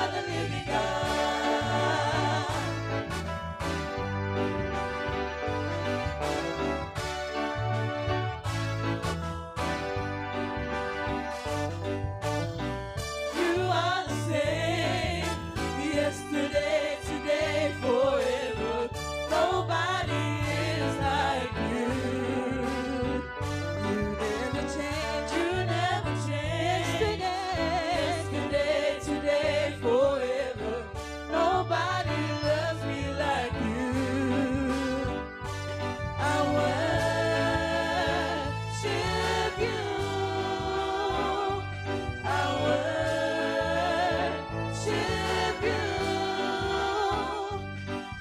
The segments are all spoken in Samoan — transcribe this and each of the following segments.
are the living God. You are the same yesterday, today, forever. Nobody is like you. You never change, you never change. Yesterday, today, forever. Nobody loves me like you. I worship you. I worship you.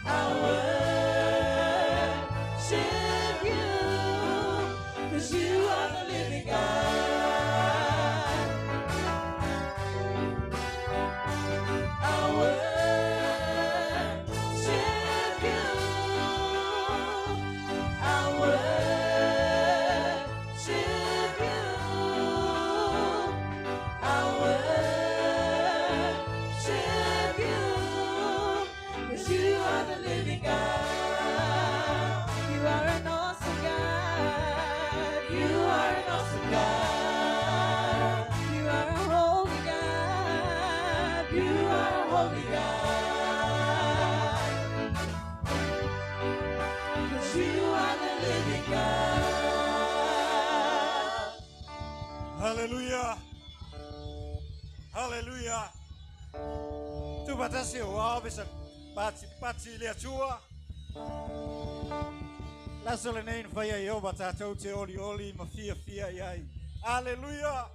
I worship you. 'Cause you are the living God. I worship you. I worship you. I worship you. 'Cause you are the living God. You are an awesome God. You are an awesome God. You are a holy God. You are a holy God. 'Cause you are the living God. Hallelujah. Hallelujah. Tuufatasi o ao pesa pati pati i le Atua. Le aso lenei na faia e Ieova tatou te olioli ma fiafia i ai. Hallelujah.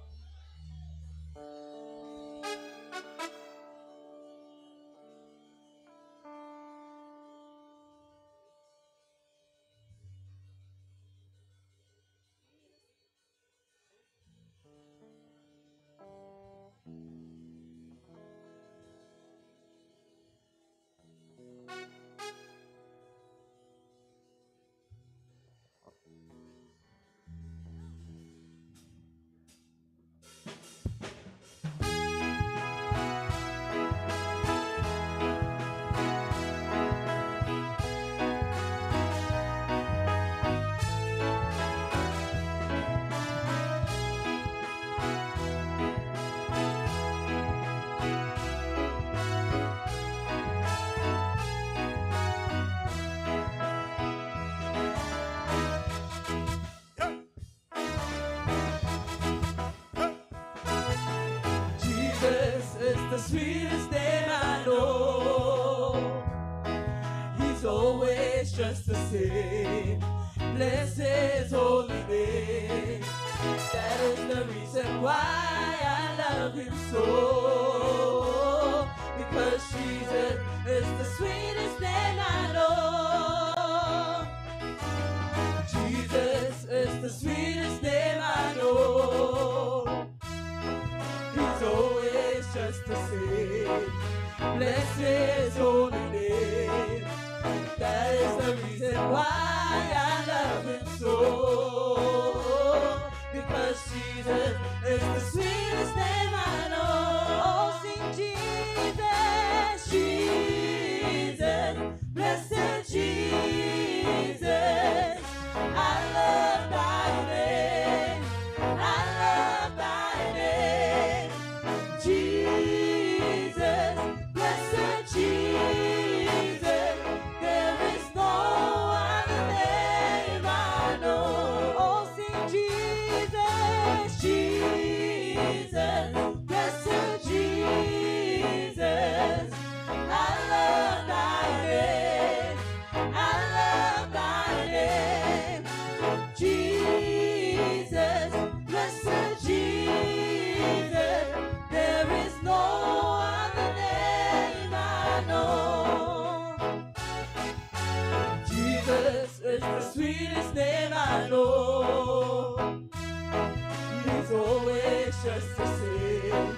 Jesus is the sweetest name I know. He's always just the same. Bless his holy name. That is the reason why I love him so. Because Jesus is the sweetest name I know. Jesus is the sweetest name I know. He's always just the same. Bless his holy name. That is the reason why I love him so. Because Jesus is the sweetest name I know. Oh, sing Jesus, Jesus, blessed Jesus. I love thy name. I love thy name. Jesus, blessed Jesus. There is no other name I know. Oh, sing Jesus, Jesus, blessed Jesus. I love thy name. I love thy name. Jesus, blessed Jesus. There is no other name I know. Jesus is the sweetest name I know. He's always just the same.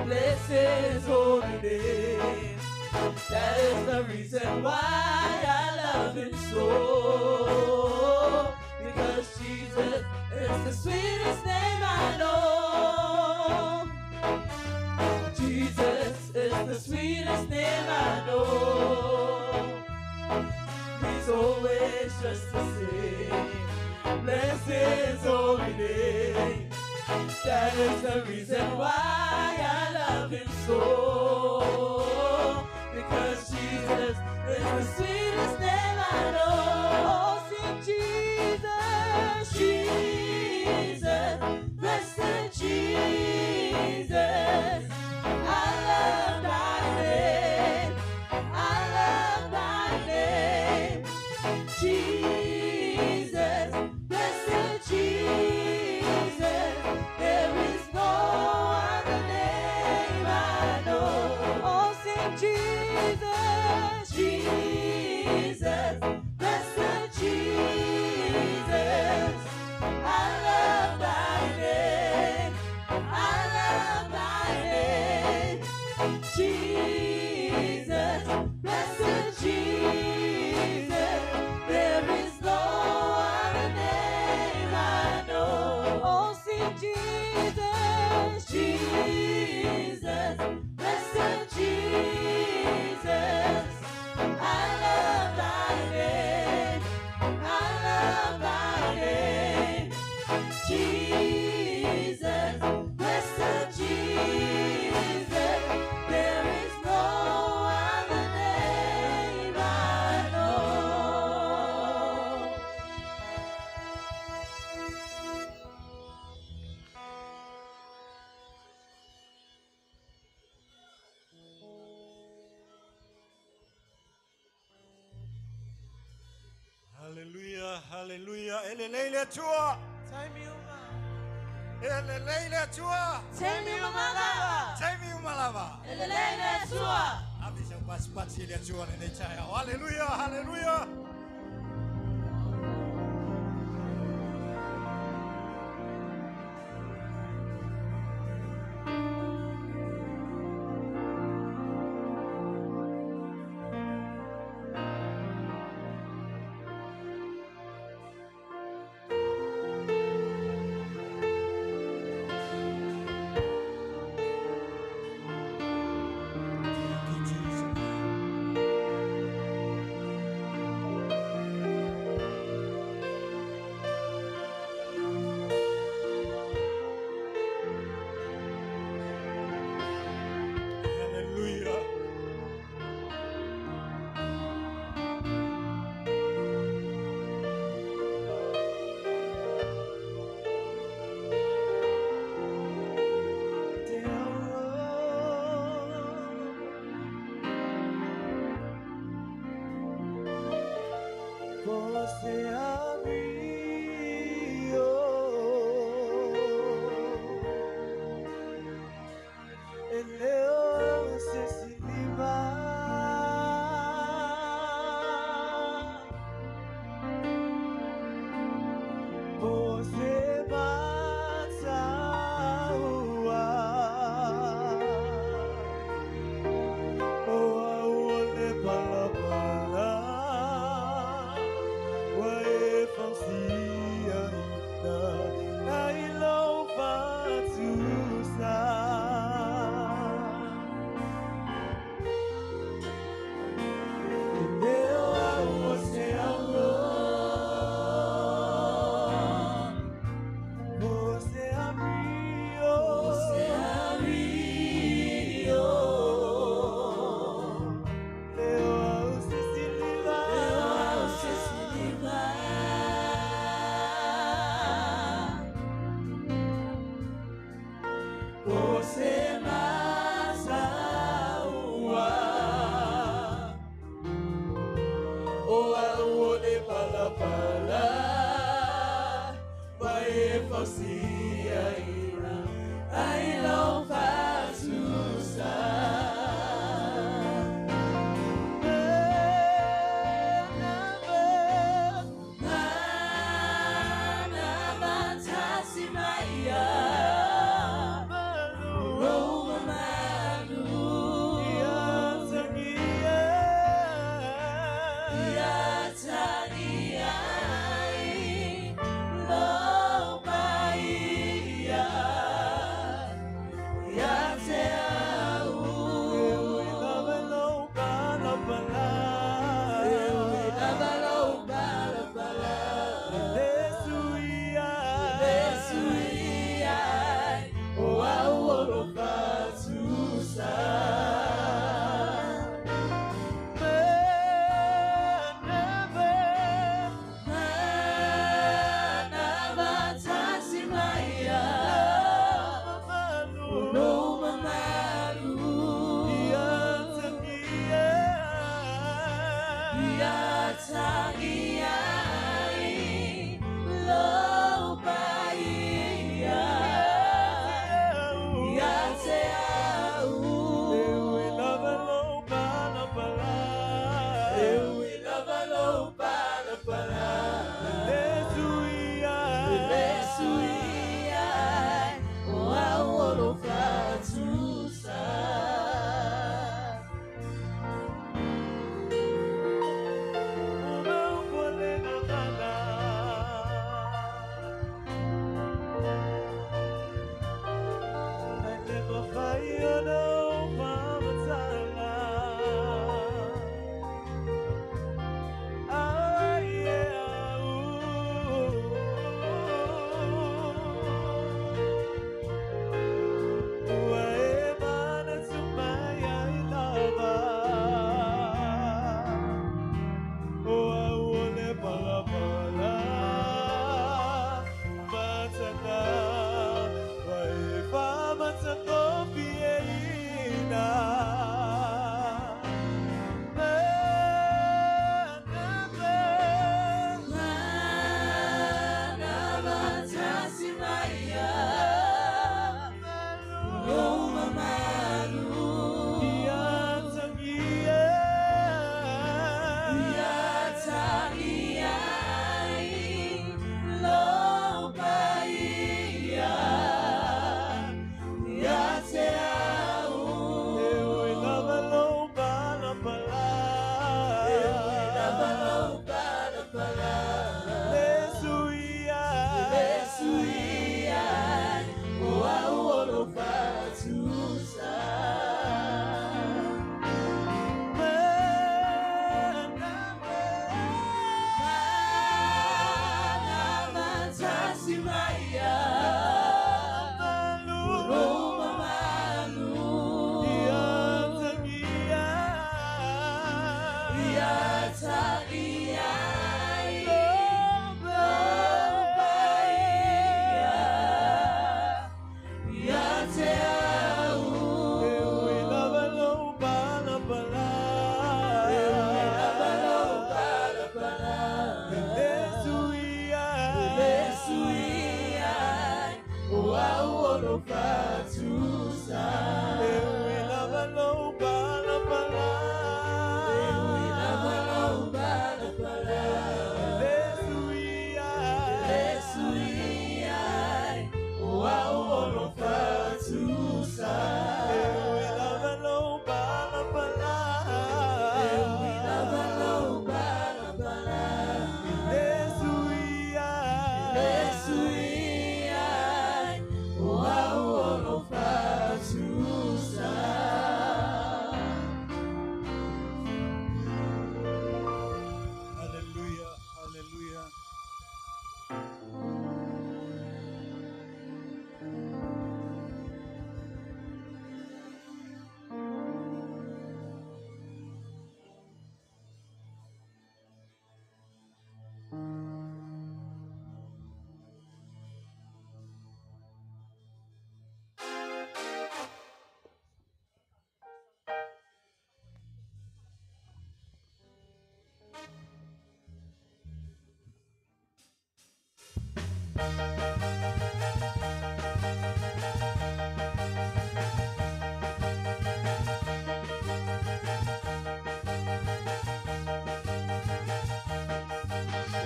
Bless his holy name. That is the reason why I love him so. Because Jesus is the sweetest name I know. Jesus is the the sweetest name I know. He's always just the same. Bless his holy name. That is the reason why I love him so. Because Jesus is the sweetest name I know. Oh, sing Jesus, Jesus, blessed Jesus. I love thy name. I love thy name. Jesus, blessed Jesus. There is no other name I know. Oh, sing Jesus, Jesus, blessed Jesus. I love thy name. I love thy name. Jesus, blessed Jesus. There is no other name I know. Oh, sing Jesus, Jesus, blessed Jesus. I love thy name. I love thy name. Jesus, blessed Jesus. There is no other name I know. Hallelujah, hallelujah. Elelei le Atua. Taimi uma. Elelei le Atua. Taimi uma lava. Taimi uma lava. Elelei le Atua. Ave sau pasipasi le Atua lenei taeao. Hallelujah, hallelujah. Thank you, Jesus. Hallelujah. Você amigo Ele se se livra Você mata o ar. O au le pala pala. Wa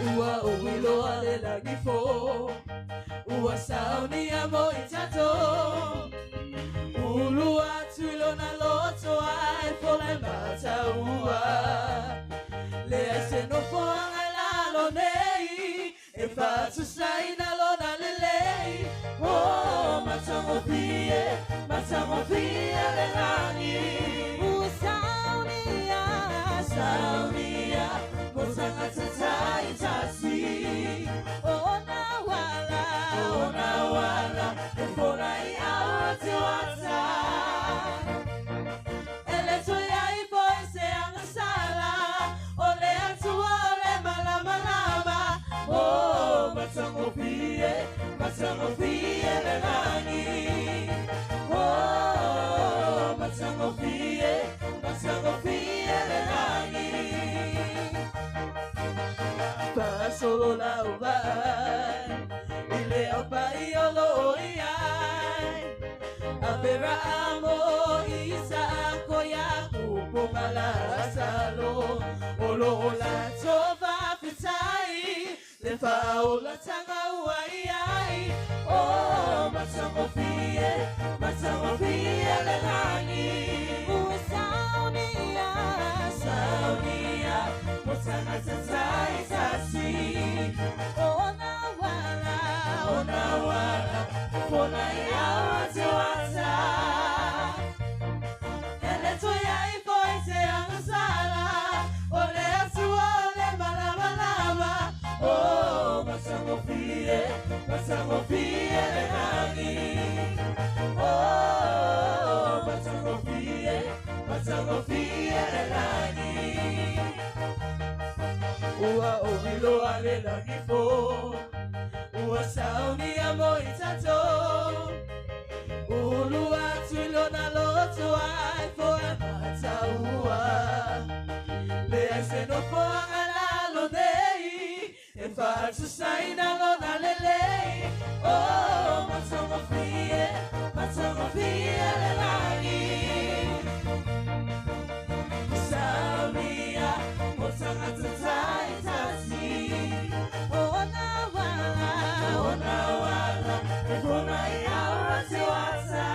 Ua uiloa le lagi fou, ua saunia mo i tatou. Ulu atu i lona loto ai fola e mataua. Leai se nofoaga i lalo nei, e faatusaina lona lelei. Oh, matagofie, matagofie le lagi. Ua saunia, Saunia, mo tagata taitasi. Ona wala, Ona wala, e fola i aua te wata. Ele toe ai foi se angasala, o le atua o le malamalama. Oh, matagofie, matagofie le lagi. Oh, matagofie, matagofie le lagi. Fasolo lau vai, i le au pai o lo i ai. Aperahamo, Isaako, Iakopo ma Lasalo. O lo o latou faafetai, le faaolataga ua i ai. Oh, matagofie, matagofie le lagi. Ua saunia, Saunia, mo tagata taitasi. Ona wala, Ona wala, e fola i aua te wata. Ele toe ai foi se angasala, o le atua o le malamalama. Oh, matagofie, matagofie le lagi. Oh, matagofie, matagofie le lagi. Ua uiloa le lagi fou, ua saunia mo i tatou. Ulu atu i lona loto ai foe mataua. Leai se nofoaga i lalo nei, e faatusaina lona lelei. Oh, matagofie, matagofie le lagi. Saunia, mo tagata taitasi. Ona wala, Ona wala, e fola i aua te wata.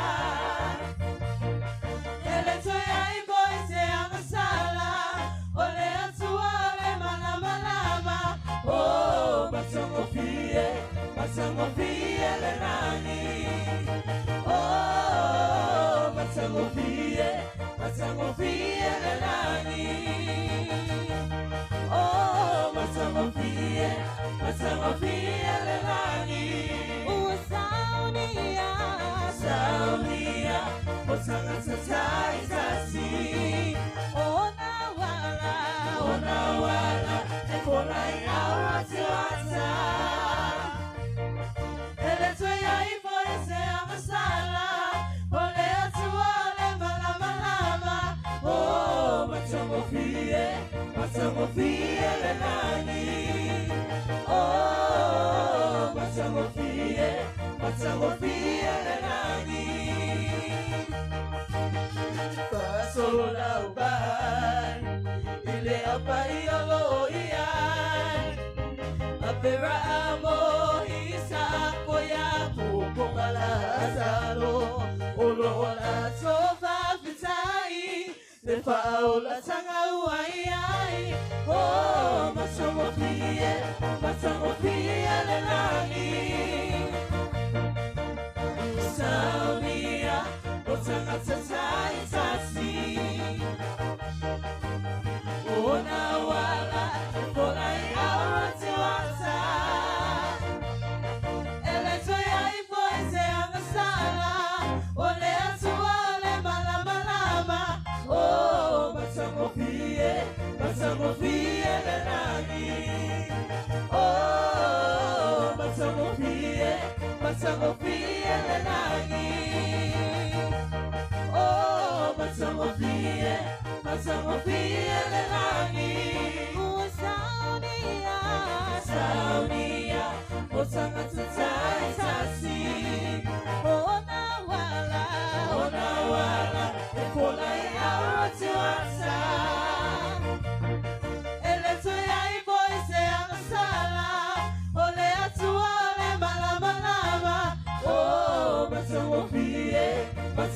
Ele toe ai foi se angasala, o le atua o le malamalama. Oh, matagofie, matagofie le lagi. Oh, matagofie, matagofie le lagi. Oh, matagofie, matagofie le lagi. Ua saunia, Saunia, mo tagata taitasi. Ona wala, Ona wala, e fola i aua te wata. Ele toe ai foi se angasala, o le atua o le malamalama. Oh, matagofie, matagofie le lagi. Oh, matagofie, matagofie le lagi. Fasolo lau vai, i le au pai o lo i ai. Aperahamo, Isaako, Iakopo ma Lasalo. O lo o latou faafetai, le faaolataga ua i ai. Oh, matagofie, matagofie le lagi. Saunia, mo tagata taitasi. Ona wala, e fola i aua te wata. Ele toe ai foi se angasala, o le atua o le malamalama. Oh, matagofie, matagofie le lagi. Oh, matagofie, matagofie le lagi. Oh,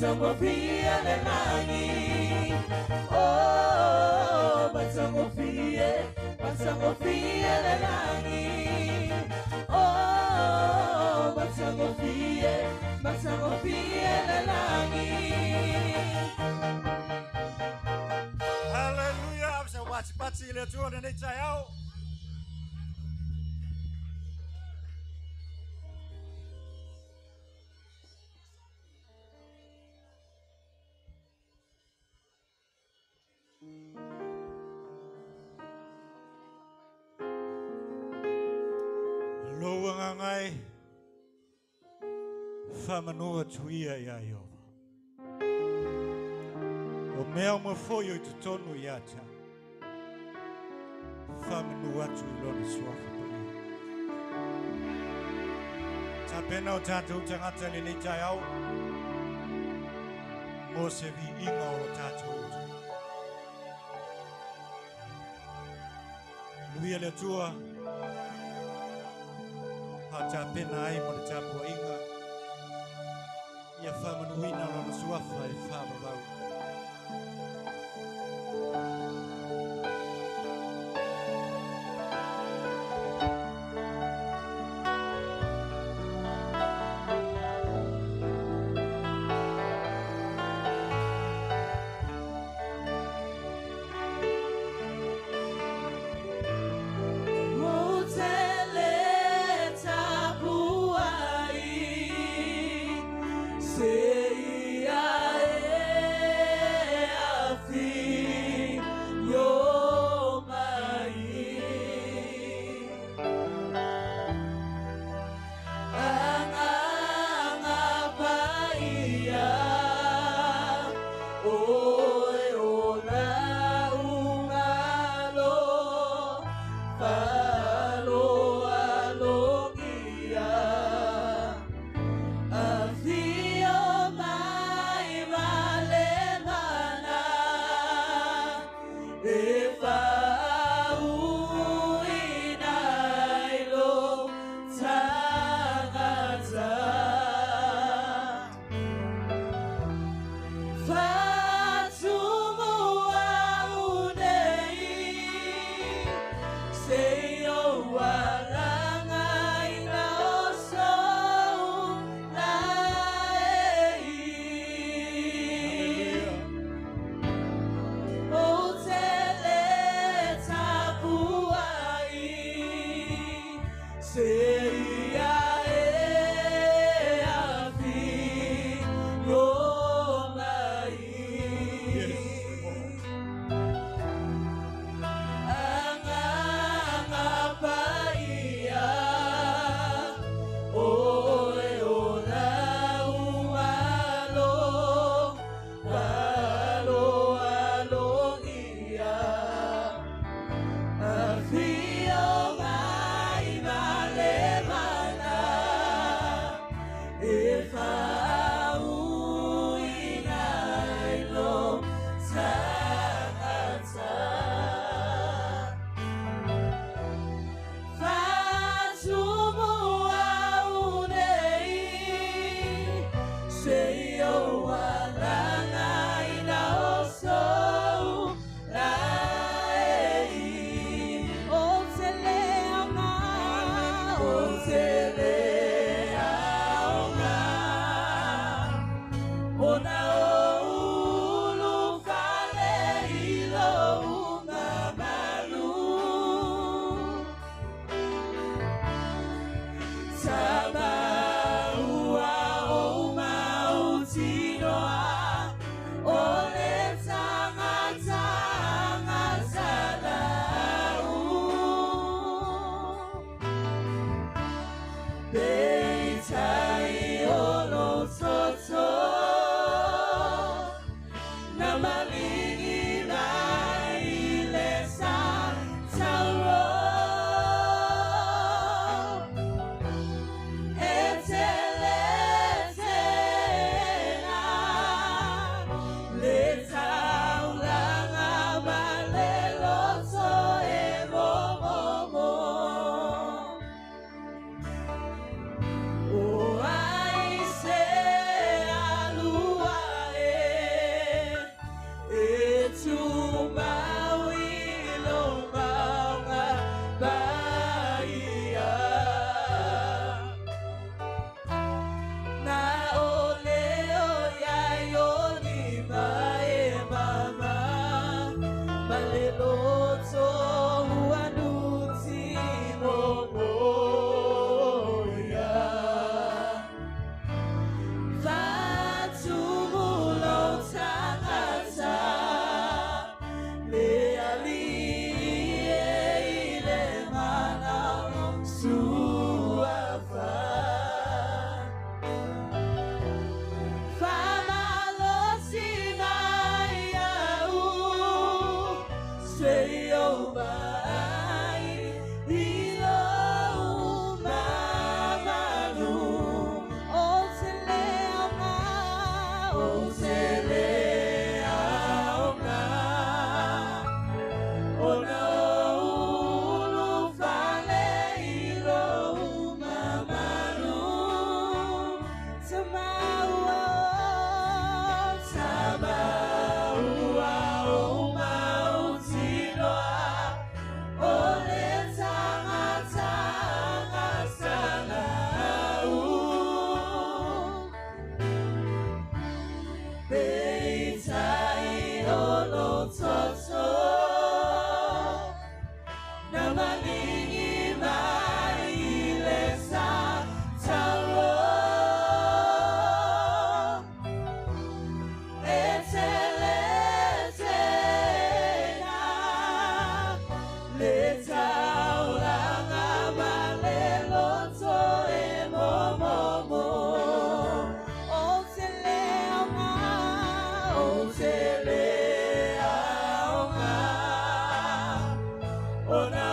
Matangofie le langi. Oh, matangofie, matangofie le langi. Oh, matangofie, matangofie le langi. Hallelujah. Sa wati pati le Atua lenei taeao. Lou agaga e, faamanu atu ia iā Ieova. O mea uma foi o i totonu ia te au. Faamanu atu i Lona suafa paia. Tapena o tatou tagata i lenei taeao mo se viiga o lo tatou utu. Manuia le Atua, a tapena ai mo le tapuaiga, ia faamanuina Lona suafa e faavavau. Motele tapuai, seia e afi yo mai. Anga paia, oe o la ungalo, falo alogia. Afio mai male mana, e fauina i lo tagata. Fatumu au nei, se o alanga i la oso lae. O tele tapuai, se ia e afi yo mai. Yes, Anga paia, oe o la ualo, falo alogia. Afio mai male mana, e fauina i lo tagata. Fatumu au nei, se o alanga i la oso lae. O te leaga, o te leaga, o na o ulu fale i lo unga malu. Tabaua o mautinoa, o le tagataga salau. Peitai o lo toto, na malingi mai le sa tauro. E te le tena, le taulanga ma le loto e momomo. O ai se alua loto ua nuti momoia. Fatumulo tagata le ali e ile mana suafa. Famalosi mai au sei o mai ilo mamanu o te leaga o te leaga ona ulu fale ilo mamanu tamaua tamaua o mautinoa o le tagataga salau. Peitai o lo toto na malingi mai le sa tauo. E te le tena le taulaga ma le loto e momomo. O te leaga, o te leaga ona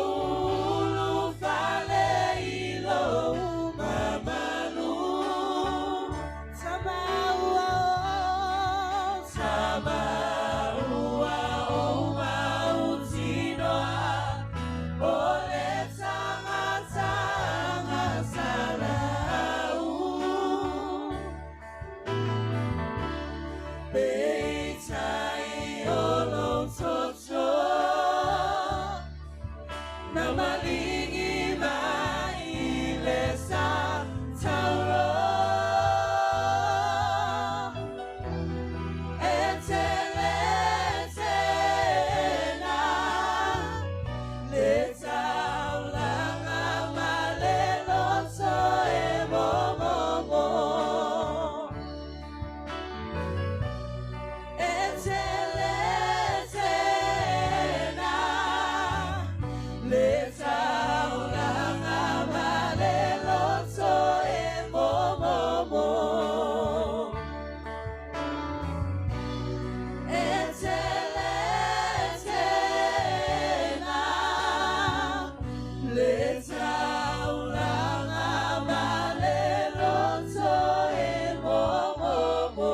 ulu fale ilo mamanu. Tamaua, tamaua o mautinoa o le tagataga salau. Peitai o lo toto na malingi mai le sa taulo. E te le tena le taulaga ma le loto e momomo. E te le tena le taulaga ma le loto e momomo. E te le tena le taulaga ma le loto e momomo.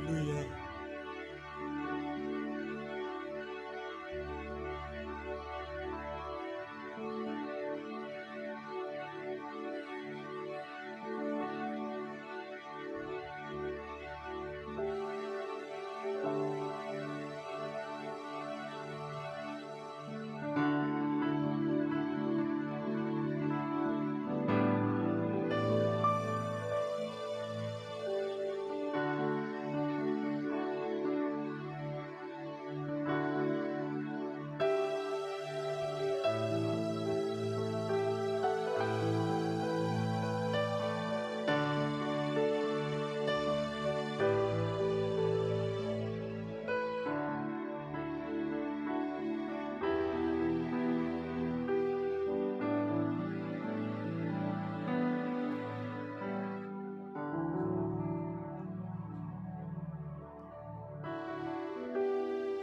Hallelujah.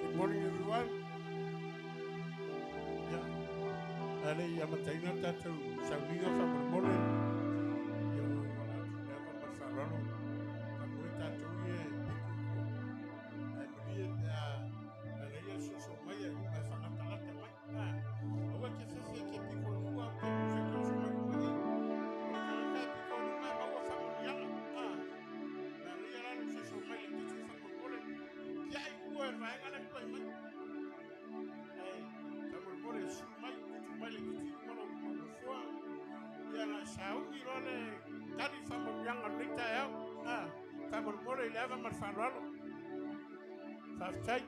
Good morning, everyone. Yeah. Ale ia mataina tātou sauniga whamolemole. Ia o wala atu lea whapasalano. Whamue tātou ia e piku. Ai malie pe a Sauni loa le tali faamanuiaga o lenei taeao. Faamolemole i le ava ma le faaaloalo. Faafetai.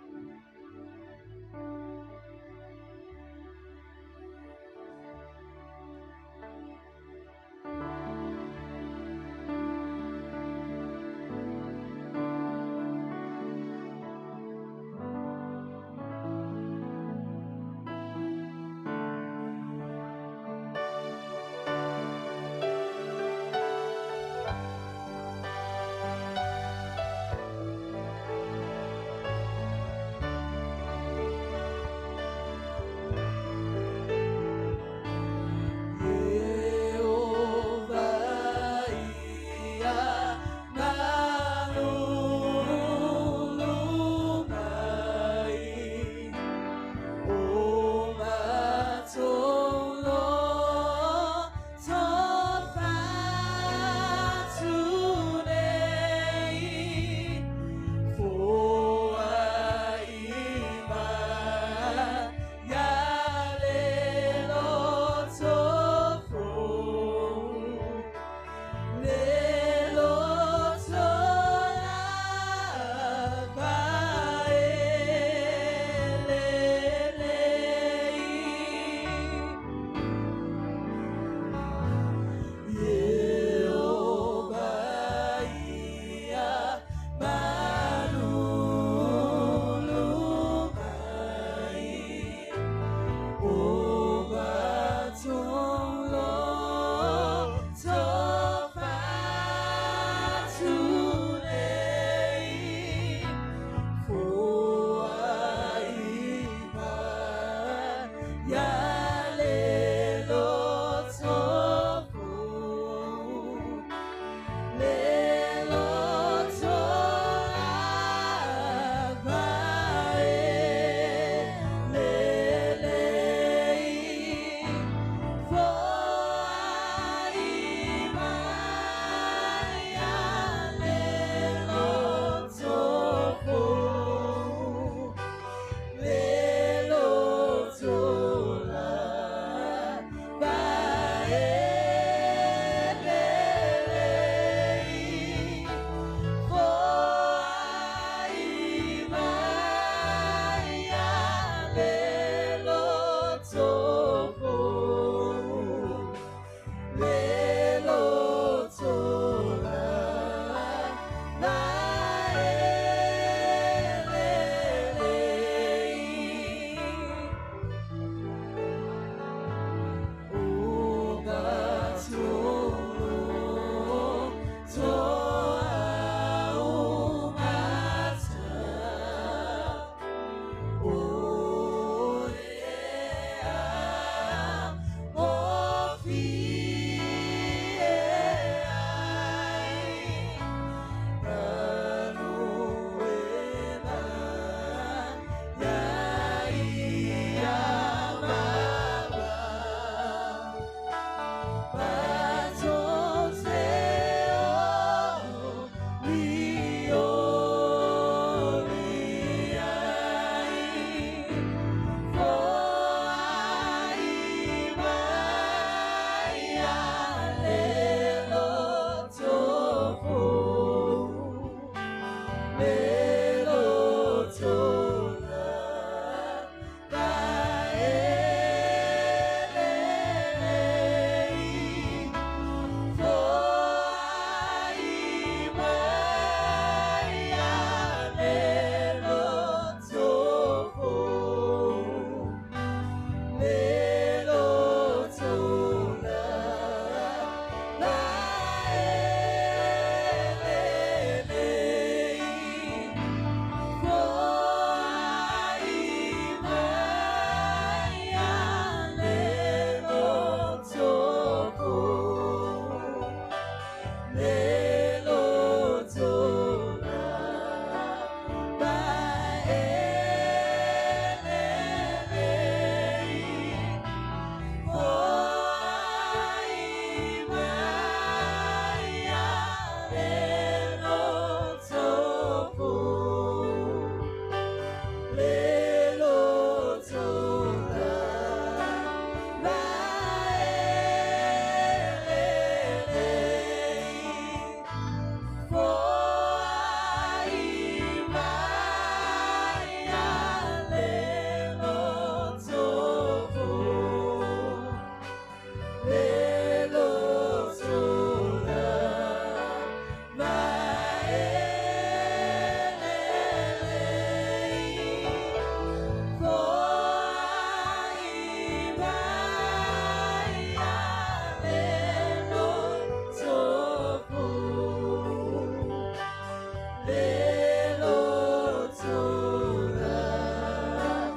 Le loto lava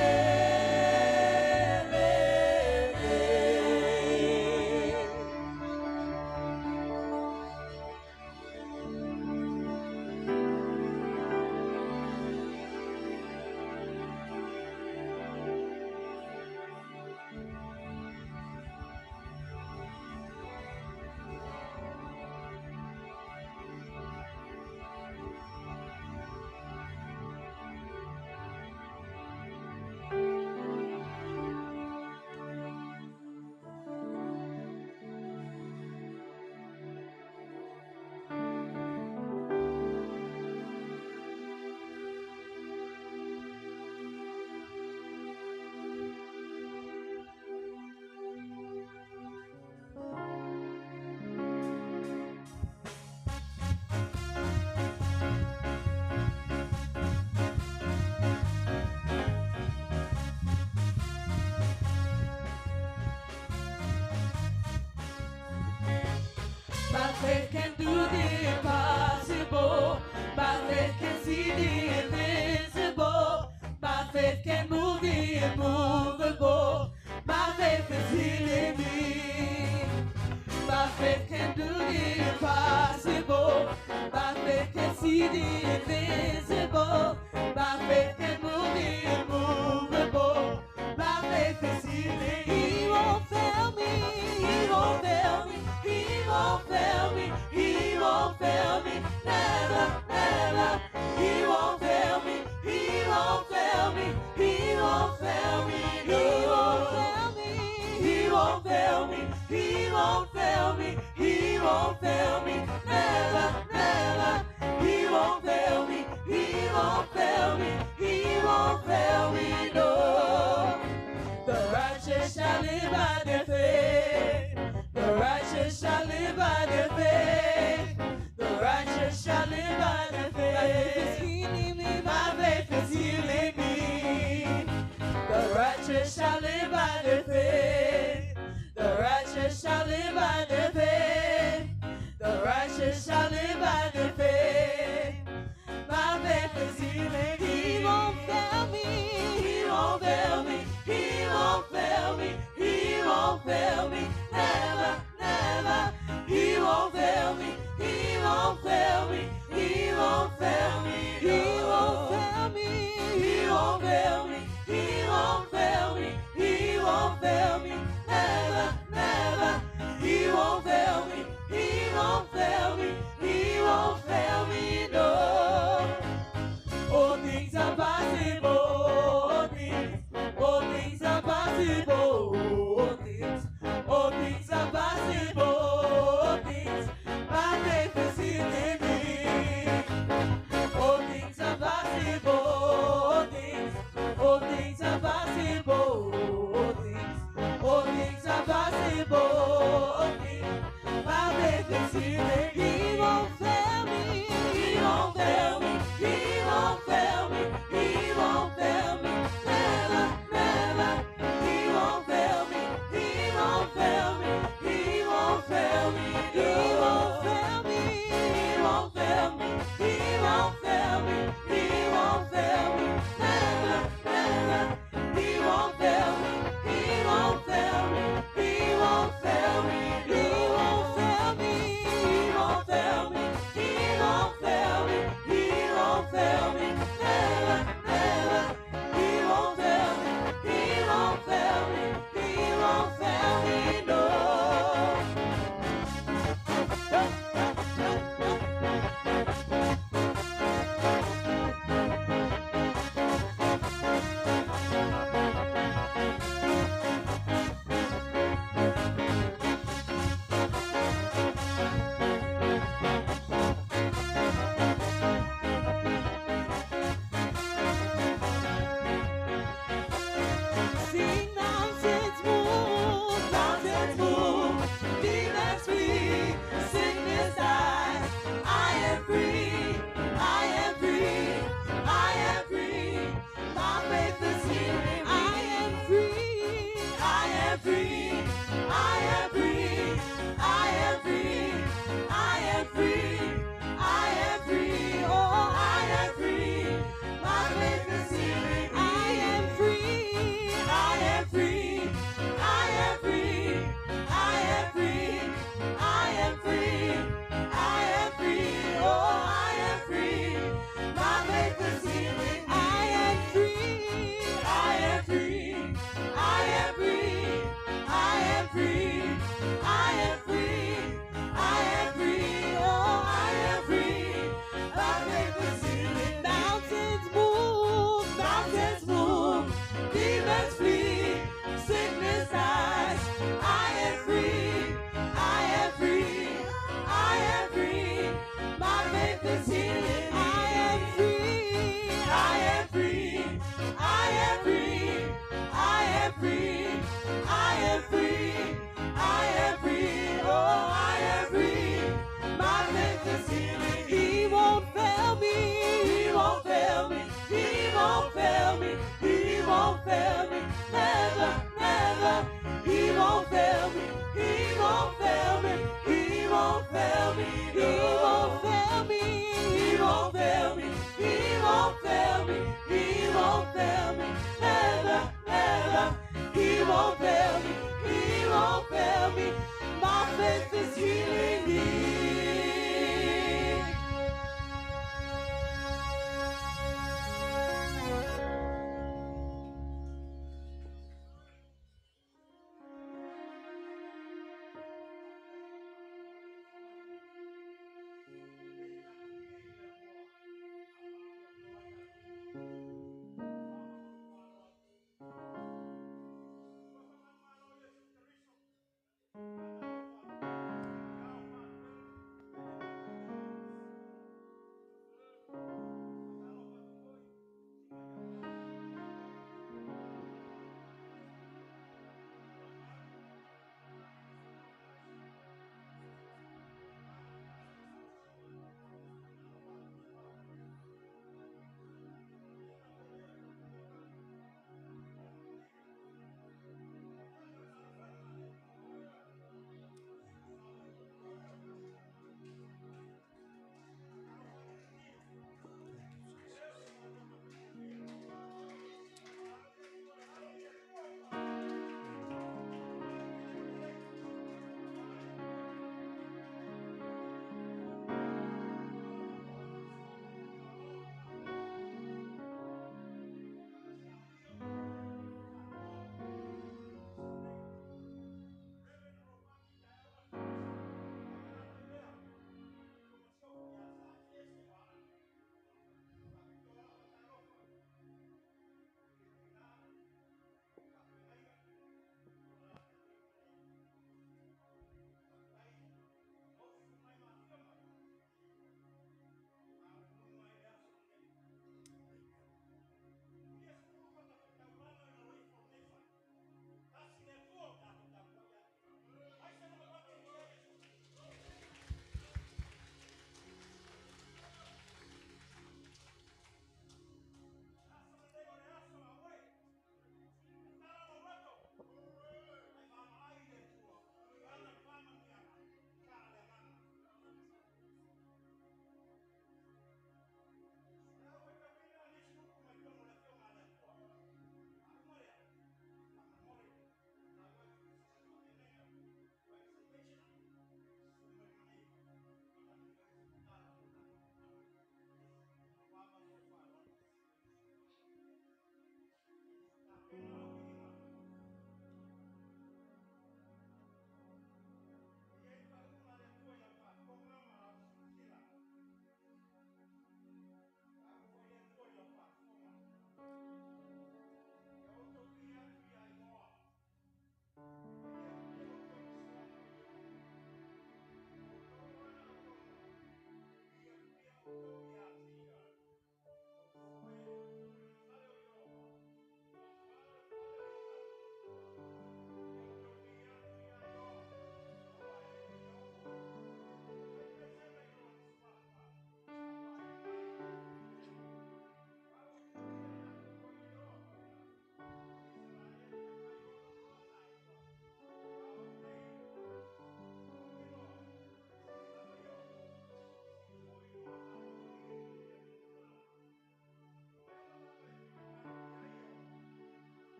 e lelei. My faith can do the impossible. My faith can see the invisible. My faith can move the immovable. My faith is healing me. My faith can do the impossible. My faith can see the invisible. My faith can move the immovable. My faith is healing. He won't fail me. He won't fail me. He won't fail me. He won't fail me. Never, never. He won't fail me. He won't fail me. He won't fail me. He won't fail me. He won't fail me. He won't fail me. He won't fail me. Never, never. He won't fail me. He won't fail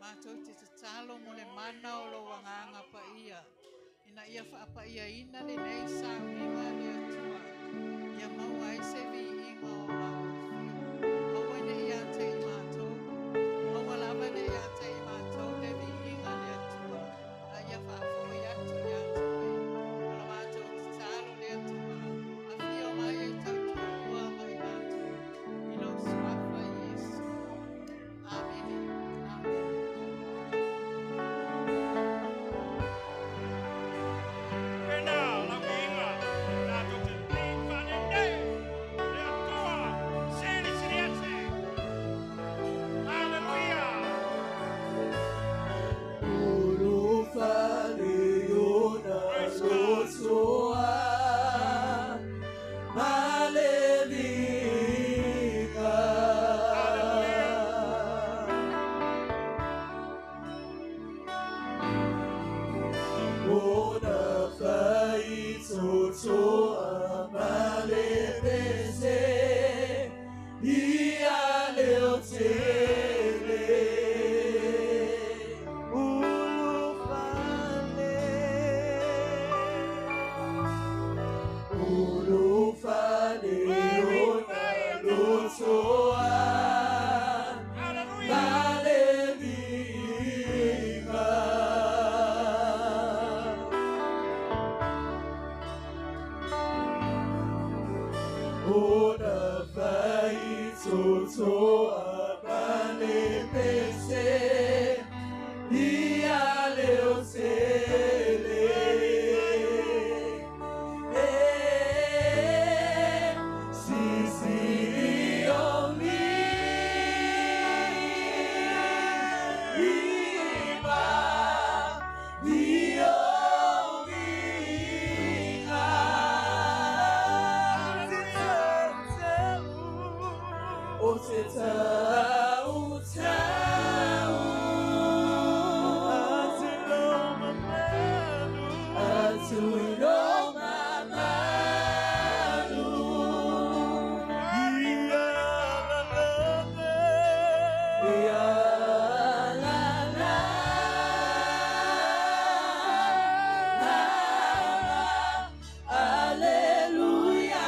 Mātou te tatalo mo le mana o lo wanganga pa ia. Ina ia whaapa ia ina le nei sauiga le atua. Ia maua ai se vi inga o lau fio. Aua ne ia te i mātou. Aua lava ne ia te i mātou le vi inga le atua. A ia whaafo i atu ia te wei. O la mātou tatalo le atua. A fio mai e tautua ua mai mātou. I lo suafa Yesu. Amen. Amen. Hallelujah.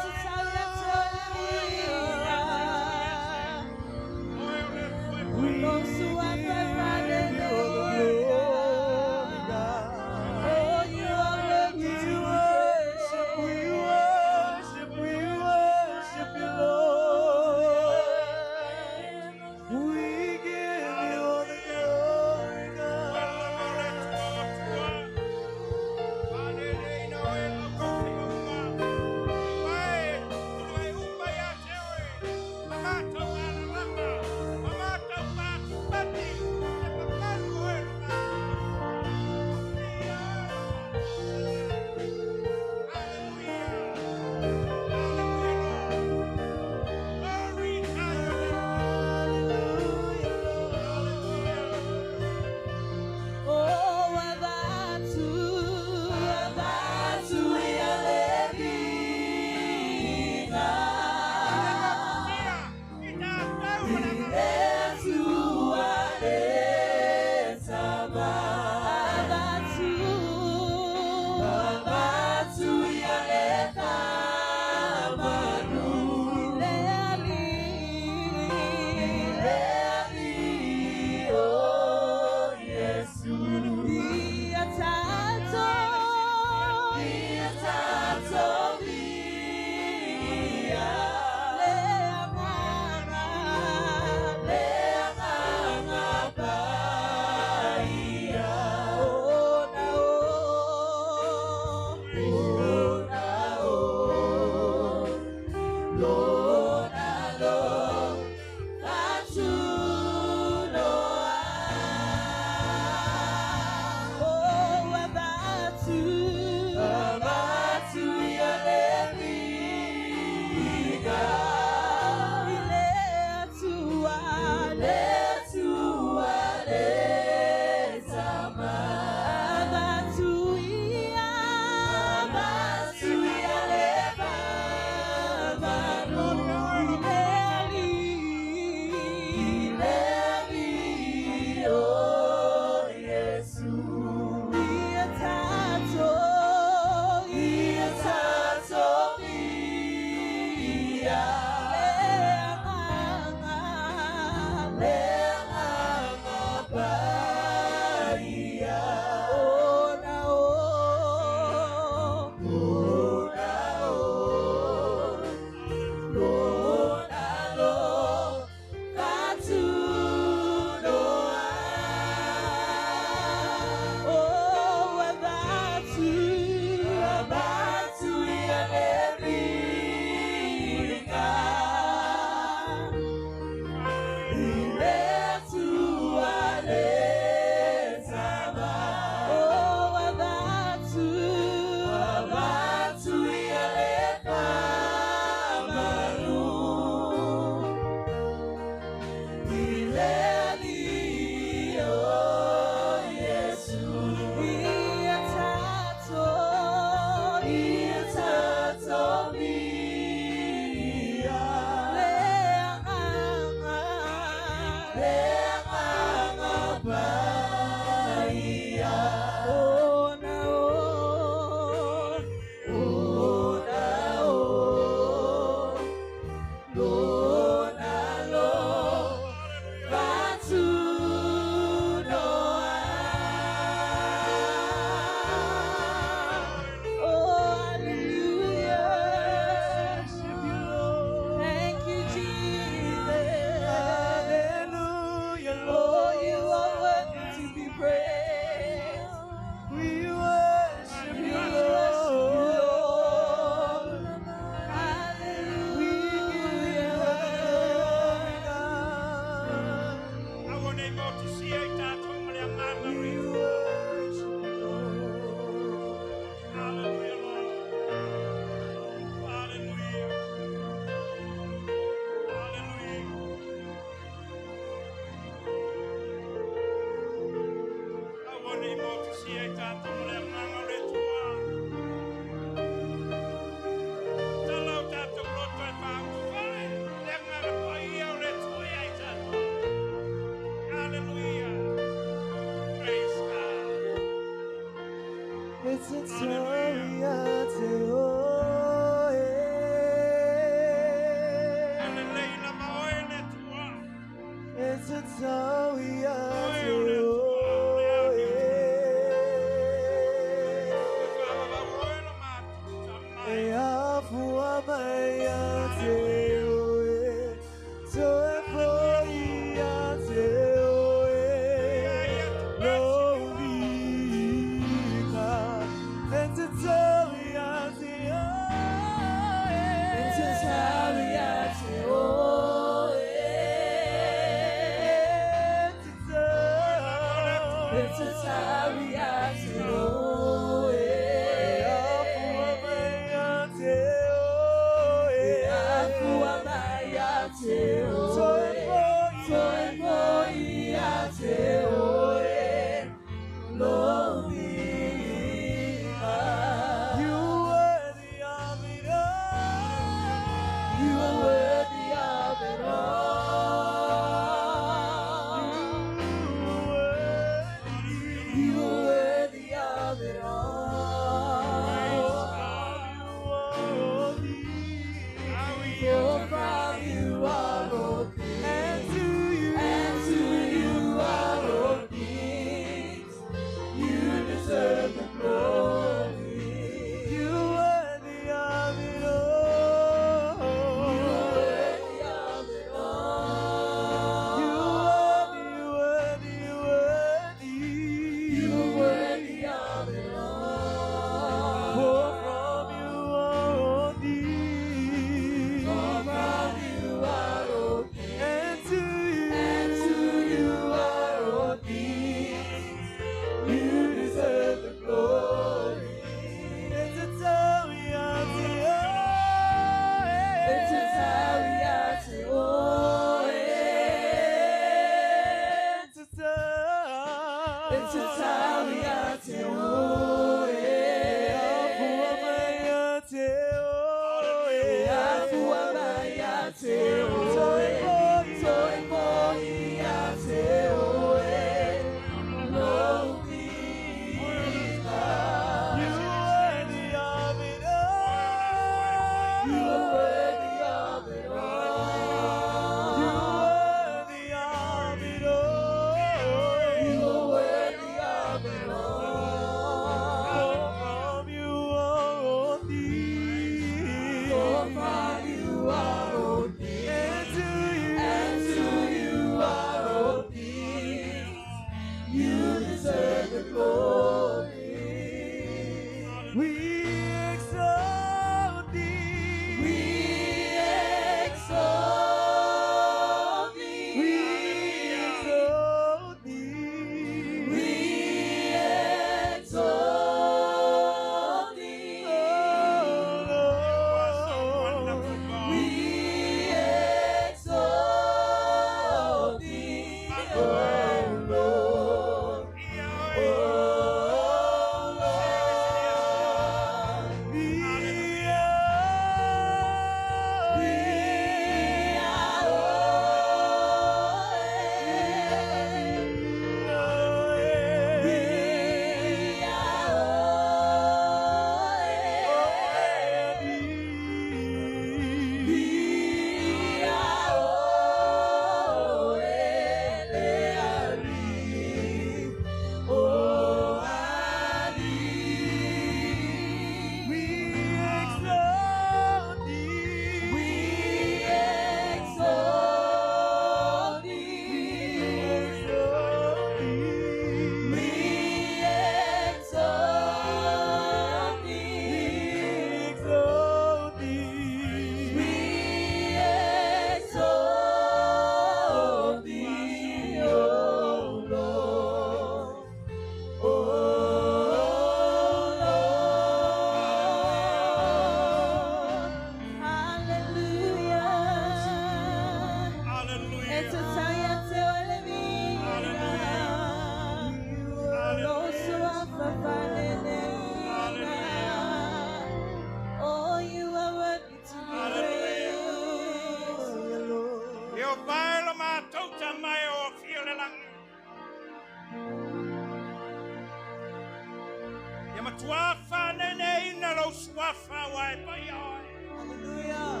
matua whaneneina lau suafa wa e pai oe. Hallelujah.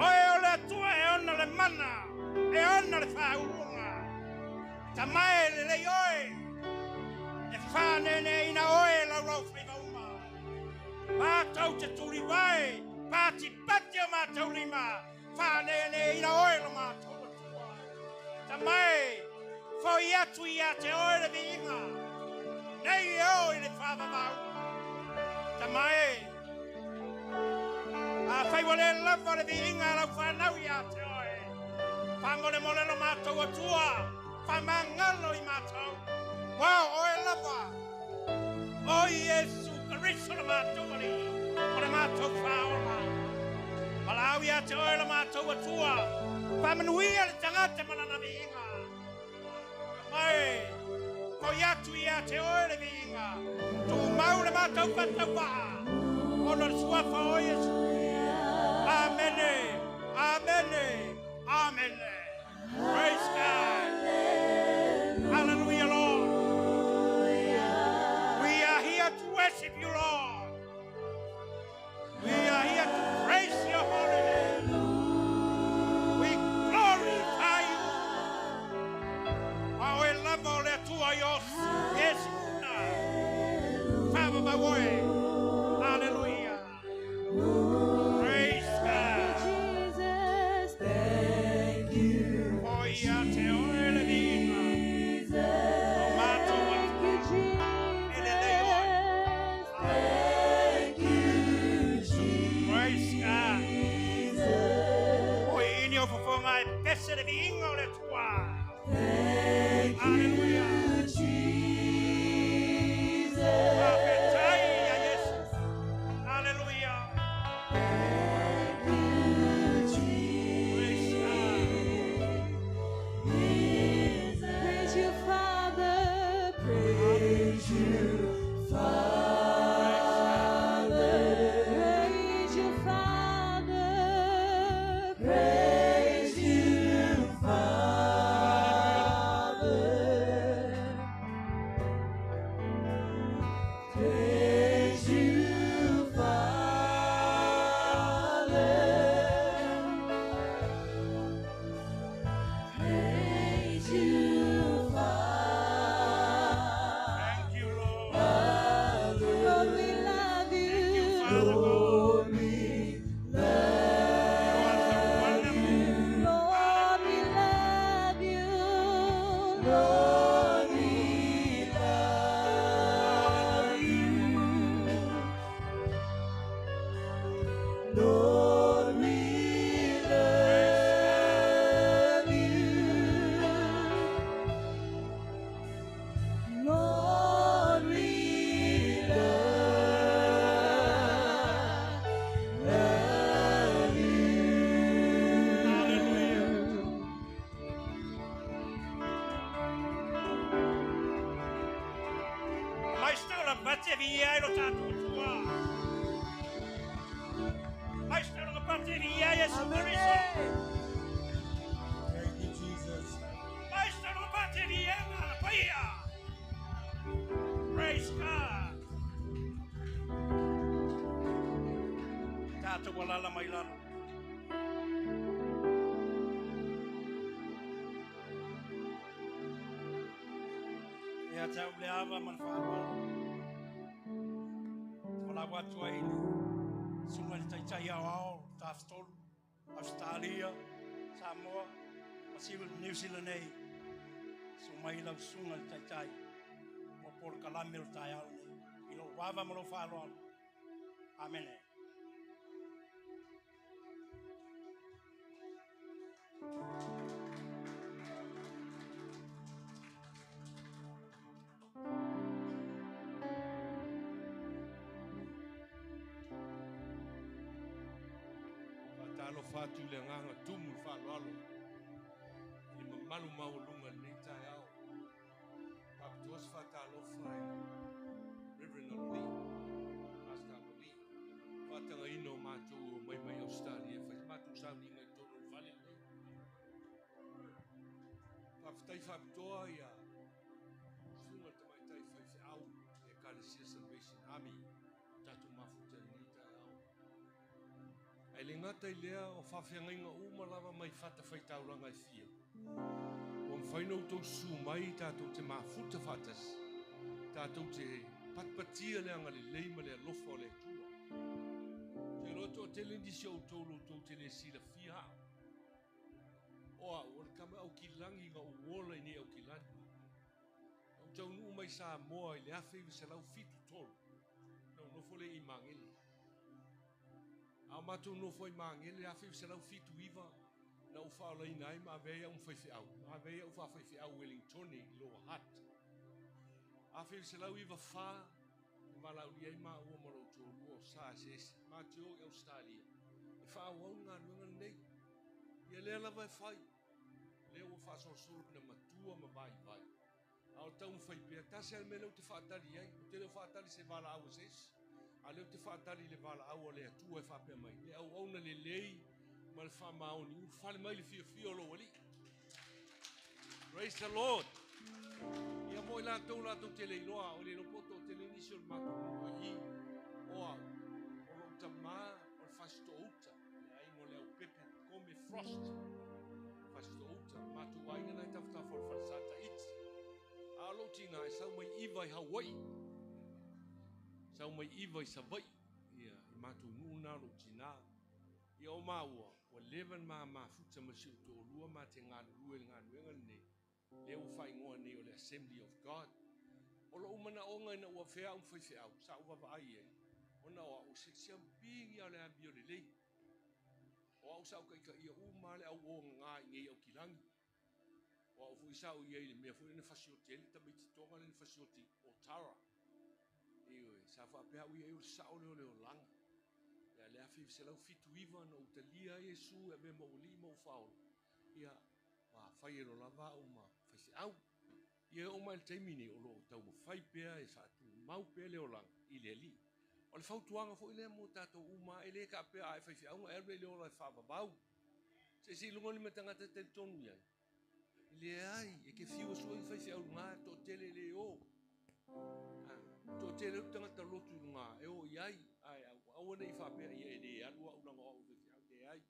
Oe o le atua e ona le mana, e ona le whaurunga. Tamae le lei oe, e whaneneina oe lau lau whaiva uma. Mātou te turi wae, pāti pati o mātou lima, whaneneina oe lo mātou atua. Tamae, foi atu ia te oe le viinga, nei e oe le whavavau. Tamae, a whaiwa le lava le viinga lau whanau ia te oe. Whamole mole lo mātou atua, whamangalo i mātou. Wao oe lava, o Iesu Kristo le mātou ali, o le mātou whaola. Malau ia te oe le mātou atua, whamanuia le tangata manana viinga. Mai, ko iatu ia te oe le viinga, tū mau le mātou whatawaha, ona le suafa o Iesu. Amene, amene, amene. Praise God. Hallelujah, Lord. We are here to worship you, Lord. We are here to praise your holy name. We glorify you. Awe lava o le atua i os Iesu na. Whawawaoe. Hallelujah. Praise God. Jesus, thank you. O ia te oe le viinga. O mātou Thank you, E le lei oe. Jesus. Thank you, Praise God. O ini o fofonga e pese le viinga o le atua. Thank Hallelujah. you, Jesus. Whawhetai ia Iesu. Hallelujah. Thank you, Praise God. Jesus. Praise you, Father. Praise you, Father. Praise you, Father. Praise you, Father. Praise you, Father. Praise you, Father. Thank you, Lord. Lord, we love Thank you, you. Father God. Lord, we You are so wonderful. Lord, we love you. Lord, we love you. Lord, we love you. Lord, we love you. Hallelujah. Mai stau la pate vi ai lo tātou atua. Mai stau la pate vi ai Iesu Kristo. Thank you, Jesus. Mai stau la pate vi ai ngā paia. Praise God. Tātou walala mai lalo. Ia tau le ava ma le whāwalo. O la watu ai le sunga le taitai ao ao, tāwhtolu, Australia, Samoa, ma siwa New Zealand nei. Su mai lau sunga le taitai. O polo kalame o tai ao nei. I lo wawa ma lo whāloalo. Amene. Whātalo whātu le nganga tumu le whāloalo. I mamalu mau lunga le nei tai ao. Papitoa se whātalo whai. Reverend Aloli. Pastor Aloli. Whātanga ino mātou o mai mai Australia. Whai mātou sauni ngai tonu le whale nei. Whawhitai whapitoa ia sunga tamaitai whai whiau e Kalesia Salvation Ami, tatou mafuta i lenei taeao. Ae le gata i lea o faafeagaiga uma lava mai fatafaitaulaga e fia, ua mafai ona outou susu mai tatou te mafuta faatasi, tatou te patipatia le agalelei ma le alofa o le Atua. Ou te iloa toatele nisi o outou lo outou te le silafia au. O au, o le tama Aukilagi na ou ola i nei Aukilani. Na ou taunuu mai Samoa i le 1973, na ou nofo lea i Magele. A o matou nofo ai Magele 1979, na ou faaolaina ai ma avea ai au ma faifeau, ma avea ai au faafaifeau Wellingtone i Lower Hutt. 1994, na valaaulia ai maua ma lou toalua o Sa Eseese, ma te o i Ausetalia, e faaauau le galuega lenei. Ia lea lava e fai, lea ua faasolosolo ina matua ma vaivai. A o taumafai pea, tasi lava le mea lea ou te faatali i ai, ou te le o faatali i se valaau a se isi, a o lea ou te faatali i le valaau a le Atua e faapea mai, le auauna lelei ma le faamaoni, ulufale mai le fiafia o lou alii. Praise the Lord. Ia mo i latou latou te le iloa, o le iloa po o toatele nisi o le matou nuu i i, o au, o lou tamā o le Fasitoo-uta, le aiga o Leaupepe Kome Frost, Fasitoo-uta, matou aiga na e tafatafa o le falesa Tahiti. A o lou tinā e sau mai Iva i Hawaii, sau mai Iva i Savaii, ia, i matou nuu na o lou tinā. Ia o maua, ua leva ona ma mafuta ma si ou toalua ma te galulue i le galuega lenei, lea ua faaigoa nei o le Assembly of God. O lou manaoga ina ua afea au ma faifeau, sa ou vaavaai i ai, ona o au o se siampigi lava o le amio lelei. O au sa ou taitaia uma lava le au ogaga i nei Aukilagi. O au foi sa ou i ai i le mea foi lea na fasioti ai le tamaititoga lea na fasioti o Tara. Ioe, sa faapea au i ai o le sao lea o le olaga. Ia le 1979 na ou talia ai Iesu e avea ma ou alii ma ou faaola, ia, ua fai ai loa lava au ma faifeau. Ia e oo mai i le taimi nei o lo o taumafai pea e faatumau pea le olaga i le Alii. O le fautuaga foi lea mo tatou uma, e le faapea a e faifeau ona e alu lea i le ola e faavavau. Se i luga o le ma tagata e talitonu i ai. Leai, e te fiu e sue ni faifeau i luga, e toatele e le o. Toatele atu tagata lotu i luga e o i ai, ae aua ne i faapea ia e le alu au leaga o au e faifeau. Leai,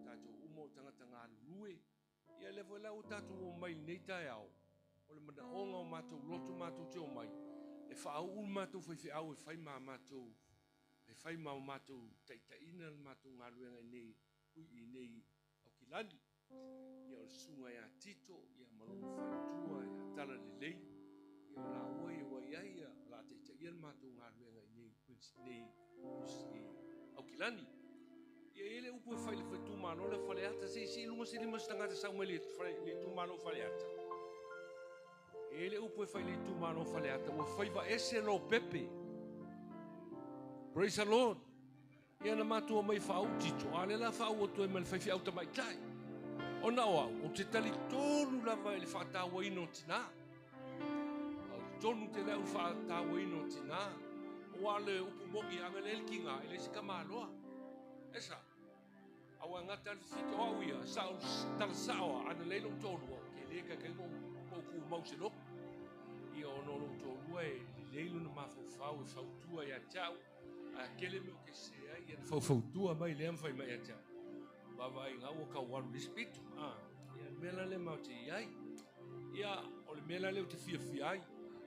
tatou uma o tagata galulue. Ia lea foi la ua tatou omai i lenei taeao, o le manaoga o matou loto matou te omai, e faauu le matou faifeau e fai ma matou, e fai ma matou taitaiina le matou galuega i nei Aukilani. Ia o le susuga ia Tito, ia ma lona faletua ia Talalelei, ia o laua ia ua i ai, ia o le a taitaia le matou galuega i nei Aukilani. Ia e i ai le upu e fai i le itumalo lea o Faleata, se i sii i luga se 5 tagata sau mai le itumalo o Faleata. E i ai le upu e fai i le itumalo o Faleata, ua faiva ese Lopepe. Praise the Lord. Ia na matou omai faauu Tito, a o lea la faauu atu ai ma le faifeau tamaitai. Ona o au, ou te talitonu lava i le faatauaina o tinā. Ou te talitonu tele au i le faatauaina o tinā. Aua o le upu moni, a na leai le tinā, e leai se tamaloa. E sao? Aua e gata lava le fifita. O au ia, sa ou tala sao lava, a na leai lou toalua, ou te le taitai ona ou tumau i se lotu. Ia ona o lou toalua e lelei lona mafaufau e fautua ia te au. Ae tele mea ou te sese ai, ia na faufautua mai lea ma fai mai ia te au, vaavaai ina ua tau alu i le isi pito. Ia, le mea la lea matou te i ai. Ia, o le mea la lea ou te fiafia ai,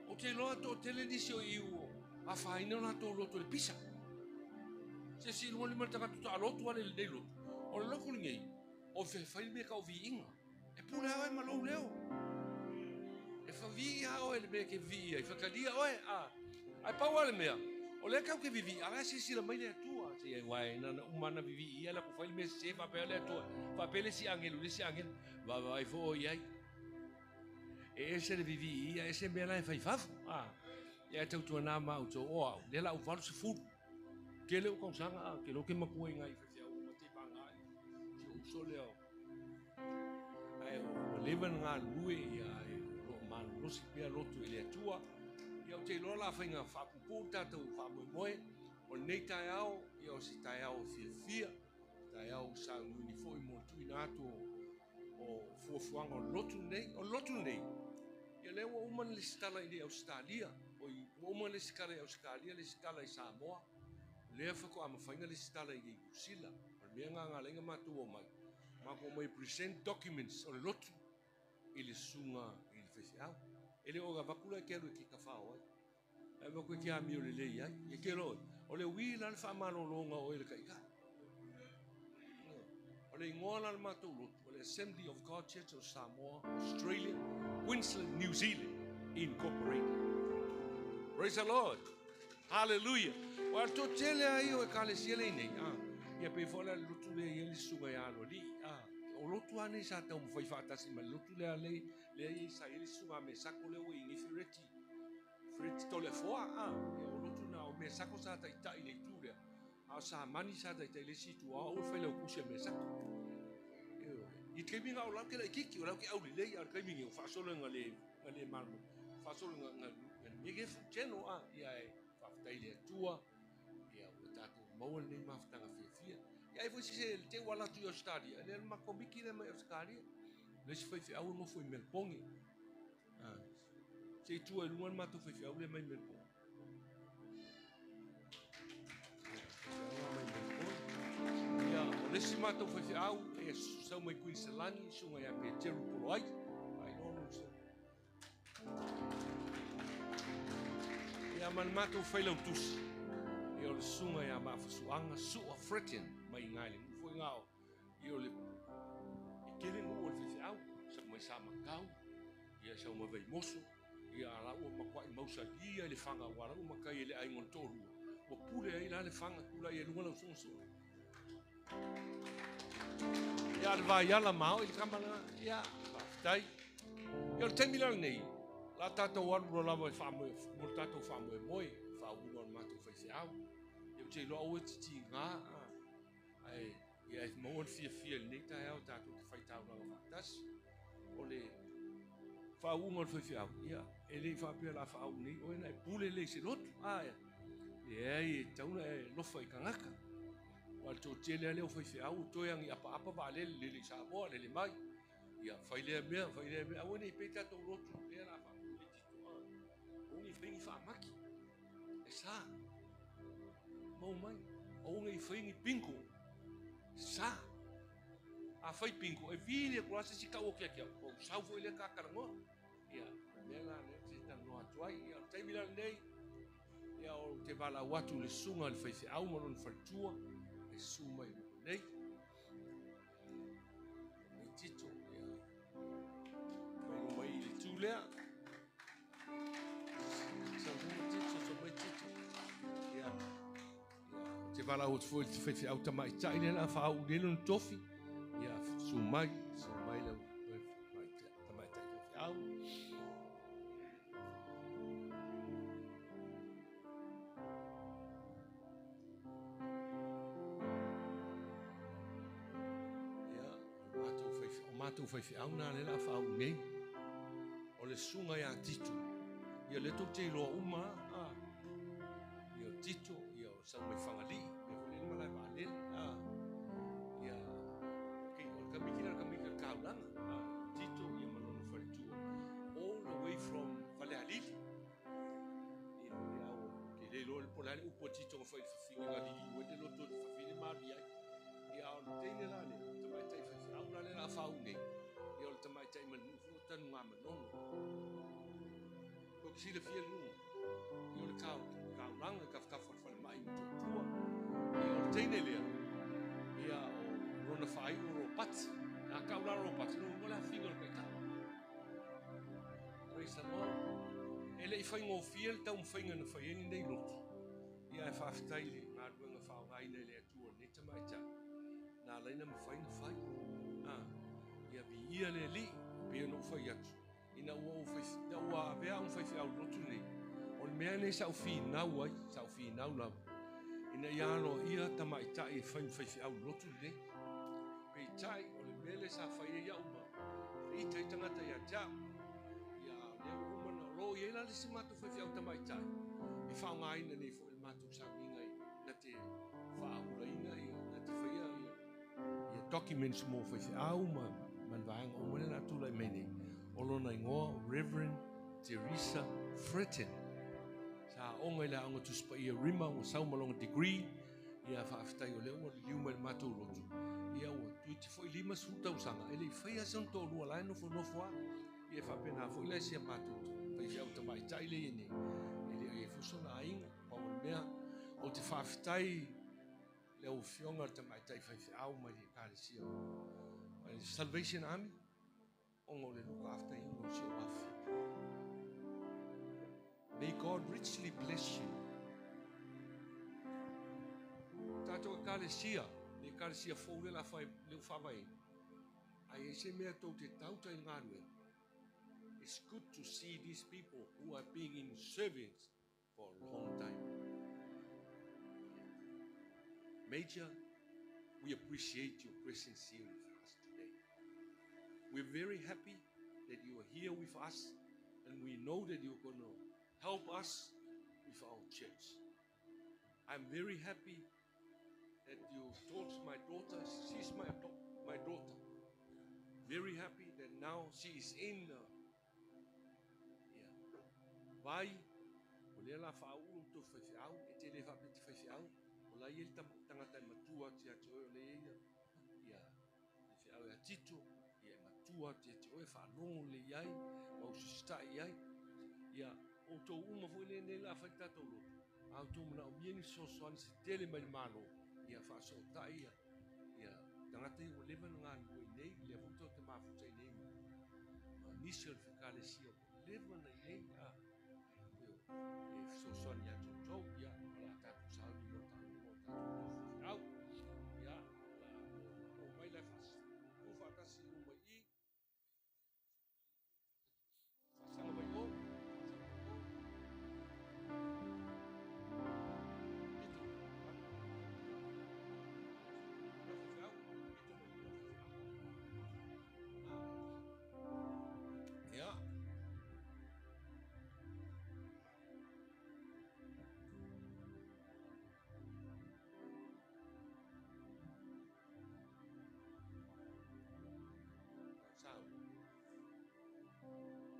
ou te iloa toatele nisi o i ua afaina o latou loto i le pisa. Se isi luga lima le tagata taalotu ale i lenei lotu. O le lotu lenei, o fea fai le mea tau viiga. E pule lava oe ma lou leo. E vivii lava oe i le mea e te vivii ai, faitalia oe. Ae pau lava le mea, o lea tatou te vivii, a o la e silasila mai le Atua. Se i aua e na ona uma lava ona vivii ia, latou fai le mea sese, faapea le Atua, faapea le isi agelu i le isi agelu, vaavaai foi oe i ai. E ese le vivii ia, ese mea la e fai i fafo. Ia e tautuana ma outou, o au, lea la ou 80. Tele ou tausaga, ou te iloa ou te matua i nai faifeau uma te vagaga ai si ou uso lea. Ae ua leva ona galulue, ia, ae o lo o malolosi pea loto i le Atua. Ia, ou te iloa la faiga faapuupuu le tatou faamoemoe. O lenei taeao, ia, o se taeao fiafia, taeao saunoini foi mo le tuuina atu o fuafuaga o le lotu lenei. O le lotu lenei, ia lea ua uma ona lesitala i Ausetalia, o i Ua uma le lesitala i Ausetalia, lesitala i Samoa, lea faatoa mafai ona lesitala i Niu Sila. O le mea lena na ala ai ona matou omai, matou omai e present documents o le lotu i le susuga i le faifeau. E le o avatu la e te alu e te tafao ai, ae avatu e te amio lelei ai. Ia te iloa oe, o le ui la le faamalologa o oe e le Taitai. O le igoa la o le matou lotu, o le Assembly of God Church of Samoa, Australia, Queensland, New Zealand Incorporated. Praise the Lord. Hallelujah. Ua le toatele lava ia o ekalesia lea i nei, a, ia pei foi la le lotu lea e i ai le susuga ia Aloalii, a, o lotu lava nei sa taumafai faatasi ma le lotu lea lea lea sa i ai le susuga a Mesako lea ua i nei Fereti, Fereti Toleafoa, a, ia o lotu na o Mesako sa taitai i le itu lea, a o Samani sa taitai i le isi itu, o au o le failautusi a Mesako. Ioe. I le taimi na o lau ke laitiiti, o lau ke aulelei, a o le taimi nei, ua faasolo ina le, ina le malamalama, faasolo ina, ina, ina megefu teno, a, ia e faafetai i le Atua, ia ua tatou maua lenei mafutaga fiafia. Ia ai foi se te ua alu atu i Ausetalia, lea le matou komiti lea mai Ausetalia, le isi faifeau e nofo i Melbourne. A, se i tua i luga le matou faifeau lea mai Melbourne. Ia, o le isi matou faifeau e sau mai Kuiniselani, susuga ia Peteru Poloai. Faailoa lou sau. Ia, ma le matou failautusi, ia o le susuga ia Maafasuaga Sua Fretton mai i Gaelegu foi na o, ia o le, e tele nuu o le faifeau, sau mai Samatau, ia sau mai Vaimoso, Ia a la ua matuai mausali ai le faga aua la ua matai e le aiga o le toalua, ua pule ai la le faga tulai ai luga lau sugasua. Ia le vaiala ma o i le kama lena. Ia, faafetai. Ia o le taimi la lenei, la tatou alu loa lava e faamoe, mo le tatou faamoemoe, faauuga o le matou faifeau. Ia ou te iloa aua e te tiga, ae ia e maua le fiafia i lenei taeao tatou te faitaulaga faatasi. O le faauuga o le faifeau, ia, e le i faapea la faauu nei oe na e pule lelei i se lotu. A, leai, e tatau ona e alofa i tagata. Aua o le toatele lava lea o faifeau ua toe agi apaapa vaalele, lele i Samoa, lele mai. Ia, fai lea mea, fai lea mea. Aua ne i pei tatou lotu lea la faapea le tito. Aua ne i fai ni faamaki. E sa. Mau mai. Aua ne i fai ni bingo. Sa. A fai bingo, e vili atu lava se isi tau o ke ake au. Ua ou sau foi lea ta talanoa. Ia, o le mea la lea ou te talanoa atu ai. Ia, o le taimi la lenei, ia, ou te valaau atu i le susuga i le faifeau ma lona faletua, e susu mai i luma nei. Mai Tito, ia, mai luma i le tu lea. Sau luma Tito, sau mai Tito. Ia, ia, ou te valaau atu foi i le faifeau tamaitai lea o le a faauu nei lona tofi. Ia, susu mai, susu mai lau tamaitai faifeau. Ia, o matou faifeau, o matou faifeau na lea o le a faauu nei. O le susuga ia Tito, ia lea tou te iloa uma a, ia o Tito, ia o sau mai Fagalii, mea foi lea le malae vaalele, a, ia, okay, o le kamiki lea o le kamiki o le taulaga, a, Tito ia ma lona faletua, all the way from Falealili. Ia, o le au, ou te le iloa po o le a le upu a Tito na fai i le fafine na liliu ai le loto i le fafine ma alu i ai. Ia, a o le teine la lea, o le tamaitai faifeau la lea o le a faauu nei, ia o le tamaitai mai le nuu foi o Tanugamanono. Tou te silafia le nuu, ia o le taulaga i tafatafa o le falemai i Motootua. Ia, o le teine lea, ia, o lona faaiu o Ropati. A tau la o Ropati, lona uiga o le afafine o le taitai. Praise the Lord. E le i faigofie le taumafaiga na fai ai lenei lotu, ia ae faafetai i le galuega faaaogaina e le Atua i lenei tamaitai, na ala ai ona mafai ona fai. A, ia viia le Alii, e pei ona ou fai atu, ina ua ou fai, ina ua avea au ma faifeau i le lotu lenei, o le mea lenei sa ou finau ai, sa ou finau lava, ina ia aloaia tamaitai e fai ma faifeau i le lotu lenei. Peitai, o le mea lea sa fai ai au ma ita ai tagata ia te au, ia o lea ua uma ona, o lo o i ai la le isi matou faifeau tamaitai e faaaogaina nei foi i le matou sauniga i na te faaulaina ia, na te faia ia, ia documents mo faifeau ma, ma le vaega uma lea o le a tulai mai nei. O lona igoa o Reverend Teresa Fretton. aoga i le aoga Tusi Paia Rima ua sau ma lona degree, ia faafetai o lea ua liliu mai i le matou lotu, ia ua toeitiiti foi 50 tausaga e le i faia sona toalua, la e nofonofo lava. Ia e faapena foi la i si a matou faifeau tamaitai lea e i ai nei, e le o i ai foi sona aiga. Pau o le mea, ou te faafetai i lau Afioga i le tamaitai faifeau mai le Ekalesia mai le Salvation Army, ona o le look after ina o si ou afafine. May God richly bless you. Tatou Ekalesia, le Ekalesia fou lea la fai, lea ua faavaeina, a i ai se mea tou te tauta i le galuega, it's good to see these people who are being in service for a long time. Major, we appreciate your presence here with us today. We're very happy that you are here with us, and we know that you're going to help us with our church. I'm very happy that you taught my daughter. She's my daughter. Very happy that now she is in the, yeah. Vai, o lea la faaulu tou faifeau, e te le faapea te faifeau, o la i ai le tagata e matua atu ia te oe, o lea e ia, ia, le feau ia Tito, ia e matua atu ia te oe, faalogo lelei ai, ma usisitai i ai. Ia, outou uma foi lenei la fai le tatou lotu, a outou manaomia ni fesoasoani se tele mai le Malo, ia faasootai ia, ia tagata ia ua leva ona galulue i inei, lea foi tou te mafuta i inei ma nisi o le Ekalesia ua leva ona i inei, a, e fesoasoani ia te outou, ia, o le a tatou sauni mo tatou faifeau. Ia, o le a omai la e tu faatasi i luma i i, faasaga mai o, faasaga mai o. Pito, la faifeau, pito mai i la faifeau. Ia. Sa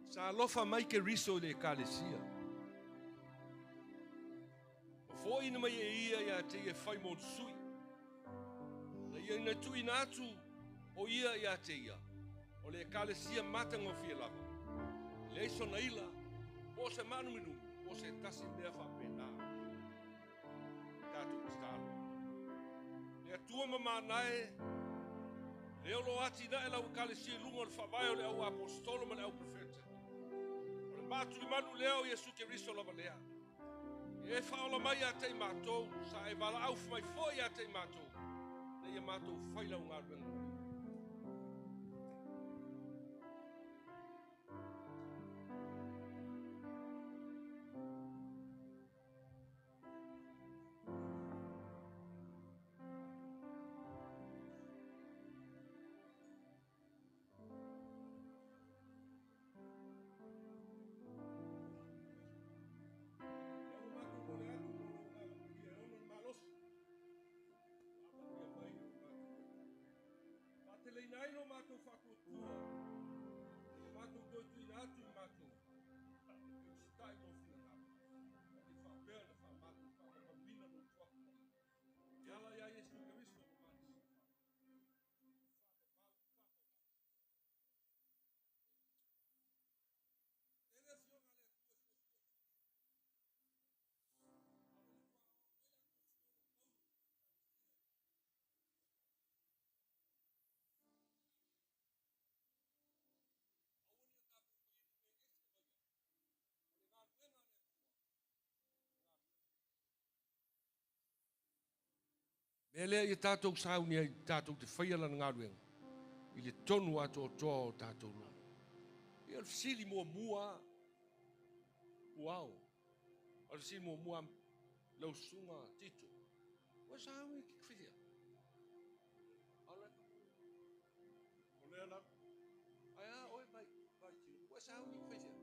Sa alofa mai Keriso i le Ekalesia. Ua foaiina mai e ia ia te ia e fai mo le sui. Na ia ina tuuina atu o ia ia te ia, o le Ekalesia matagofie lava. E leai sona ila, po o se maanuminumi, po o se tasi mea faapena. Tatou tatalo. Le Atua mamana e, lea o lo atinae lau Ekalesia i luga o le faavae o le au aposetolo ma le au profeta. O le maatulimanu lea o Iesu Keriso lava lea. E faaola mai ia te i matou, sa e valaau mai foi ia te i matou, na ia matou fai lau galuega. Lea ua matou momoli atu mo lou agaga paia e ono le malosi. Faamanuia mai i lo matou Atua. Faateleina ai lo matou faatuatua, ina matou toe tuuina atu i matou e usitai lou finagalo. Ina ia faapea ona faamatou faamamaluina lou suafa paia. E ala ia Iesu Keriso ma manisi. Tele afioga a le Atua e fuafua. Mea lea ia tatou sauni ai tatou te faia lana galuega i le tonu atoatoa o tatou loto. Ia o le fesili muamua puao. O le fesili muamua lau susuga Tito. Ua sauni ki whihia. Ala O lea lava. Ai a oe vai vai ti. Ua sauni ki whihia.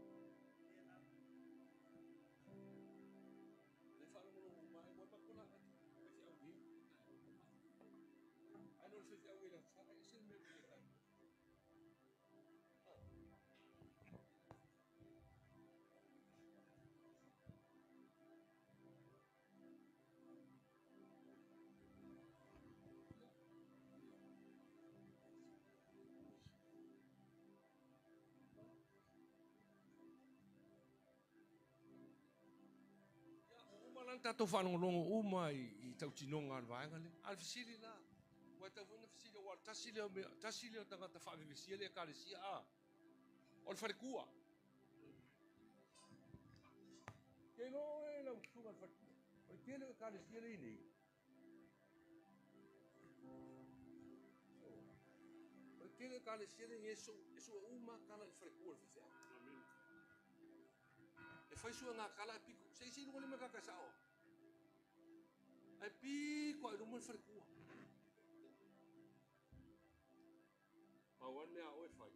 Le whaalongolongo mai ua makola atu faifeau ni. Ai no le faifeau e la wha e se le mea le kai. la na tatou faalogologo uma i tautinoga a le vaega lea. A o le fesili la, ua e tatau foi ona fesili aua o le tasi lea o mea, tasi lea o tagata faavevesia le Ekalesia, a, o le faletua. Ke iloa oe lau susuga i le faletua, o le tele o Ekalesia lea i nei, o le tele o Ekalesia lea i nei e sue uma lava tala i le faletua o le faifeau. E fai suega tala ae pito, se i luga lima tagata e sao. Ae pito lava i luma le faletua. Pau lava le mea a oe e fai, o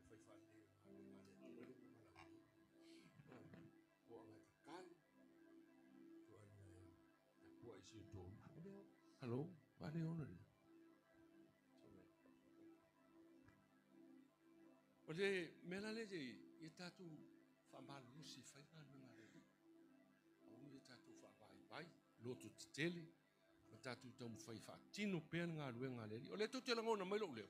le fai faalelei o le galuega a le Atua i lou valaauina. Toaga e tatalo, toaga e tapuai i si o outou nuu. Hello, vale ona lea. O le mea la lea ia tatou faamalolosi e fai galuega a le Alii. Aua ne i tatou faavaivai, loto tetele, ma tatou taumafai e faatino pea le galuega a le Alii. O lea tou te lagona mai lou leo.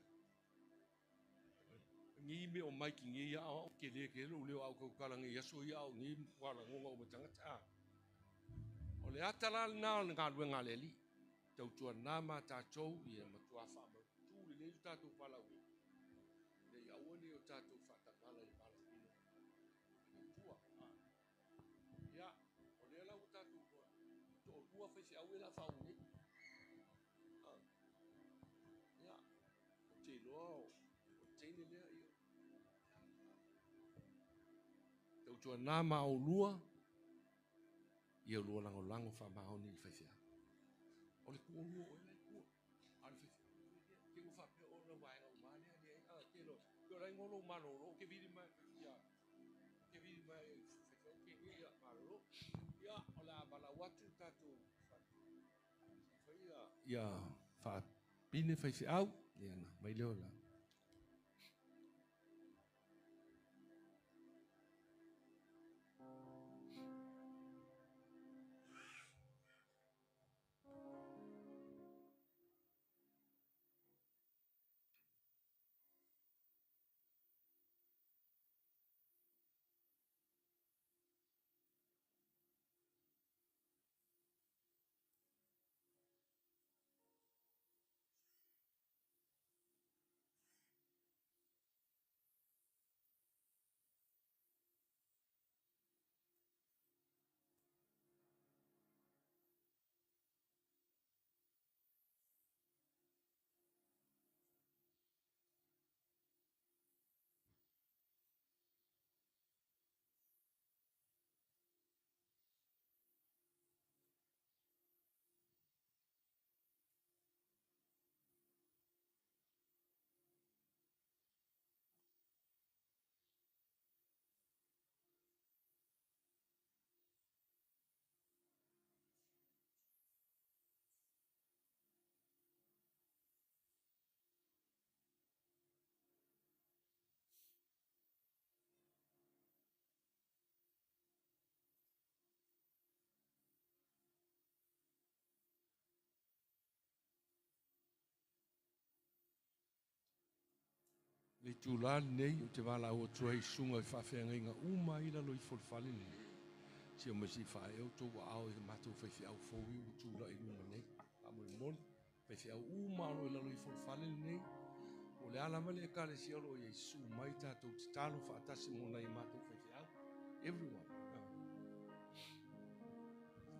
Nei mea o maiki nei a o tele tele lou leo a ou tautala nei i aso ia a o nei matua lagona uma e tagata. A o le ata la lena o le galuega a le Alii. Tautuana ma tatou ia matua faamautu lelei lo tatou valaauina. Ina ia aua ne i o tatou faatamala i le valaauina a le Atua. Ia, o lea la ua tatou toalua faifeau ia o le a faauu nei. Ia, ou te iloa o le teine lea, ia. Tautuana ma oulua, ia lua lagolago faamaoni i le faifeau. O le tualua o oe la e tua. A o le faifeau, te ua faapea o le vaega uma lea, leai, a te loa, pe o la e igoa lou malolo, ou te vili mai, ia, te vili mai, faifeau ke nei, ia, malolo. Ia, o le a valaau atu tatou faia, ia, faapine faifeau, ia, na mai lea o la. Le itula lenei ou te valaau atu ai i susuga i faafeagaiga uma ai i lalo ifo o le fale lenei. Se omai se i faaee outou aao i le matou faifeau fou ia ua tulai i luma nei. Faamolemole, faifeau uma o lo o i lalo ifo o le fale lenei. Po o le a lava le ekalesia o lo o i ai, susu mai tatou tatalo faatasi mo nai a matou faifeau. Everyone.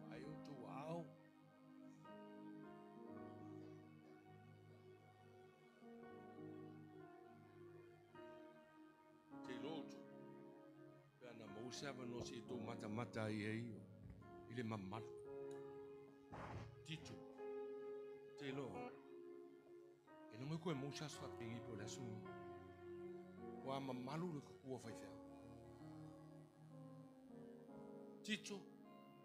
Faaee outou aao. Te iloa outou, pe a na maua se avanoa se i tou matamata ai ai i le mamalu. Tito, te iloa, e logo e koe maua se aso faapenei po o le aso lenei. Ua mamalu le kukua faifeau. Tito,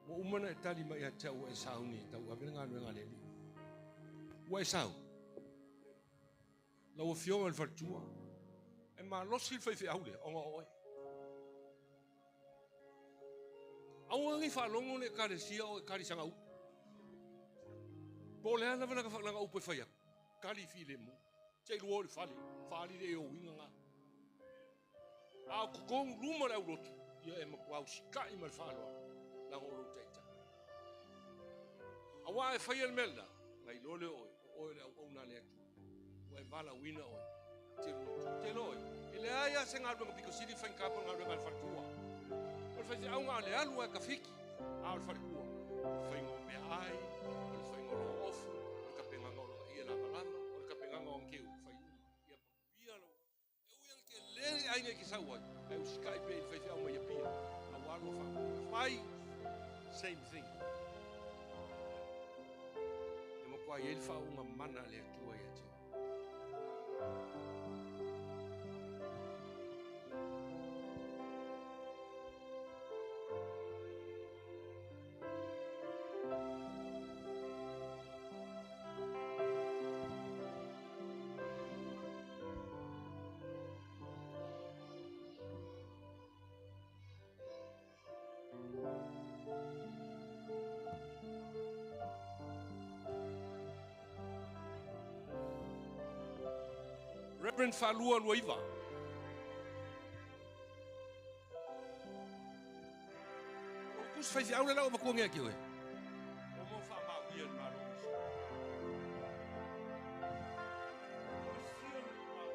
ua uma ona e tali mai ia te au ua e sauni e tauave le galuega a le Alii. Ua e sau. Lau Afioga i le faletua, e malosi le faifeau lea ona o oe. Aua ne i faalogo le Ekalesia o e kali sana upu. Po o le a lava lana upu e fai atu, kali filemu. Se i lua o i le fale, faaali le uiga na. A o totonu luma o le aulotu, ia e matua usitai ma le faaaloalo, leaga o lou taitai. Aua e whai al mea la, ngai lole oe, o oe le au au nā le atu. Ua e wala wina oe. Te rutu, te loi. E le aia se ngā ruenga piko siri whain kapo ngā ruenga al wharekua. O le whai au ngā le alu e ka fiki, a o le wharekua. O le whainga o mea ai, o le whainga o lo ofu, o le kapenga o lo ia lava lava, o le kapenga o angkeu, whai uma. Ia manuia lo. E ui ang te le ai ngai ki sau ai. E usikai pe i le whai au mai a pia. A walo wha. Whai, same thing. E mo kwa i el wha unga mana le atua i ate. Reverend Falua Luaiva. O kus fai aula la o makuanga ki oe. O mo fa ma ia le malo. O sia le malo.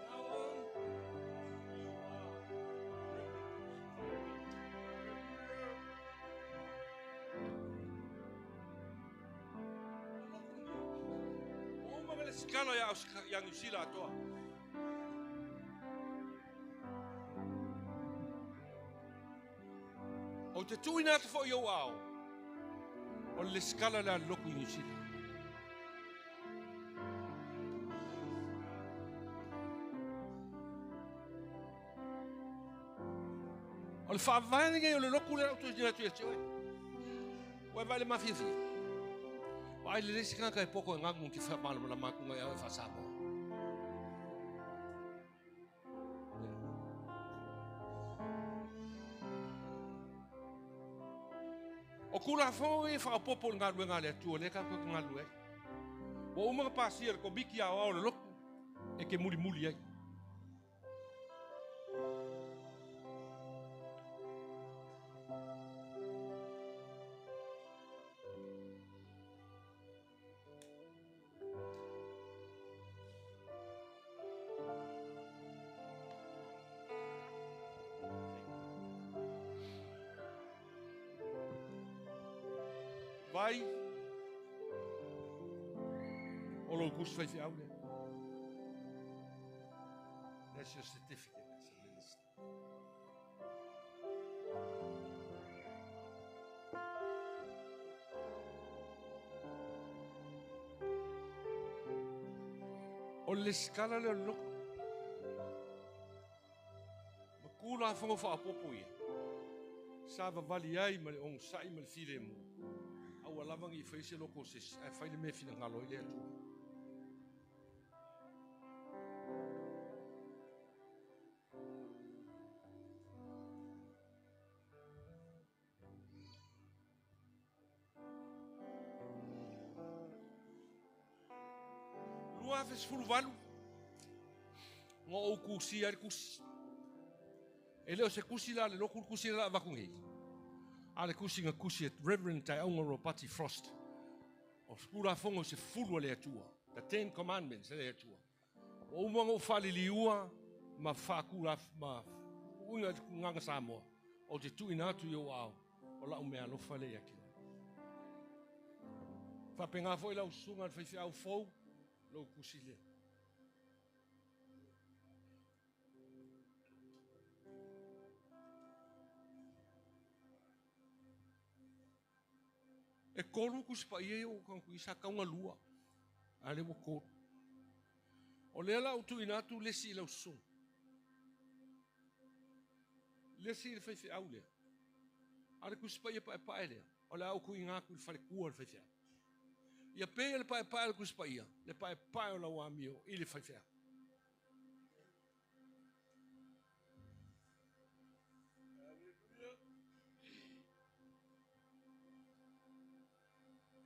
Now on, you are Sikala ia ia New Zealand atoa. O te tuina atu fo i au ao. O le sikala le loku i New Zealand. O le whaavaenga ngai o le loku le au tuina atu ia te oe. Ua e vai le mafiafia. O ai le lesi kanga e poko e ngangu ki wha mala mala makunga e au e whasamoa. O kura whango e whakapopo ngā rue ngā le atua, le ka koe ngā rue. O umanga pāsia le komiki au au le loku, e ke muri muri ai. Vai o lo kus fai fi aule. That's your certificate as a minister. O le skala le loko. Makula whango whaapopo ia. Sa vavali ai ma le ong sai ma le file mu. Aua lavangi i whaise loko se e whaile me whina ngalo i le atua. Lua fes fulu valu. Ngā o kusi ai kusi. E leo se kusi la le loku kusi la vakungi. A le kusi ngā kusi e Reverend Tai Aunga Ropati Frost. O skura whongo se fulu le atua. The 10 Commandments le atua. O umanga o whali liua ma whakura ma uinga nganga Samoa. O te tuina atu i o ao. O lau mea alofa le ia kina. Whapenga fo i lau sunga le whaiwhi au fou. Lau kusi lea. E kolu kusi pa ia o kanku isa kaunga lua. A le kolu. O lea lau tuina atu lesi i lau sunga. Lesi i le whaiwhi au lea. A le kusi pa ia pa e pa e lea. O le au kui ngā kui le wharekua le whaiwhi au. Ia pe le pa e pa e le kusi pa ia. Le pa e pa e o lau amio i le whaiwhi au.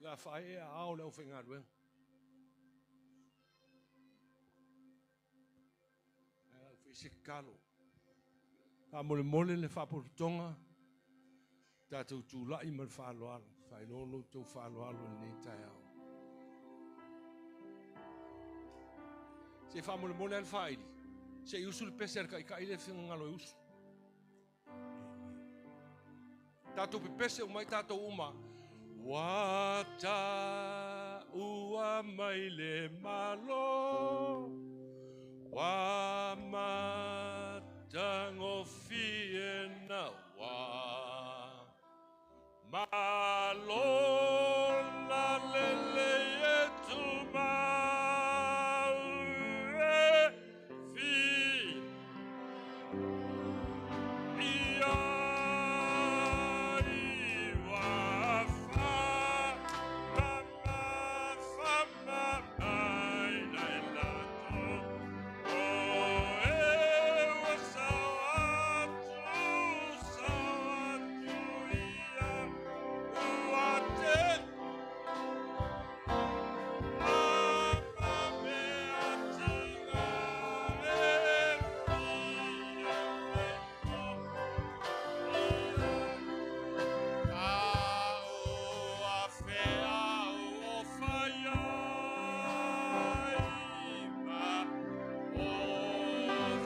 La whae a ao leo whainga ruenga. Lau whaise kalo. Ka mole mole le whaporutonga. Tatou tulai ma le faaaloalo, faailoa lo outou faaaloalo i lenei taeao. Se i faamolemole lava le faaili, se i usu le pese a le taitai lea e finagalo e usu. Tatou pepese uma ai tatou uma. Ua taua mai le Malo, ua matagofie na ua malo na lelei e tumau e fi ia iwa fa ma ma fa ma mai nai latou o e ua sao atu sao atu ia ua te ama mea tiga e fia mai Ka ua feau o faiai ma o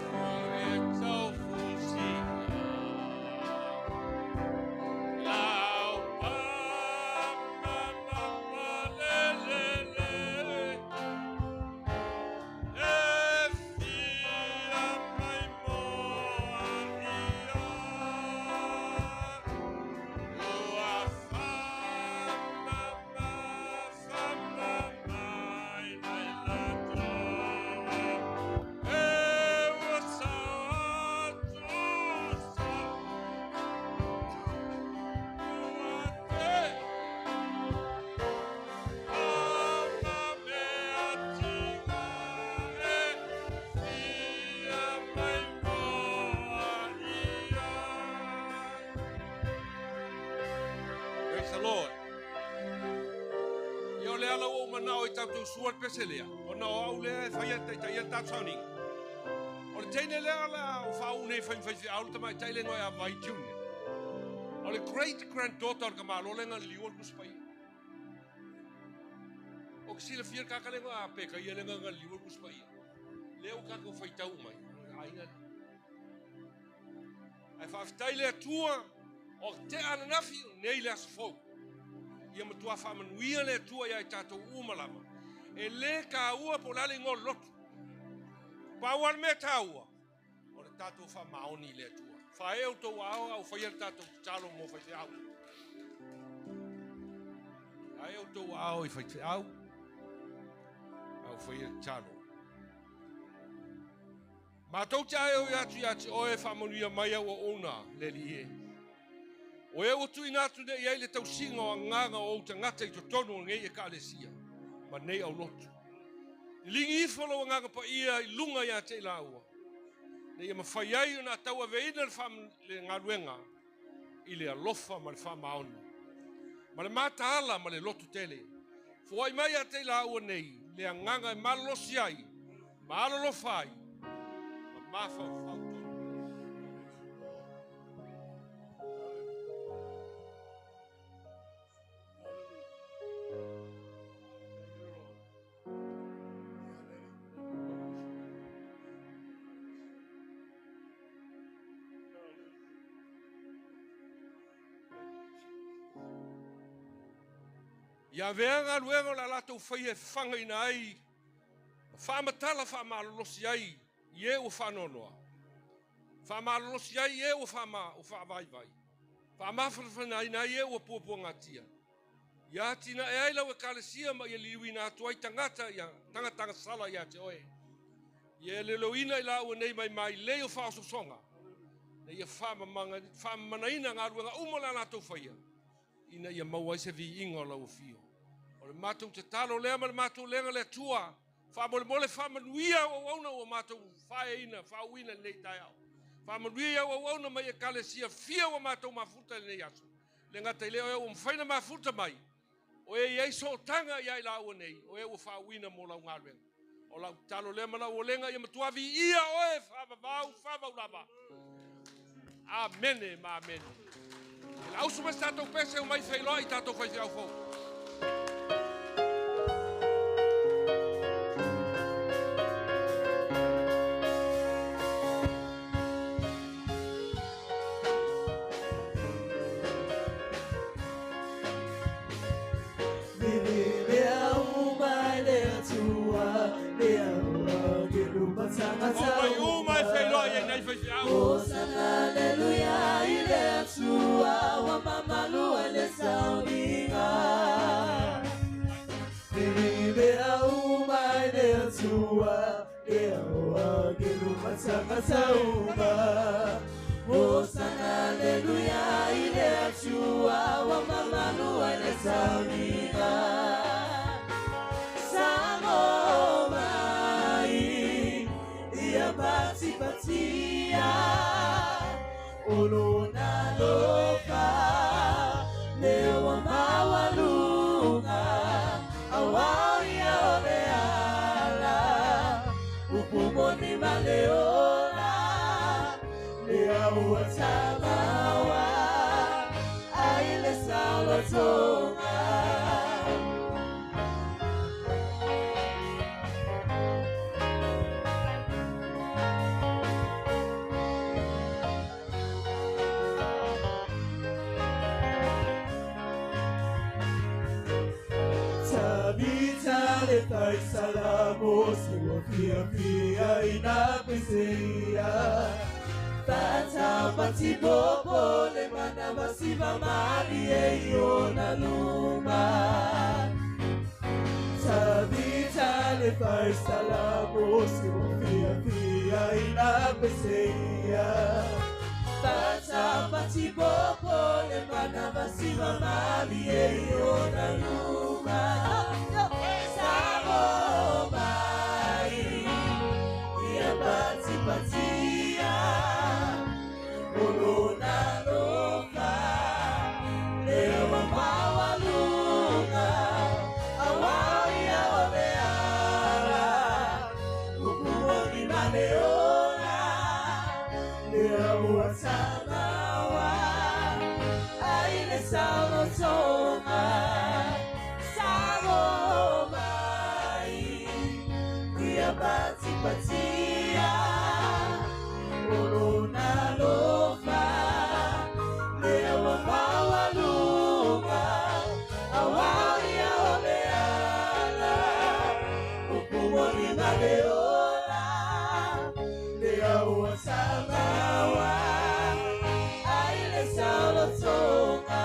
fue tau fusia. Lau pa ma ma pa le le le e fia mai moa ia. Ua fa ma ma fa ma mai nai latou e ua sao atu sao ua te ama mea tiga e fia mai moa ia. Praise the Lord. Ia o le ala ua ou manao i tatou sua le pese lea, ona o au lea e faia taitai ai le tatou sauniga. O le teine lea la o faauu nei fai faifeau le tamaitai le igoa ia Vai Junior. O le great granddaughter o le tamaloa lea na liliua le Tusi Paia. O ke silafia le tagata lea a Pekaia lea na liliua le Tusi Paia. Lea ua tatou faitau mai, o le aiga lea. Ae faafetai le Atua, o te ananafi nei le aso fou. Ia matua faamanuia le Atua ia i tatou uma lava. E le taua po o le a le igoa o le lotu. Pau lava le mea taua, o le tatou faamaoni i le Atua. Faaee outou aao a o faia le tatou tatalo mo faifeau. Faaee outou aao i faifeau a o faia le tatalo. Matou te ae atu ia te oe faamanuia mai au auauna le Alii e. O e ua tuuina atu nei i ai le tausiga o agaga o ou tagata i totonu o nei ekalesia ma nei aulotu. Liligi ifo lou agaga paia i luga ia te i laua. Na ia mafai ai ona tauaveina le galuega i le alofa ma le faamaoni. Ma le mataala ma le loto tele. Foai mai ia te i laua nei le agaga e malolosi ai, ma alolofa ai, ma mafaufau tonu. Ia avea galuega o le a latou faia e fafagaina ai, ma faamatala faamalolosi ai i e ua faanoanoa, faamalolosi ai i e ua faavaivai, faamafanafanaina ai e ua puapuagatia. Ia atinae ai lau ekalesia ma ia liliuina atu ai tagata ia tagatagasala ia te oe. Ia leoleoina i laua nei mai mailei o faaososoga, na ia faamamanaina galuega uma o le a latou faia, ina ia maua ai se viiga o lau afio. O le matou tatalo lea ma le matou lega le Atua, faamolemole faamanuia au auauna ua matou faaeaina, faauuina i lenei taeao. Faamanuia au auauna mai ekalesia fia ua matou mafuta i lenei aso. Le gata i lea o ea ua mafai na mafuta mai, o e i ai sootaga ia i laua nei, o e ua faauuina mo lau galuega. O lau tatalo lea ma lau olega ia matua viia oe faavavau faavaulava. Amene ma amene. E la ausu mas tātou pese o mai whailoa i tātou whaiwhiau fou. O mai uma e whailoa i nei whaiwhiau. Hosanna, hallelujah, ile atua wa mamalu ele sauninga. Bibibea uma ile atua, lea oa gelu matanga uma. Hosanna, hallelujah, ile atua wa mamalu ele sauninga. Samo mai, ia pati patia, olona lofa, lewa mawalunga, awao ia ole ala, upumoni maleola, lea uatamawa, aile salotonga. Tabita le faisalamo, se wa fia fia ina peseia. Fata pati bobo le mana masiva mali e iona luma. Tabita le faisalamo, se wa fia fia ina peseia. Fata pati bobo le mana masiva mali e iona luma. Samo mai, ia pati patia, olona lofa, lewa mawalunga, awao ia ole ala, upumoni maleola, lea uatamawa, aile salotonga. Samo mai, ia pati patia, olona lofa, lewa mawalunga, awao ia ole ala, upumoni maleola, lea uatamawa, aile salotonga,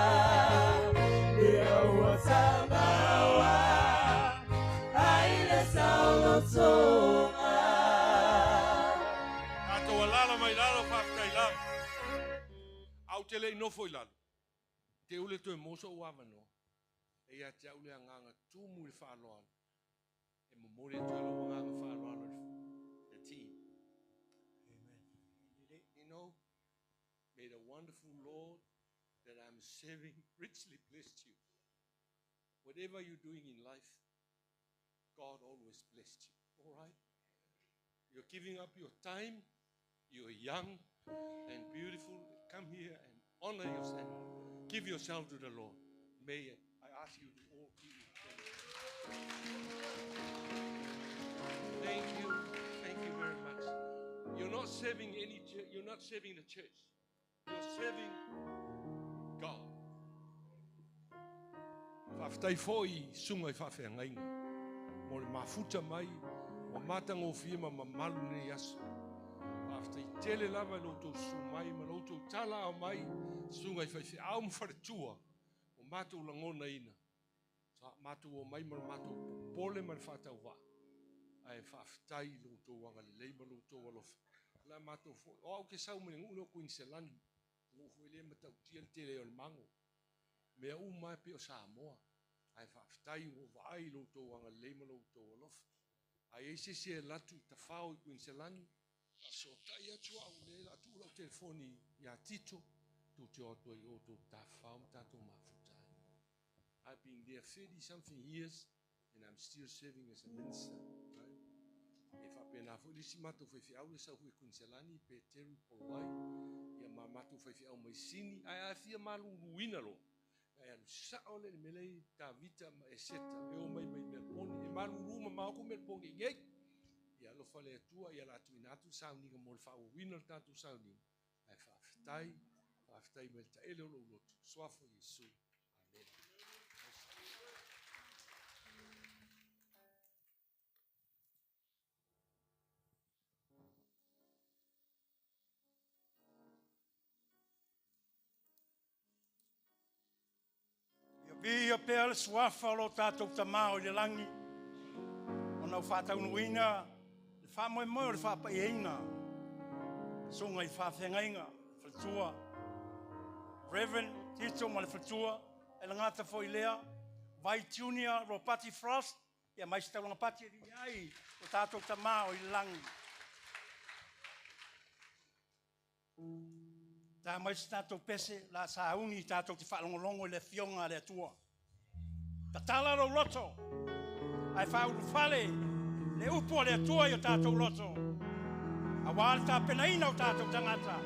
lea uatamawa, aile salotonga. Tātou alala mai lalo whaftai lava. Au te lei nofo i lalo. Te ule toe moso o awanoa. E ia te au le anganga tumu le whaaloalo. E momori atu e lo anganga whaaloalo le team. Amen. You know, may the wonderful Lord that I'm serving richly bless you. Whatever you're doing in life, God always blessed you. All right? You're giving up your time. You're young and beautiful. Come here and honor yourself. Give yourself to the Lord. May I ask you to all give it. Thank you. Thank you very much. You're not serving any church. You're not serving the church. You're serving God. Whawhetai fo i sunga i whawheangainga. Mo le mafuta mai, o matangofie ma mamalu nei aso. Whawhetai tele lava i loutou su mai, ma loutou tala ao mai, sunga i whaiwhiau ma wharetua, o mātou langona ina. Sa mātou o mai ma le mātou popole ma le whātau wā. Ae whawhetai i loutou anga lelei ma loutou alofa. La mātou fo, o au ke sau mene ngu leo Queensland, ngu fo ile matautia le tele o le mango. Mea u mai pe o Samoa. Ae whawhetai o vaai loutou anga lelei ma loutou alofa. Ai e se se latu i tawhao i Queensland, so tai atu au le la tu lau telefoni ia Tito, tu te oto i o tō tawhao ma tātou mafutai. I've been there 30 something years and I'm still serving as a minister. Right? E whapena fo lisi mātou whewhi au le sau hui Queensland pe Terry Polwai ia Ma matou faifeau mai sini, ae a fia maluluina loa, ae alu sao lea i le mea la e i Tavita ma Eseta, e omai mai Melponi, e malulu mamao atu Melponi i inei. Ia alofa le Atua, ia o le a tuuina atu le sauniga mo le faaauauina o le tatou sauniga, ae faafetai, faafetai mai le taele o lou loto, suafa o Iesu. Amene. Ia viia pea le suafa o lo tatou Tama o i le lagi, ona ua faataunuuina le faamoemoe o le faapaiaina susuga i faafeagaiga faletua Reverend Tito ma le faletua, e le gata foi i lea, Vai Junior Ropati Frost, ia mai se taulaga pati e viia ai o tatou Tama o i le lagi. Ta mai se tatou pese la sauni tatou te faalogologo i le afioga a le Atua. Tatala lou loto, ae faaulufale le upu a le Atua i o tatou loto, auā le tapenaina o tatou tagata,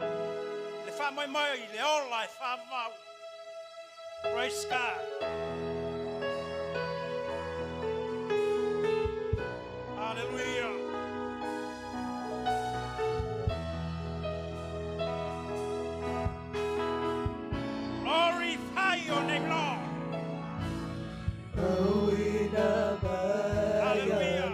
le faamoemoe i le ola e faavavau. Praise God. Hallelujah. Glorify your name, Lord. Hallelujah.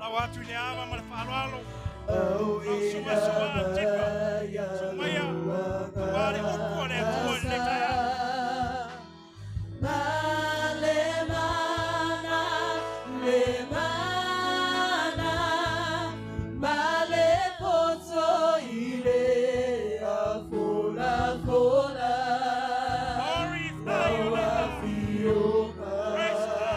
Lau atu i le ava ma le faaaloalo. Lau suasua tipa. Sumaia. Ua le upu a le Atua i lenei taeao. Glorify your name, Lord. Praise God.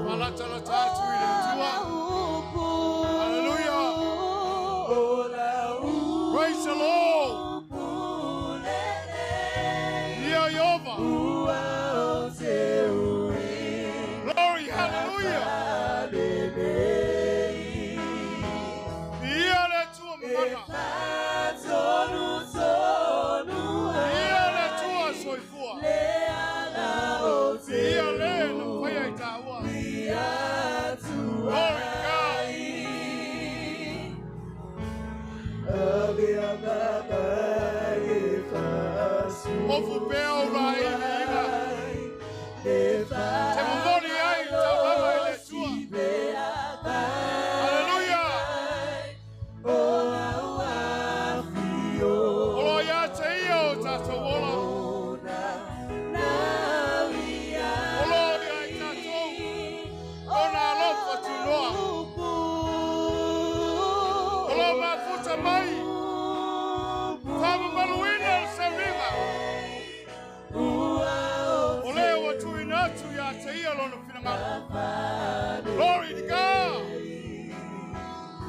Falatalata atu i le Atua. Hallelujah. Praise the Lord. Ia Iova. Glory, hallelujah. Ia le Atua mamana. Ia le Atua soifua. Ia le na whaia i tāua. Glory to God. Ofu pea o rā i ina. Te momoli ai taulanga i le Atua. Hallelujah. Olo ia te ia o tātou ola. Olo ia i tātou. Ona alofa tunoa. Olo mafuta mai. Whamamaluina le sauniga. O lea ua tuuina atu ia te ia lona finagalo. Glory to God.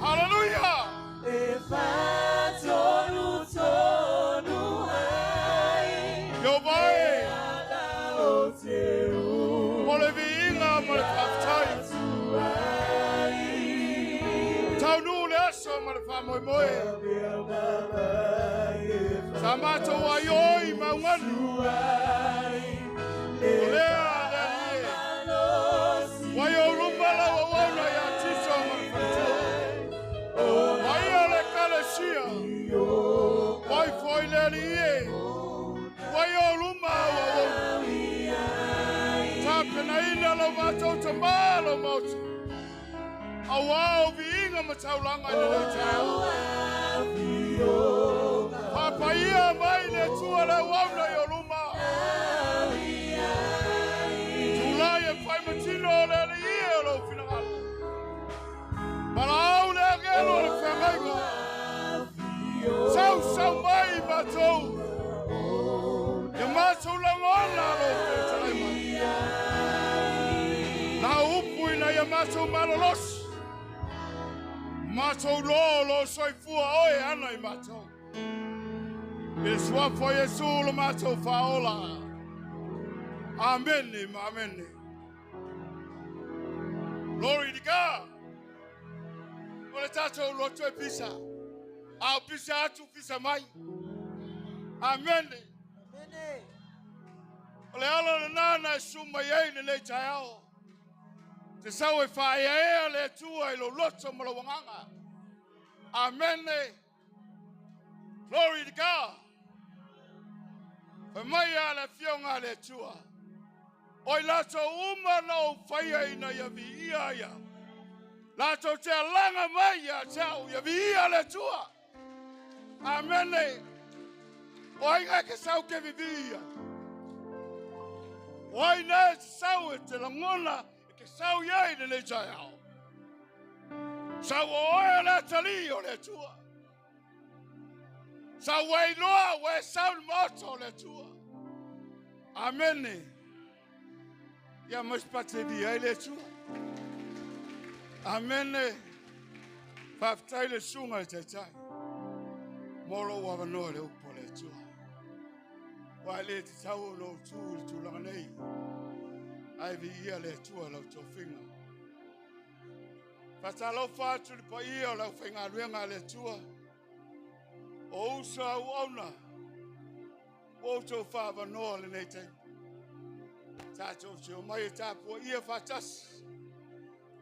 Hallelujah. Iova e. Mo le viiga ma le faafetai. Taunuu le aso ma le faamoemoe. Sa matou ai oi maugani. O lea le Alii e. Ua i ou luma lau auauna ia Tito ma le faletua. Ua ia le ekalesia. Ua ifo i le Alii e. Ua i ou luma au auauna. Tapenaina tamā lau maota. Auā o viiga ma taulaga i lenei taeao. Faapaia mai le Atua le auauna i o luma. Tulai e faimatino o le alii e o lou finagalo. Valaau le agelo o le feagaiga. Sausau mai i matou. Ia matou lagona lou fetalai mai. Na upu ina ia matou malolosi. Matou loa o lo soifua oe ana i matou. I le suafa o Iesu lo matou faaola. Amene ma amene. Glory to God. O le tatou loto e pisa. A o pisa atu, pisa mai. Amene. O le ala lenā na e susu mai ai lenei taeao. Te sau e faaeaea le Atua i lou loto ma lou agaga. Amene. Glory to God. Fai mai a le afioga a le Atua. O i latou uma na ou faia ina ia viia ia. Latou te alaga mai ia te au ia viia le Atua. Amene. O ai ngai ke sau ke vivia. O ai nei te sau e te lagona e ke sau iai lenei taeao. Sau o oe o le atalii o le Atua. Sau e iloa ua e sau i le maota o le Atua. Amene. Ia mai se pate via ai le Atua. Amene. Faafetai le susuga i le Taitai mo lou avanoa i le upu a le Atua. Ua e le tatau ona ou tu i le tulaga nei, ae viia le Atua i lau tofiga. Faatalofa atu i le paia o le aufaigaluega a le Atua, o uso auauna ua outou faavanoa lenei taimi. Tatou te omai e tapuaia faatasi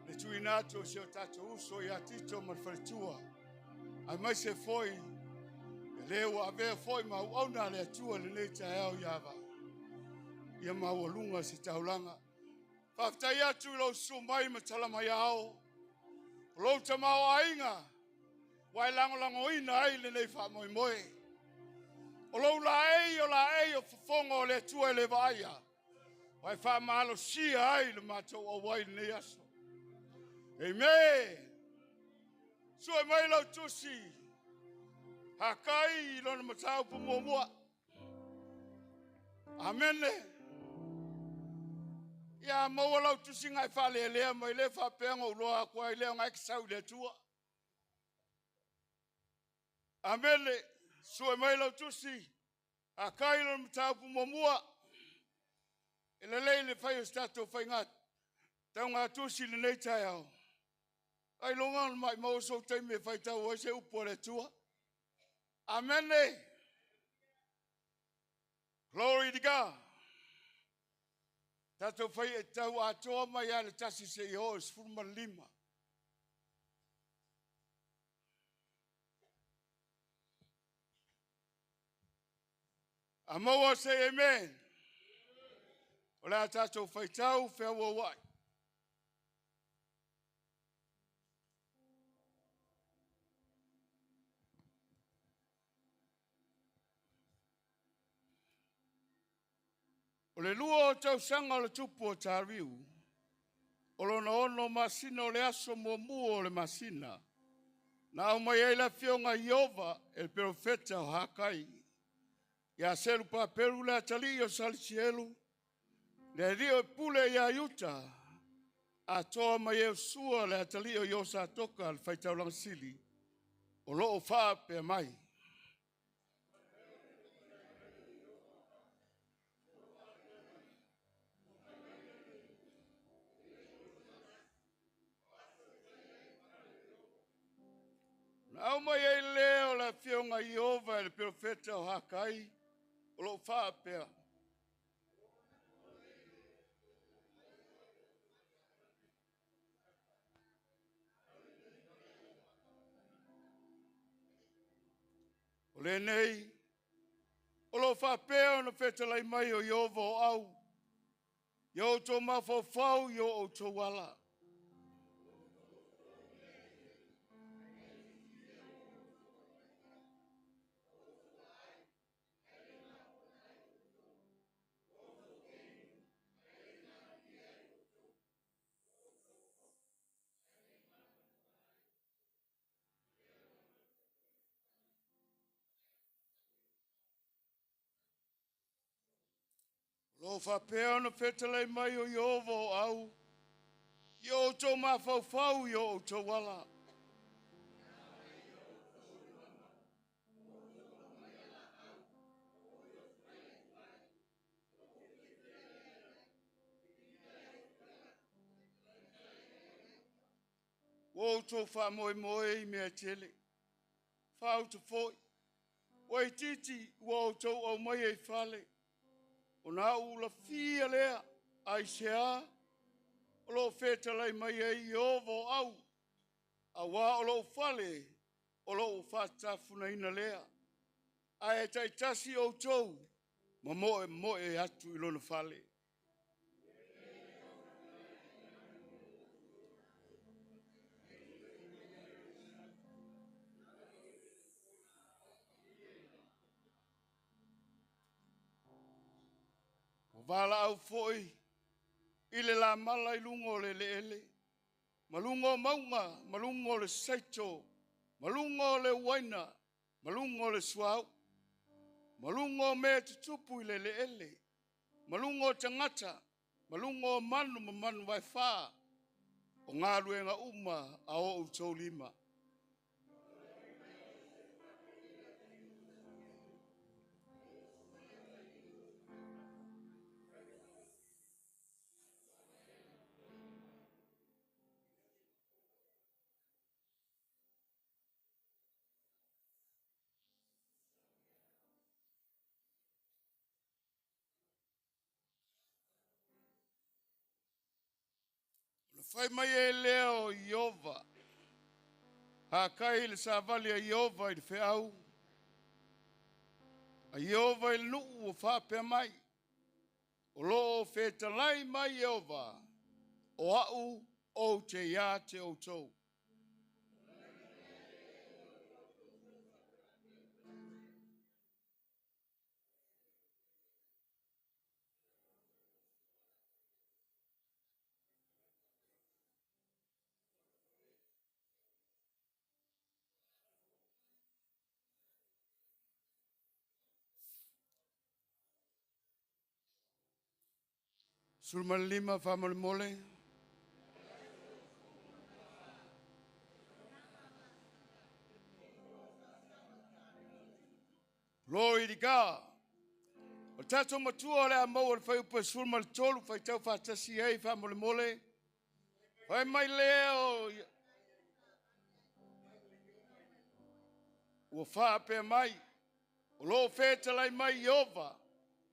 le tuuina atu o si o tatou uso ia Tito ma le faletua, aemaise foi e le ua avea foi ma auauna a le Atua lenei taeao ia va. Ia maualuga se taulaga. Faafetai atu i lou susu mai ma tala mai ao. O lou tamaoaiga ua e lagolagoina ai lenei faamoemoe. O lou laei o laei o fofoga o le Atua e le vaaia. Ua e faamalosia ai le matou auai i lenei aso. Amen. Sue mai lau tusi. Hakai i lona mataupu muamua. Amene. Ia maua lau tusi ngai faalealea mai le faapea o uloa aku ai lea ngai ke sau i le Atua. Amene. Sue mai lau tusi. Hakai i lona mataupu muamua. E lelei le fai o se tatou faiga tauga tusi lenei taeao. Ai loga o mai mau sou taimi e faitau ai se upu a le Atua. Amene. Glory to God. Tatou fai e tau atoa mai a le 1 seia oo i le 15. A maua se amen. O le a tatou faitau feauauai. O le 2 o tausaga o le tupu o Tariu, o lona 6 masina o le aso muamua o le masina, na aumai ai le afioga i Ieova e le perofeta o Hakai, ia Serupapelu le atalii o Salitielu, le alii o pule ia Iuta, atoa mai Iosua le atalii o Iosatoka le faitaulaga sili, o loo faapea mai. Na aumai ai lea o le afioga i Ieova e le perofeta o Hakai, o loo faapea. O lenei, o loo faapea ona fetalai mai o Ieova o au, Ia outou mafaufau i o outou ala. O lo o faapea ona fetalai mai o Ieova o au, i o outou mafaufau i o outou ala. Ua outou faamoemoe i mea tele, faautu foi, ua itiiti ua outou aumaia i fale, ona au ulafia lea, aisea? O lo o fetalai mai ai Ieova o au, auā o lou fale o lou faatafunaina lea, ae taitasi outou ma moemoe atu i lona fale. Ua valaau foi i le lamala i luga o le eleele, ma luga o mauga, ma luga o le saito, ma luga o le uaina, ma luga o le suauu, ma luga o mea e tutupu i le eleele, ma luga o tagata, ma luga o manu ma manu vaefa, o galuega uma a o outou lima. Ona fai mai ai lea o Ieova, Hakai i le savali a Ieova i le feau, a Ieova i le nuu ua faapea mai, o lo o fetalai mai Ieova, o au ou te ia te outou. 15 faamolemole. Glory to God. O le tatou matua o le a maua le fuaiupu e 13 faitau faatasi ai faamolemole. Fai mai lea o ua faapea mai, o lo o fetalai mai Ieova,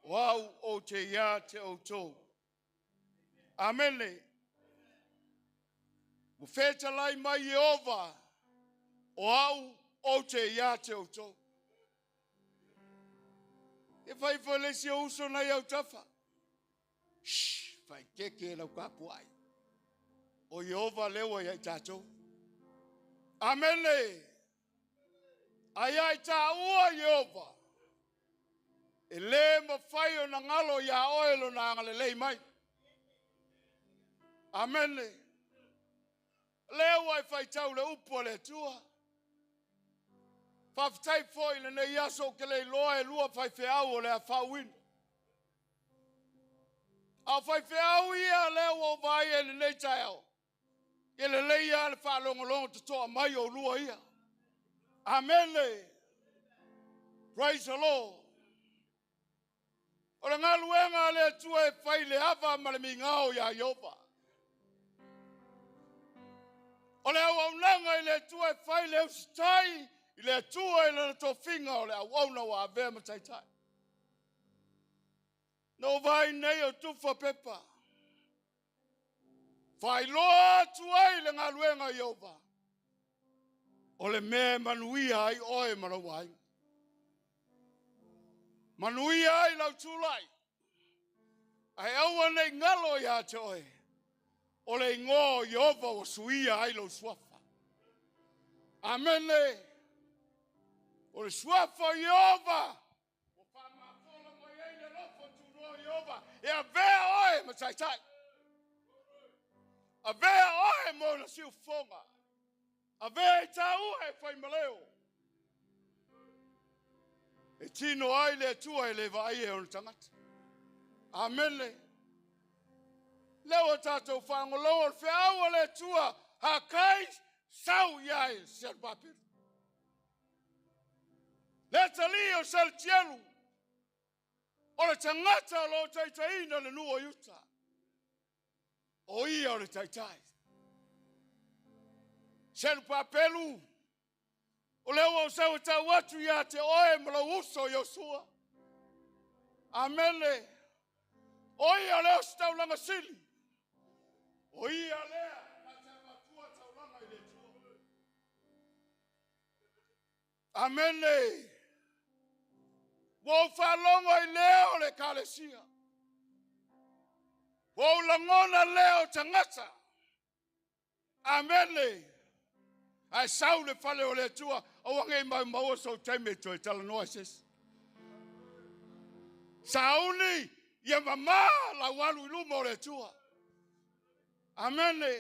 o au ou te ia te outou. Amene. Ua fetalai mai Ieova, o au ou te ia te outou. E fai foi le isi o uso nai au tafa. Shh, fai keke lau kapuai. O Ieova lea ua ia i tatou. Amene. Ai ai tāua Ieova. E le mafai o na ngalo ia oe lo na angalelei mai. Amene. Lea ua e faitau le upu a le Atua. Faafetai foi lenei aso ou te le iloa e lua faifeau o le a faauina. A o faifeau ia lea ua ou vaai ai lenei taeao. E lelei lava le faalogologo totoa mai o lua ia. Amene. Praise the Lord. O le galuega a le Atua e fai le ava ma le migao ia Ieova. O le auaunaga i le Atua e fai le usitai i le Atua i lana tofiga o le auauna ua avea ma taitai. Na ou vaai nei o tufa pepa. Faailoa atu ai le galuega a Ieova. O le mea e manuia ai oe ma lou aiga. Manuia ai lau tulai. Ae aua nei galo ia te oe, o le igoa o Ieova ua suia ai lou suafa. Amene. O le suafa o Ieova ua faamafola mai ai le alofa tunoa o Ieova e avea oe ma taitai. Avea oe mo na siufofoga. Avea i tāua e fai maleo. E tino ai le Atua e le vaai e ona tagata. Amene. Lea ua tātou whaangoloa o le feau o le Atua, hakai sau ia e Serubabelu. Le tali o Salatielu, o le tagata o lo taitaiina le nuu o Iuta. O ia o le taitai. Serubabelu, o lea ua ou sau e tau atu ia te oe ma lou uso Iosua. Amene. O ia o le ositaulaga sili. O ia lea na te avatua taulaga i le Atua. Amene. Ua ou faalogo i leo o le ekalesia. Ua ou lagona leo o tagata. Amene. Ae sau le fale o le Atua, aua nei mai maua sou taimi e toe talanoa i se isi. Sauni, ia mamā lau alu i luma o le Atua. Amene.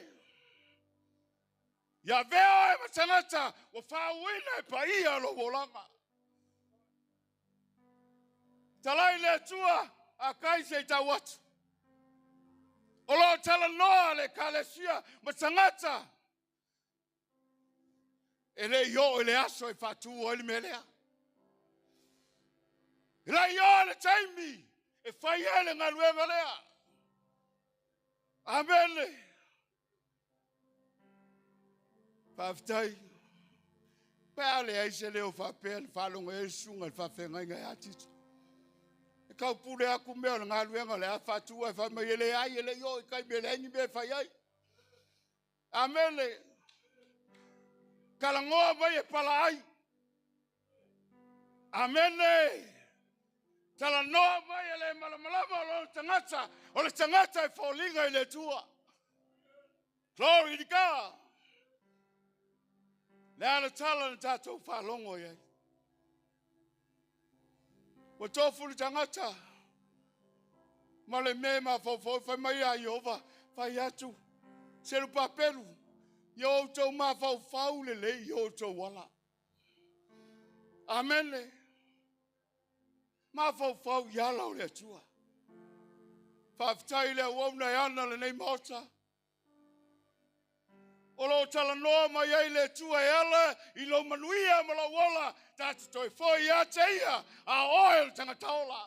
Ia avea oe ma tagata ua faauuina e paia lou olaga. Talai le Atua, a kai se i tau atu. O lo o talanoa le ekalesia ma tagata e le i oo i le aso e faatu ai le mea lea. E le i oo le taimi e fai ai le galuega lea. Amene. Faafetai. Pe a leai se leo faapea le faalogo ai le susuga i le faafeagaiga ia Tito. E kaupule atu mea o le galuega o le a faatu ai fai mai e leai e le i oo i taimi e leai ni mea e fai ai. Amene. Talanoa mai e pala ai. Amene. Talanoa mai e le malamalama o lona tagata, o le tagata e foliga i le Atua. Glory to God. Le ala tala na tātou whaalongo i ai. Ua tofu le tagata ma le me mafaufau fai mai a Iehova, fai atu, Serubabelu, ia outou mafaufau lelei i outou ala. Amene. Mafaufau i ala o le Atua. Faafetai le auauna e ana lenei maota. O lo o talanoa mai ai le Atua e ala i lou manuia ma lou ola, ta te toe foi ia te ia, a oe o le tagata ola.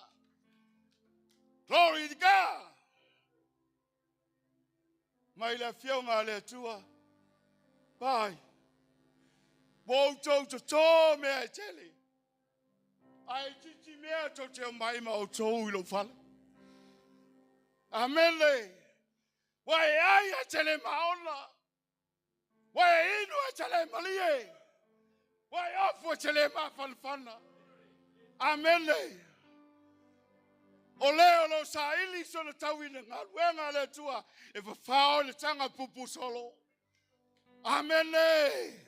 Glory to God. Mai le afioga a le Atua. Pai. Ua outou totō mea e tele. Ae itiiti mea tou te omai ma outou i lou fale. Amene. Ua e ai ae te le maona. Ua e inu ae te le malie. Ua e ofu ae te le mafanafana. Amene. O le o lo saili sona tau i le galuega a le Atua e fafao i le taga pupu solo. Amene.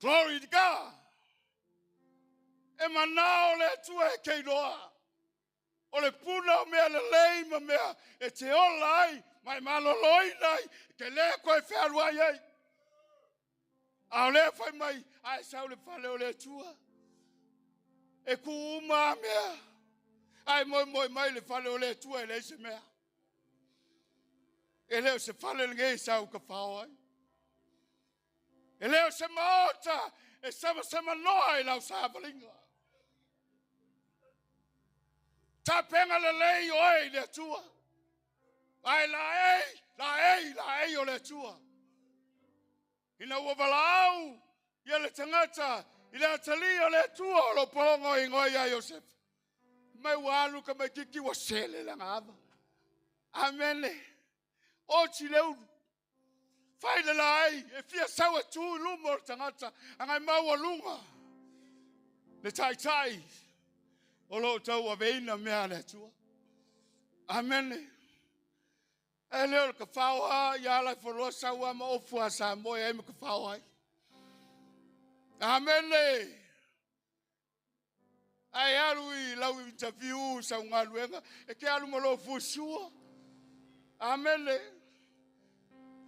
Glory to God. E manao le Atua e keiloa. O le puna o mea lelei ma mea e te ola ai, ma e maloloina ai, ke le koe fealuai ai. A o lea fai mai, a e sau le fale o le Atua. E ku uma a mea. A e moe moe mai le fale o le Atua e leai se mea. E le o se fale lenei sau ka fao ai. E le o se maota e samasamanoa i lau savaliga. Tapenga lelei oe i le Atua. Ae la ei, la ei, la ei o le Atua. Ina ua valaau ia le tagata i le atali o le Atua o lo pologo i ngoe ia Iosefa. Mai ua alu ka mai kiki ua sele langa ava. Amene. O ti le ulu. Fai le la ai, e fia sau e tu i luma o le tagata, angai maua lunga. Le taitai o lo tau aveina mea a le Atua. Amene. E leo le ka whaoa i ala i whaloa saua ma ofu a sa moe ai ma ka whaoa ai. Amene. Ai alu i lau interview sa ungaluenga e ke alu ma lou fusua. Amene.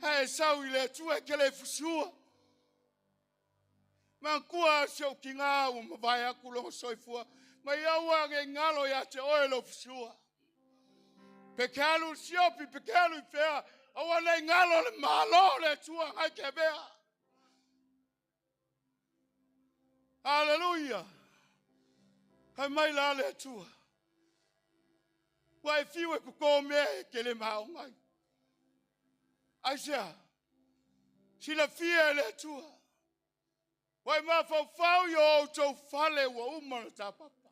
Hae sau i le atua e ke le fusua. Mangkua se o kinga ua mavae aku longo soifua. Mai aua ge ngalo ia te oe lo fusua. Pe ke alu siopi, pe ke alu i fea. Aua nei ngalo le malo le atua ngai ke mea. Hallelujah. Hai mai la le atua. Ua e fiu e koko mea e ke le maongai. Ai sea. Sila fia e le atua. Ua e mafaufau i o outou fale ua uma na tāpapa.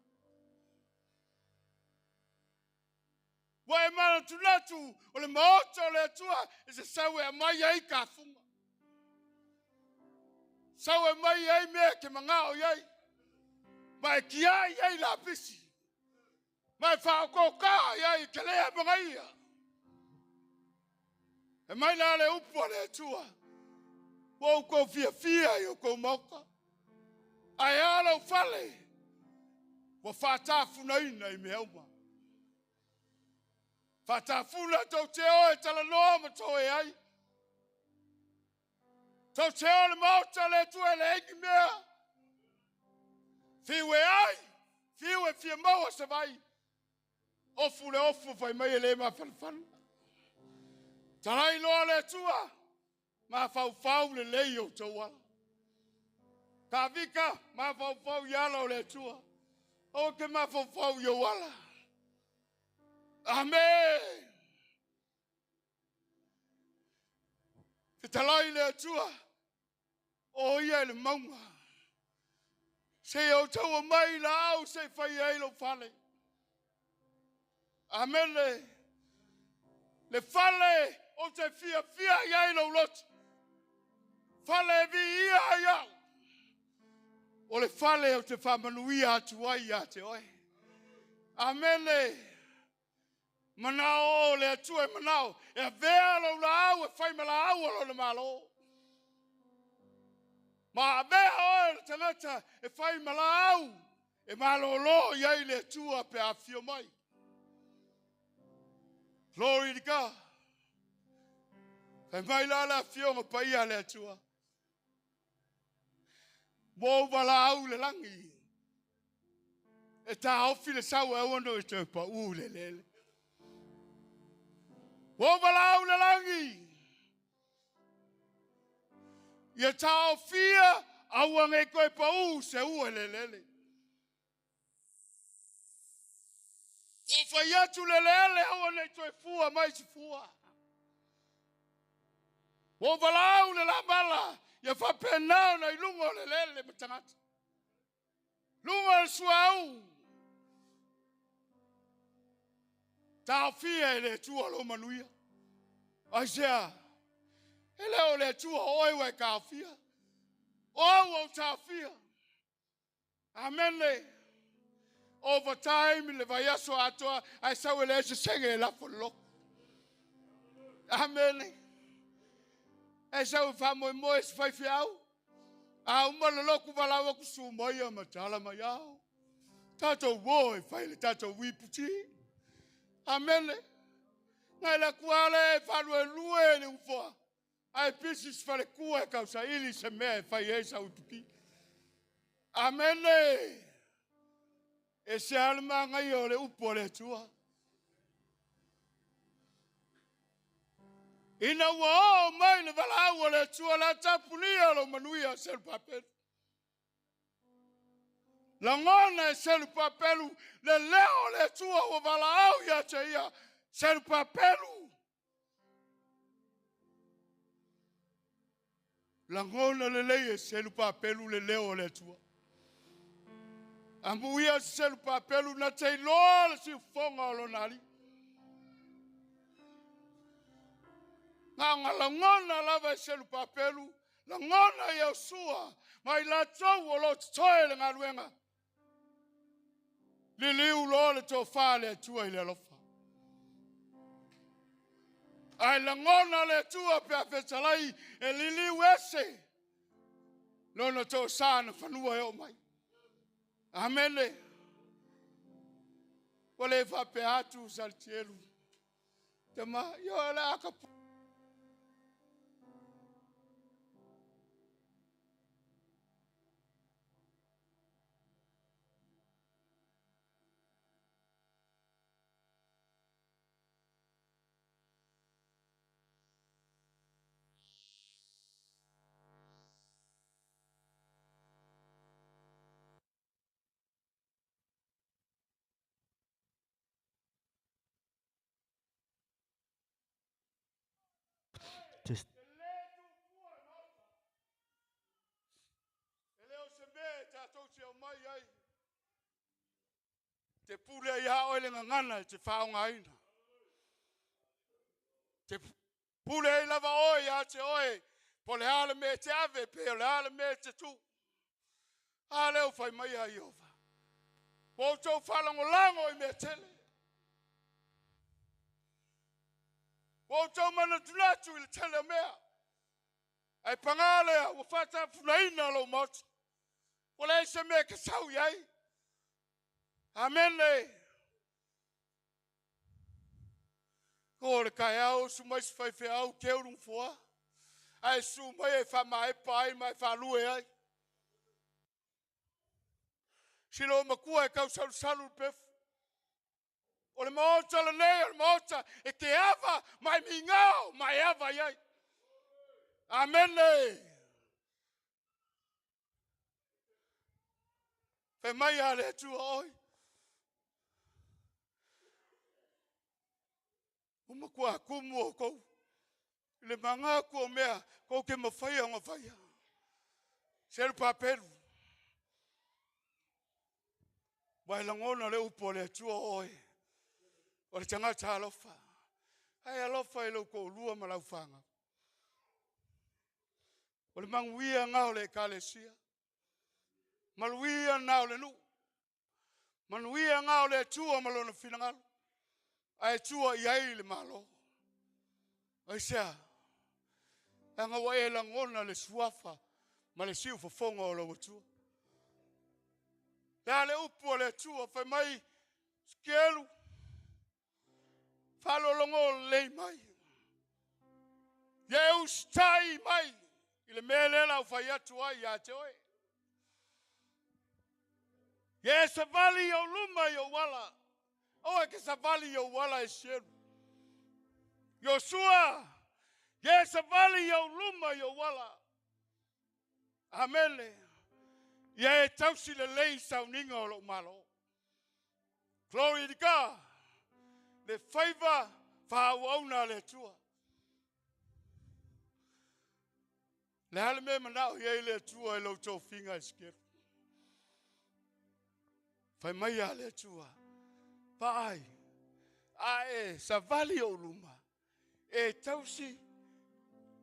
Ua e manatunatu o le maota o le atua e se sau e amai ai ka funga. Sau e mai ai mea ke mangao i ai. Ma e kia i ai la pisi. Ma e whaokoka i ai ke lea mangaia. E mai la le upu a le atua. Ua ukou fia fia i o kou maoka. Ai ala u fale. Ua whātāfuna ina i mea uma. Whātāfuna tau te o e talanoa ma tau e ai. Tau te o le maota le atua e le engi mea. Fiu e ai. Fiu e fia maua se vai. Ofu le ofu whai mai e le ma whanawhana. Tarai loa le atua. Ma whau le lei o tau ala. Ka vika, ma whau i ala o le atua. O ke ma whau i o ala. Amen. Te talai le atua. O ia e le maunga. Se o tau mai la au se whai ai lo fale. Amen le. Le fale o te fia fia i ai lo lotu. Fale vi ia ai au. O le fale o te whamanuia atu ai ia te oe. Amen. Manao o le atua e manao. E avea lo la au e whai mala au o lo le malo. Ma avea oe le tangata e whai mala au. E malolo i ai le atua pe a fio mai. Glory to God. Whai mai la la fionga pa ia le atua. Mo wala au le langi. E tā ofi le sau e ono i te pa u le lele. Mo wala au le langi. Ia tā ofia au ange koe pa u se u e le lele. O whai atu le lele au ange toe fua mai si fua. O wala au le lamala. Ia whapenao na i lunga o le lele matangata. Lunga le suau. Tāwhia e le atua lo manuia. Ai sea. E leo le atua oe wa e kāwhia. O au tāwhia. Amen le. Over time le vaiaso atoa ai sau e le ese senge e lafo le loko. Amen le. E sau e wha moe moe se whai whiau. A uma le loku walau aku su mai a matala mai au. Tātou wo e whai le tātou wiputi. Amen le. Ngai la kuale e whalue lue le ufoa. Ai pisi se whale kua e kausa ili se mea e whai e sa upuki. Amen le. E se alma ngai o le upu o le atua. Ina ua o mai le walau o le atua la tapunia lo manuia selu papelu. Langona e selu papelu le leo le atua ua walau ia te ia selu papelu. Langona le lei e selu papelu le leo o le atua. Amu ia selu papelu na te iloa le siufonga o lona ali. Ngā ngā langona lava e selu papelu, langona i au sua, mai lātou o lo toe le ngaluenga. Liliu loa le tō wha le atua i le alofa. Ai langona le tua pe a fetalai e liliu ese. Lona tō sā na fanua e o mai. Amene. Ua le faapea atu Salitielu. Tama, ia o le aka Just E leo se mea e tātou te o mai ai. Te pule ai a oe le ngangana e te whaonga Te pule ai lava oe ia te oe, po le ale me te ave, pe o le ale me te tu. A leo whai mai a Iova. Ua outou faalagolago i mea tele. Ua outou manatunatu i le tele o mea. Ae pagā lea ua faatafunaina lou maota. Ua leai se mea e ke sau i ai. Amene. Ko le kaeao su mai se faifeau ke urung foa. Ae su mai e whamaepa ai ma e whalue ai. Silo makua e kau salu salu le pefu. O le maota le nei, o le maota e te ava mai mingao, mai ava iai. Amene. Fai mai a le Atua oi. O makua kumu o kou. I le manga ku o mea, kou ke mawhai o ngawhaia. Selu papelu. Wai langona le upo le Atua oe. O le tangata alofa. Ai alofa i lau ko'olua ma lau faga. O le maguia gā o le ekalesia. Maluia na o le nuu. Manuia ngā o le Atua ma lona finagalo. Ae tua i ai le malo. Aisea, leaga ua e lagona le suafa ma le siufofoga o lau Atua. Le a le upu a le Atua, fai mai, Sikelu, faalologo lelei mai. Ia e usitai mai i le mea lea la u fai atu ai ia te oe. Ia e savali i ou luma i ou ala. Aua e ke savali i ou ala e selu. Iosua, ia e savali i ou luma i ou ala. Amene. Ia e tausi lelei sauniga o lou malo. Glory to God. Le faiva faaauauna a le Atua. Le a le mea manao i ai le Atua i lou tofiga e Sikelu. Fai mai a le Atua, vaai, a e savali ou luma, e tausi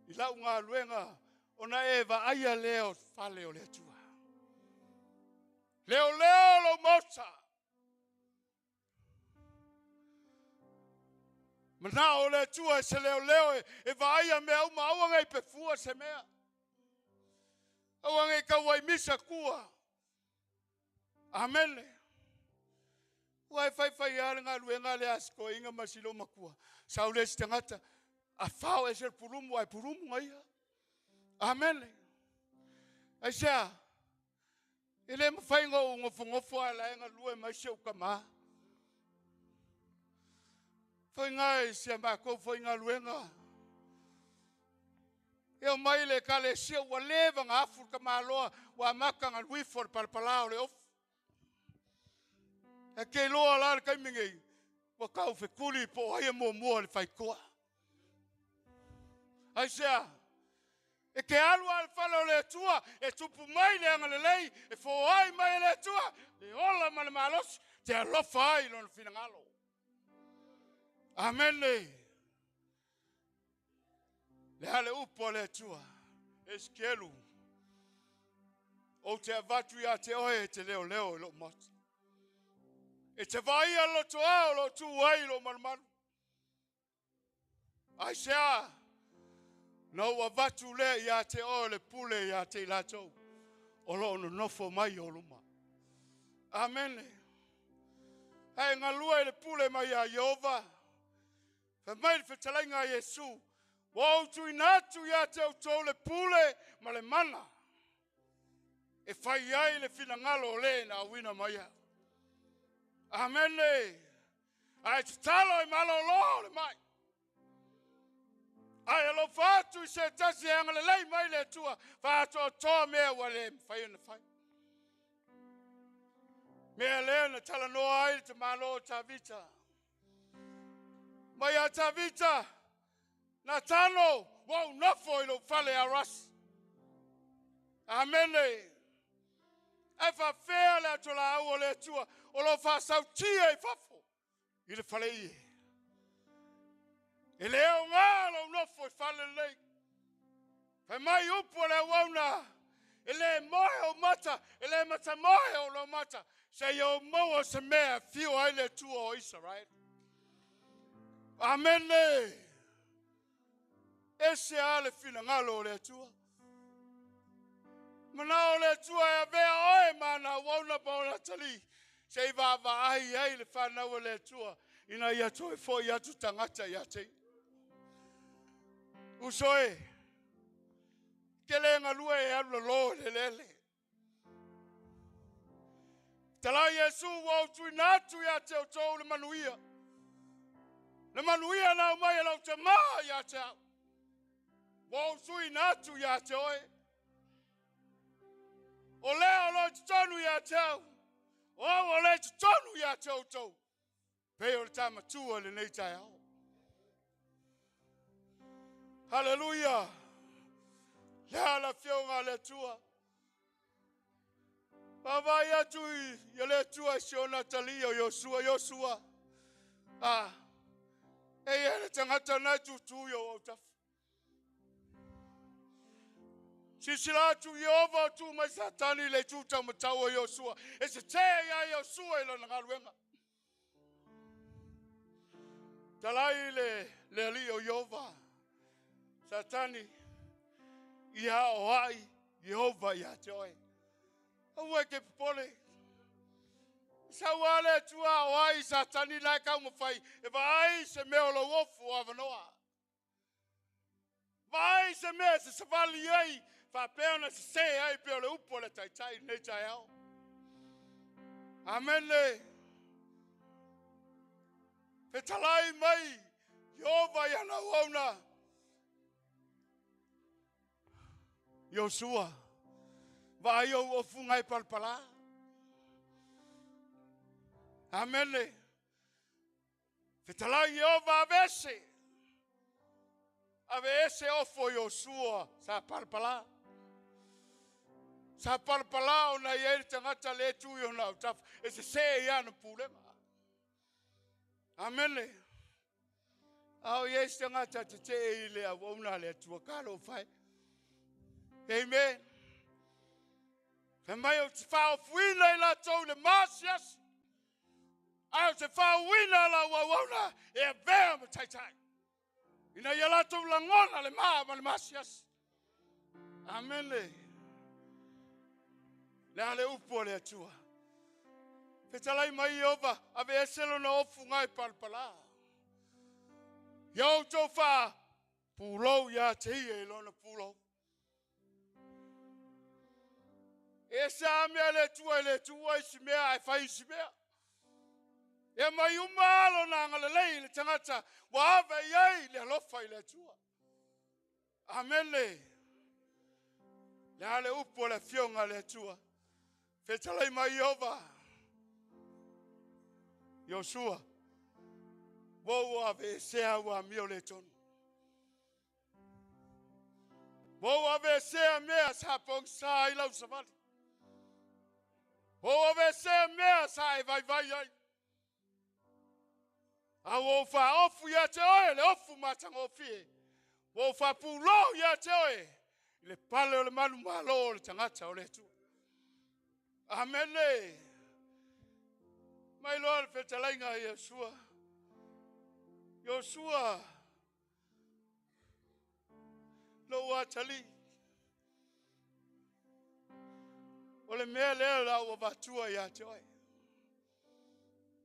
i lau galuega ona e vaaia lea o fale o le Atua. Leo leo lou maota. Manao o le Atua e se leo leo e vaaia mea uma, aua nei pefua se mea. Aua nei kauai misa kua. Amene. Ua e whai whai a le galuega le a sikoiga ma silo makua. Sau le si tagata, a fao e se le pulumu, ai pulumu ngai ia. Amene. Aisea, e le mawhai ngō ngofo ngofo a la enga lue mai se ukama. Foi ngai se mākou foi ngā luenga. E o mai le ekalesia ua leva ngā afu le kamaloa ua maka ngā luifo le palapala o le ofu. E ke loa la le kaimingei, ua kau fekuli po ai e mua mua le whaikoa. Aisea, e ke alu a le fale o le Atua, e tupu mai le agalelei, e foai mai e le Atua, le ola ma le malosi, te alofa ai lona finagalo. Amene. Le a le upu a le Atua, e Sikelu, o te avatu ia te oe e te leo leo i lou maota. E te vaia loto ao lo tu ai lo malumalu. Aisea? Na ou avatu lea ia te oe le pule ia te i latou o lo o nonofo mai i ou luma. Amene. Ae galue i le pule mai ia Ieova. Fai mai le fetalaiga a Iesu, ua ou tuuina atu ia te outou le pule ma le mana e fai ai le finagalo o le na auina mai au. Amene. Ae tatalo e malolo le mai. Ae alofa atu i se tasi e agalelei mai le Atua, faatoatoa mea ua le mafai ona fai. Mea lea na talanoa ai le tamaloa o Tavita. Mai a Tavita, Natano, ua ou nofo i lou fale Arasi. Amene. Ae faafefea le atolaau o le Atua o lo o faasautia i fafo i le faleie. E le aoga lou nofo i fale lelei. Fai mai upu o le auauna, e le moe ou mata, e le matamoe ou laumata, seia ou maua se mea e afio ai le Atua o Isaraelu. Amene. Ese lava le finagalo o le Atua. Manao le Atua e avea oe ma ana auauna ma ona talī, se i vaavaai ai le fanau a le Atua ina ia toe foi atu tagata ia te ia. Uso e, te le galue e alu lalo i le eleele. Talai Iesu ua ou tuuina atu ia te outou le manuia. Le manuia na aumai e lau tamā ia te au. Ua ou tuuina atu ia te oe. O lea o lo o i totonu ia te au, o au o lea i totonu ia te outou. Pei o le ta matua i lenei taeao. Haleluia! Lea le afioga a le Atua. Vaavaai atu i le Atua i si ona atalii o Iosua, Iosua, a, e i ai le tagata na e tutu i ou autafa. Silasila atu Ieova o tu mai Satani i le itu taumatau o Iosua, e sese iā Iosua i lana galuega. Talai le, le alii o Ieova, Satani, ia aoai Ieova ia te oe. Aua e te popole. Sau lava le Atua aoai Satani la e taumafai e vaai se mea o lou ofu o avanoa. Vaai se mea e sasavali ai faapea ona sese ai pei o le upu a le Taitai i lenei taeao. Amene. Fetalai mai Ieova i ana auauna. Iosua, vaai ou ofuga e palapala. Amene. Fetalai Ieova aveese. Aveese ofo Iosua sa palapala. Sa palapala ona i ai le tagata le tu i ona autafa. E sese i ana pulega. Amene. A o i ai se tagata tetee i le auauna a le Atua, talofa e. Amen. Fai mai ou te faaofuina i latou i le maasiasi, ae ou te faauuina lau auauna e avea ma taitai, ina ia latou lagona le ma ma le maasiasi. Amene. Le a le upu a le Atua. Fetalai mai Ieova, aveese lona ofuga e palapala. Ia outou faa pulou ia te ia i lona pulou. E ese a mea le Atua e le tuua isi mea ae fai isi mea. E mai uma lona agalelei i le tagata ua ave i ai le alofa i le Atua. Amene. Le a le upu a le afioga a le Atua. Fetalai mai Ieova. Iosua, ua ou aveesea au amio le tonu. Ua ou aveesea mea sa pogisa ai lau savali. Ua ou aveesea mea sa e vaivai ai. A ua ou faaofu ia te oe le ofu matagofie. Ua ou faapulou ia te oe i le pale o le manumalo o le tagata o le Atua. Amene. Mai loa le fetalaiga a Iosua. Iosua, Lou atalii, o le mea lea o le a ou avatua ia te oe.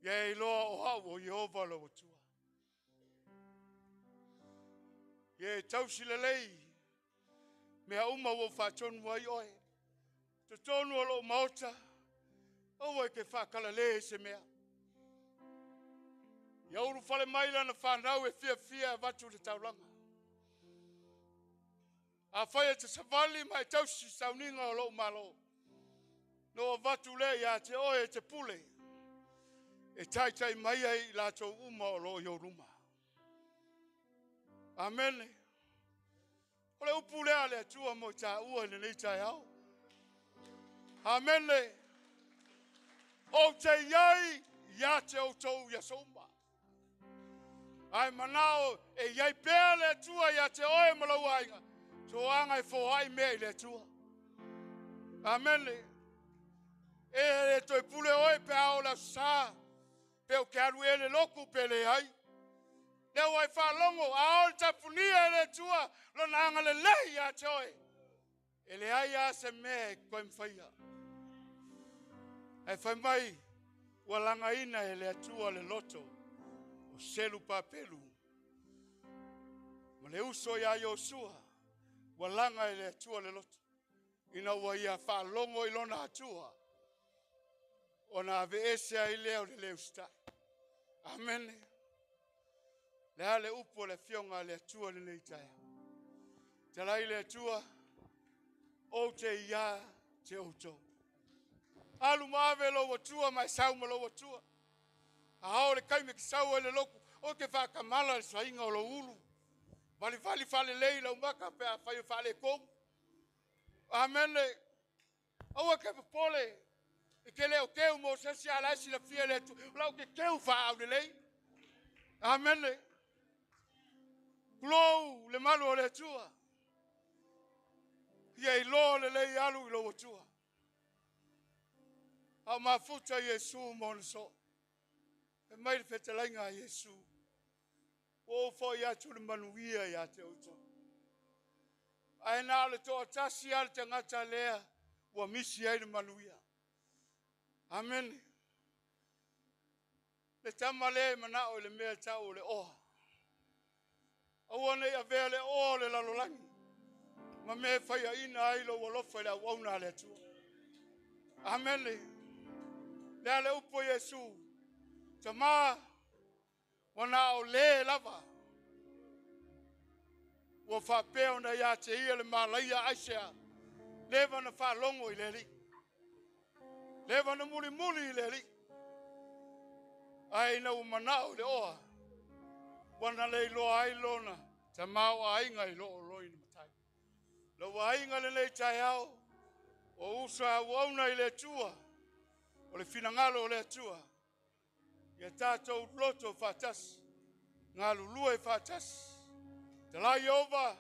Ia e iloa o au o Ieova lou Atua. Ia e tausi lelei mea uma ua ou faatonu ai oe. Totonu o lou maota, aua e te faakalale i se mea. Ia ulufale mai lana fanau e fiafia e avatu le taulaga. Afai e te savali ma e tausi sauniga o lou malo, na ou avatu lea ia te oe e te pule, e taitai mai ai i latou uma o lo o i ou luma. Amene. O le upu lea a le Atua mo i taua i lenei taeao. Amene. Ou te iai ia te outou i aso uma. Ae manao e iai pea le Atua ia te oe ma lau aiga, toaga e foai mea i le Atua. Amene. E le toe pule oe pe a o le aso sa, pe o ke alu e le loku pe le ai. Lea ua e faalogo, a o le tapunia e le Atua, lona agalelei ia te oe. E leai lava se mea e toe mafaia. Ae fai mai, ua lagaina e le Atua le loto o Selu Papelu ma le uso ia Iosua, ua laga e le Atua le loto, ina ua ia faalogo i lona Atua, ona aveese ai lea o le le usitai. Amene. Le a le upu o le afioga a le Atua lenei taeao. Talai le Atua, ou te ia te outou. Alu ma ave lou Atua ma e sau ma lou Atua. A o le taimi ke sau ai le lotu, o te whaakamala le sainga o lou ulu. Valivali whalelei lau maka pe a whai o whale kou. Amene. Aua ke popole. E ke leo keu mo sesi ala esi la fia le atu. Lau ke keu wha au lelei. Amene. Kulou le malu o le Atua. Ia i loa le lei alu i lou Atua. Au mafuta Iesu mo na so. E mai le fetalaiga a Iesu. Ua ou foi atu le manuia ia te outou. Ae na o le toatasi lava le tagata lea ua misi ai le manuia. Amene. Le tama lea e manao i le mea tau o le oa. Aua nei avea le oa o le lalolagi ma mea e faiaina ai lou alofa i le auauna a le Atua. Amene. Lea le upu a Iesu. Tama, ua na o le lava. Ua faapea ona ia te ia le malaia aisea. Leva na faalogo i le Alii. Leva na mulimuli i le Alii. Ae ina ua manao i le oa, ua na leiloa ai lona tamao aiga i loo loina matai. Lau aiga lenei taeao, o uso auauna i le Atua, o le finagalo o le Atua, ia tātou loto faatasi, galulue faatasi. Talai Ieova,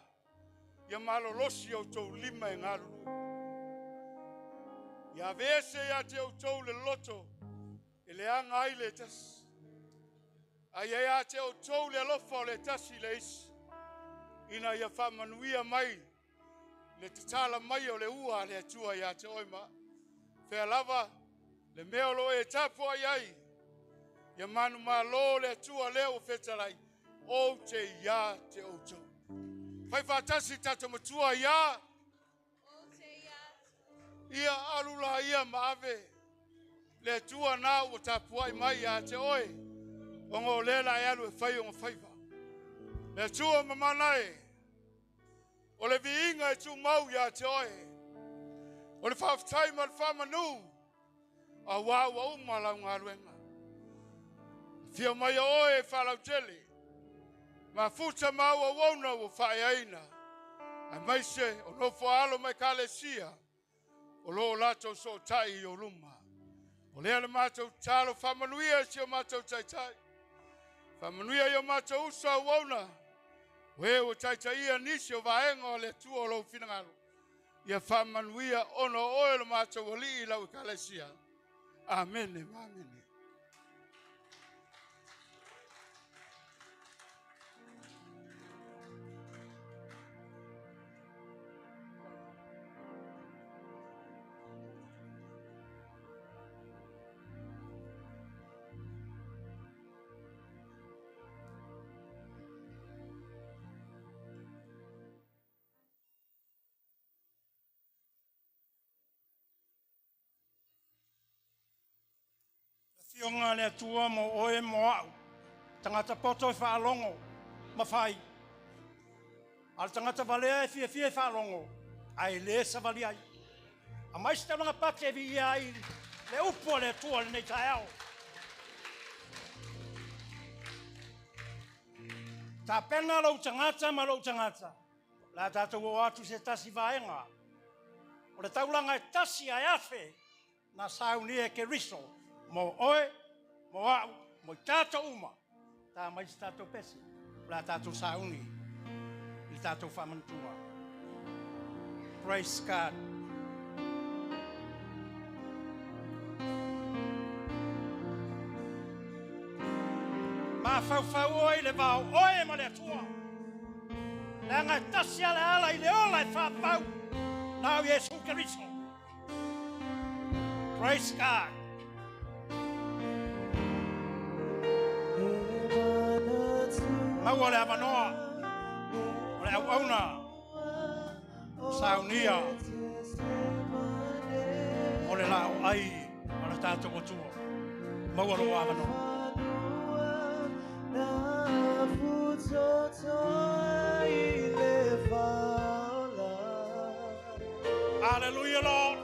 ia malolosi outou lima e galulue. Ia aveese ia te outou le loto e leaga ai le tasi. Ai ia te outou le alofa o le tasi le isi. Ina ia faamanuia mai le tatala mai o le ua a le Atua ia te oe ma. Fea lava le mea o lo e tapu ai ai. Ia manu malo le Atua lea ua fetalai. Ou te ia te outou. Fai faatasi tatou matua ia. Ia alu la ia ma ave. Le Atua na ua tapuai mai ia te oe. Ona o lea la e alu e fai o nga faiva. Le Atua mamana e. O le viiga e tumau ia te oe. O le faafetai ma le faamanu. Auā ua uma lau galuega. Afio mai oe e faalautele. Mafuta ma au auauna ua faaeaina. Aemaise o nofo alo ma ekalesia. O lo o latou sootai i ou luma. O lea le matou tatalo faamanuia i si o matou taitai. Faamanuia i o matou uso auauna. O e ua taitaia nisi o vaega o le Atua o lou finagalo. Ia faamanuia ona o oe lo matou alii i lau ekalesia. Amene ma amene. Fioga le Atua mo oe mo au. Tagata poto e faalogo ma fai. A o le tagata valea e fiafia e faalogo, ae le savali ai. Aumai se taulaga pate e viia ai le upu a le Atua i lenei taeao. Tapena lou tagata ma lou tagata. O le a tatou oo atu i se tasi vaega. O le taulaga e tasi ae afe na saunia e Keriso mo oe, mo au, mo i tatou uma. Ta mai se tatou pese. O le a tatou sauni i le tatou faamanatua. Praise God. Mafaufau oe i le va o oe ma le Atua. Leaga e tasi lava le ala i le ola e faavavau, na o Iesu Keriso. Praise God. Maua le avanoa o le auauna saunia o le laoai o le tatou Atua. Maua lou avanoa. Hallelujah, Lord.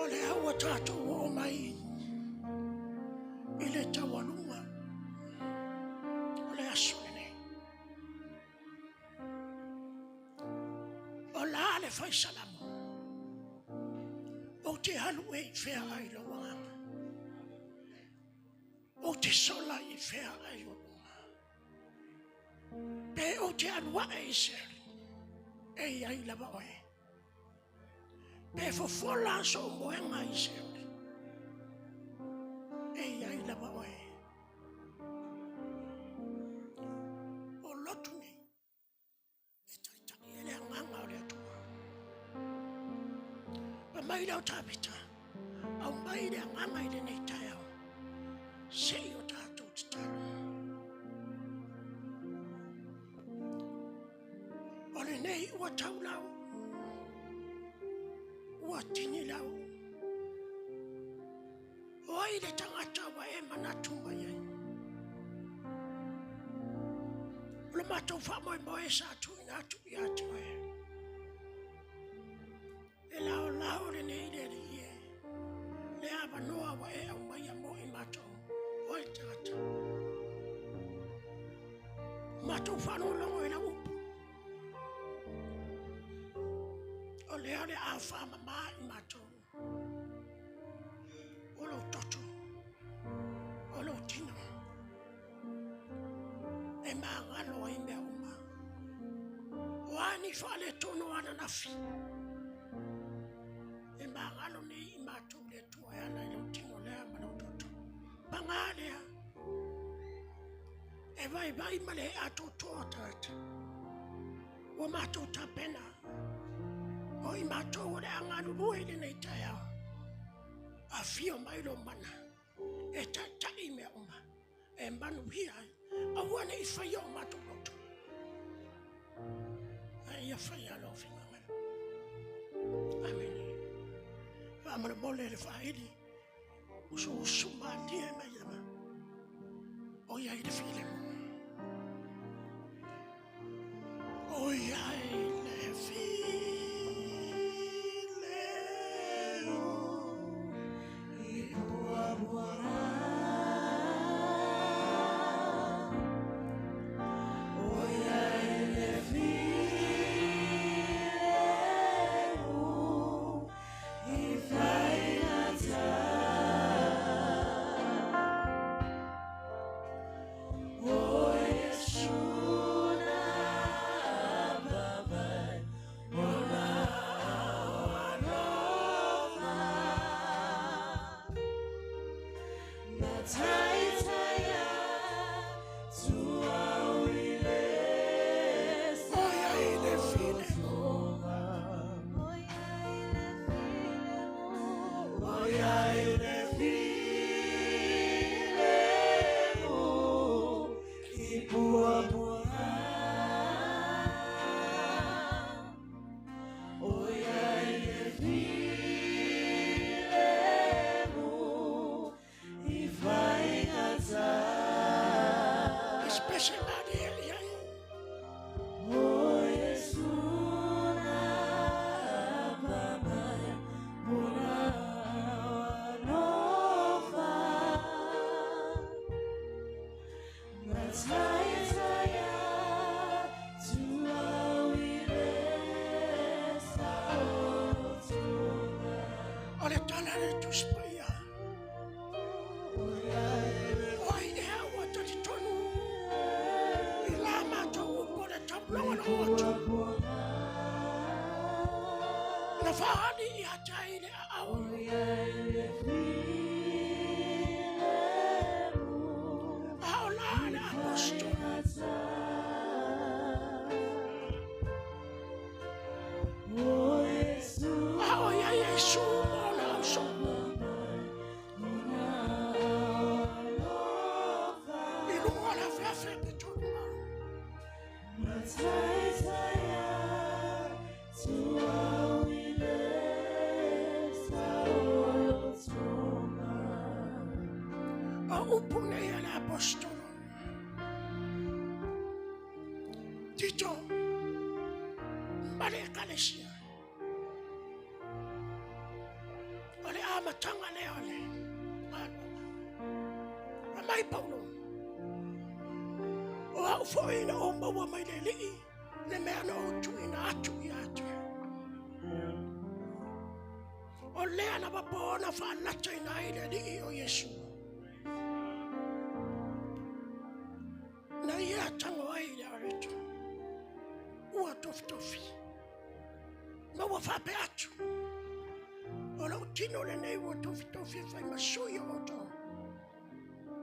O le ua tatou oo mai i le taualuga o le aso lenei. O la le fai salamo, ou te alu e i fea ai lou agaga, ou te sola i fea ai o luga, pe ou te alu ae i Seoli, e i ai lava oe. Pe fofola sou moega i Seoli, e i ai lava oe. O lotu nei, e taitai e le agaga o le Atua. Pa mai lea o Tavita, au mai le agaga i lenei taeao, se i o tatou tatalo. O lenei ua taulau, ua tinilau. O ai le tagata ua e manatu mai ai? O le matou faamoemoe sa tuuina atu ia te oe. E laolao lenei le Alii e, le avanoa ua e aumaia mo i matou, o ai le tagata. Matou faalogologo i lau upu. O lea o le a faamama i matou o lou toto. magalo ai mea uma. O a ni faaletonu o ananafi, e magalo nei i matou le Atua e ala i lou tino lea ma lou toto. Paga lea, e vaivai ma le atoatoa o tagata. Ua matou tapena, o i matou o le a galulue i lenei taeao. Afio mai lou mana, e taitai mea uma, e manuia ai. Aua ne i faia o matou loto, ae ia faia lou finagalo. Amene. Faamolemole le faaili, usuusu malie mai lava, o iai le filemu. O iai le filemu. I puapuaga. O iai le filemu i faigata. O Iesu na papai, o na alofa. Na taitaia tua o i le O iai le filemu. O iai le filemu i puapuaga. O iai le filemu i faigata. Espese malie iai. O Iesu na papai, o na alofa. Na taitaia tua o i le saolotoga. O le tala le Tusi Paia. O iai le O ai ea ua talitonu i la matou upu o le taulaga na oo atu. puapuaga. Na faaali ia te ai le aao. O iai le filemu A o la le apostolo. O Iesu A o iai Iesu ma ona ausoo. I luga o le afeafe pitolu ma. Na taitaia tua o i le saolotoga. O upu nei a le apostolo. Tito, ma le ekalesia. O le amataga lea o le galuega. Fai mai Paulo. O au foi na ou maua mai le Alii, le mea na ou tuuina atu ia te. O lea lava po ona faalataina ai le Alii o Iesu. Na ia tago ai le areto. Ua tofitofi. Ma ua faapea atu. O lou tino lenei ua tofitofi e fai ma sui o outou.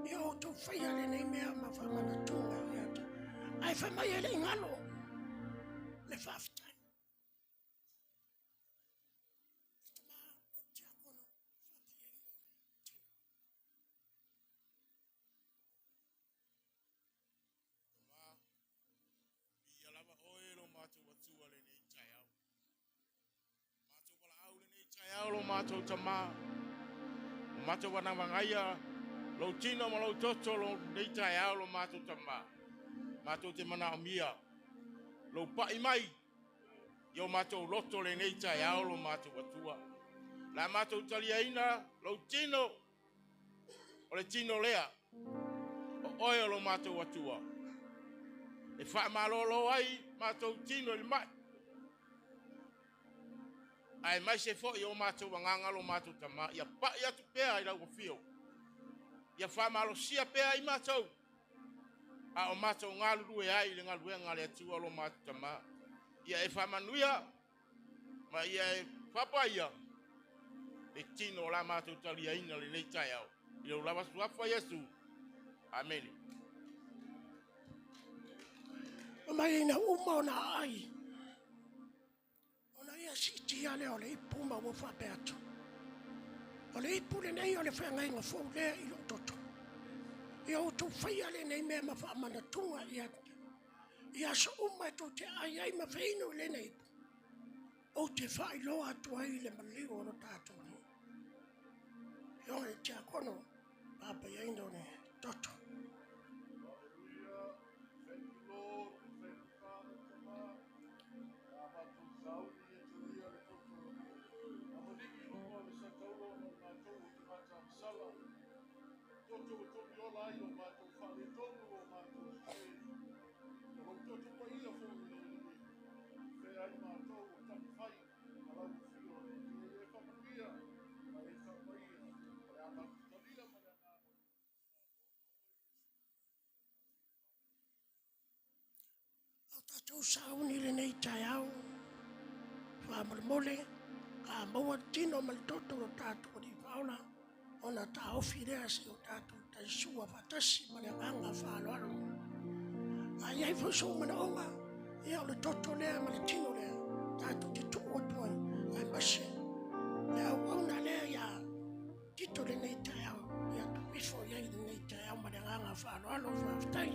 Ia outou faia lenei mea ma faamanatuga ia te. Ae fai mai e le i galo le faafetai. Ia lava oe lo matou Atua lenei taeao. Matou valaau lenei taeao lo matou Tamā. O matou vanavagaia lou tino ma lou toto lo nei taeao lo matou Tamā. Matou te manaomia lou pa'i mai i o matou loto lenei taeao lo matou Atua. La matou taliaina lou tino o le tino lea o oe o lo matou Atua. E faamalolo ai matou tino i le mai. Ae mai se foi o matou agaga lo matou Tamā. Ia pa'i atu pea i lau afio. Ia faamalosia pea i matou. A o matou galulue ai i le galuega a le Atua lo matou Tamā. Ia e faamanuia ma ia e faapaia le tino o la matou taliaina lenei taeao. I lou lava suafa Iesu. Amene. O mai ina uma ona ai. Ona ia siitia lea o le ipu ma ua faapea atu. O le ipu lenei o le feagaiga fou lea i lou toto. Ia outou faia lenei mea ma faamanatuga ia te i aso uma e tou te ai ai ma feinu i lenei ipu. Ou te faailoa atu ai le maliu o lo tatou Alii. Ioga i le tiakono paapaiaina o le toto. Hallelujah. Thank you, Lord. Thank you, Father. Tama. A matou sauni e talia le toto. Amaliki luma o le sataua ona o matou o tagata agasala. Toto ua togi ola ai o matou faaletonu o matou sesē. O lou toto paia foi i le alii. Fea ai matou o taumafai ma lau afio o le Atua. Ia e faamanuia ma e faapaia. O le a matou talia ma le agaga. O tatou sauni lenei taeao, faamolemole, a maua le tino ma le toto o lo tatou Alii Faaola, ona taofi lea seia o tatou talisua faatasi ma le agaga faaaloalo. A i ai foi sou manaoga, ia o le toto lea ma le tino lea, tatou te tuu atu ai, aemaise le auauna lea ia Tito lenei taeao, ia tuu ifo i ai lenei taeao ma le agaga faaaloalo. Faafetai.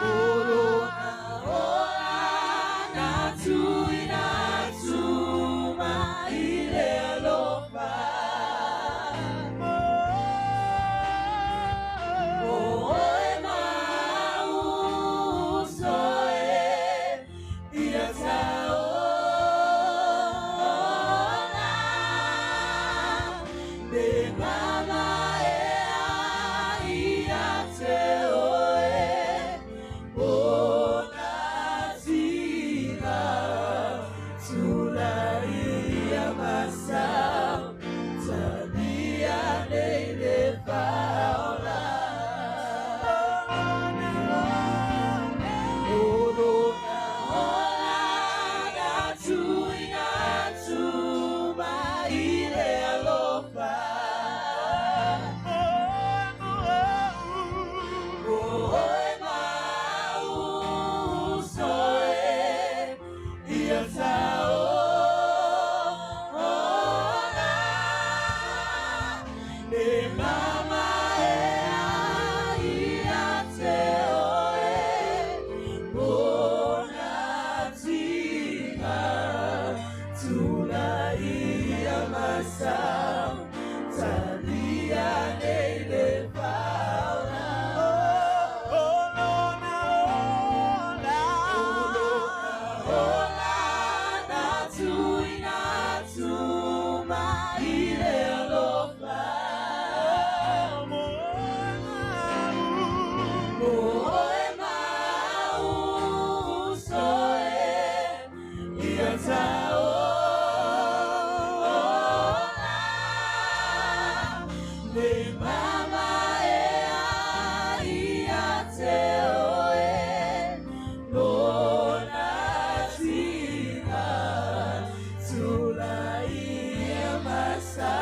Olona Le mama e a ia te oe, o nā tina, tula ia masa, talia nei le paola. O lona ola na tuina atu mai le alofa. O oe mauso e, ia taola. Le mama e a ia te oe, o nā tina, tula ia masa, talia nei le paola. O lona ola, ola na tuina atu mai le alofa. Mo oe mauso e, ia taola. Le mama e a ia te oe, lona tina, tula ia masa,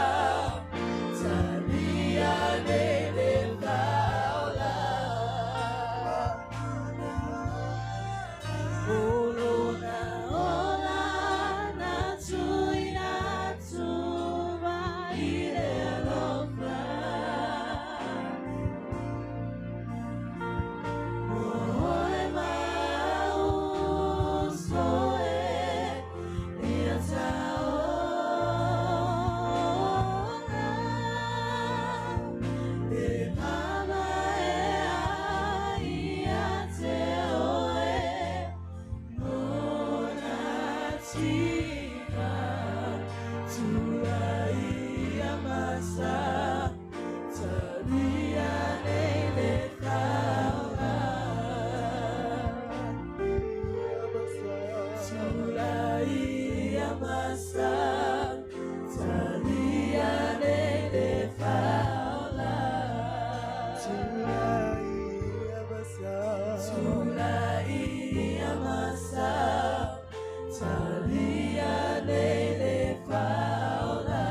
talia nei le paola. O lona ola na tuina atu mai le alofa. O oe mauso e, ia taola. Le mama e a ia te oe, lona tina, tula ia masa, talia nei le paola. Tula ia masa, talia nei le paola. Tula ia masa, talia nei le paola.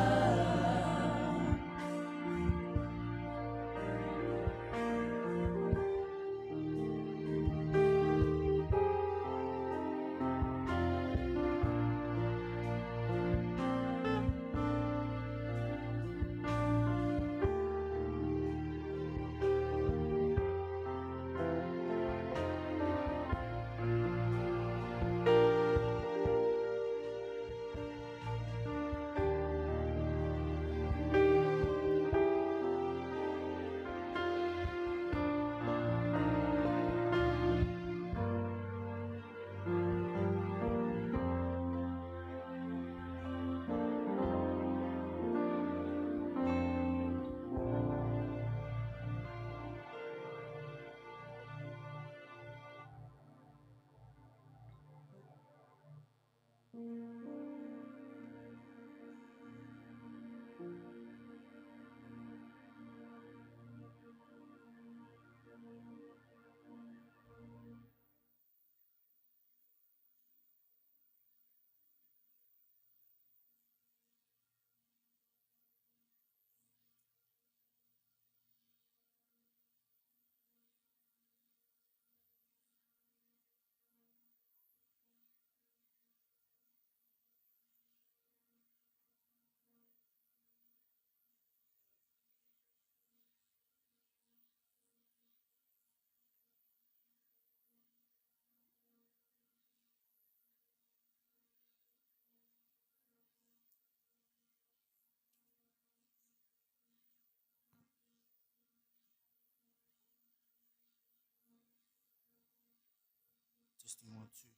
Testing 1, 2.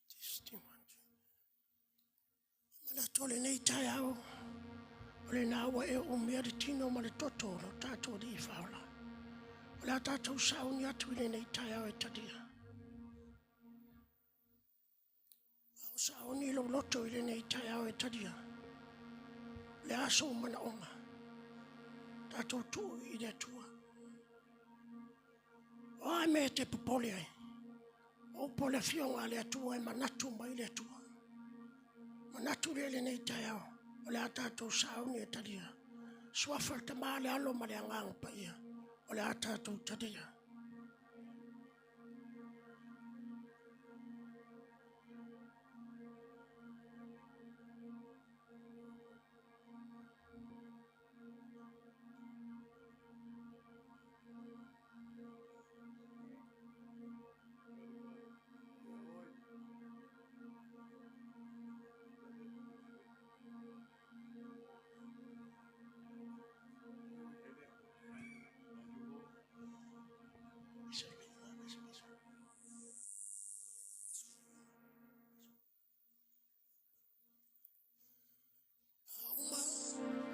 Testing 1, 2. Manatu o lenei taeao, O le nā ua e umia le tino ma le toto o lo tātou li i whaola. O le a tātou sauni atu i lenei taeao e talia. A o sauni lo loto i lenei taeao e talia. Le aso o manaonga. Tātou tuu i le Atua. O ai mea e te popole ai. O po le afioga a le Atua e manatu mai le Atua. Manatu le lenei taeao. O le a tātou sauni e talia. Suafa le Tama le Alo ma le Agaga Paia. O le a tātou talia.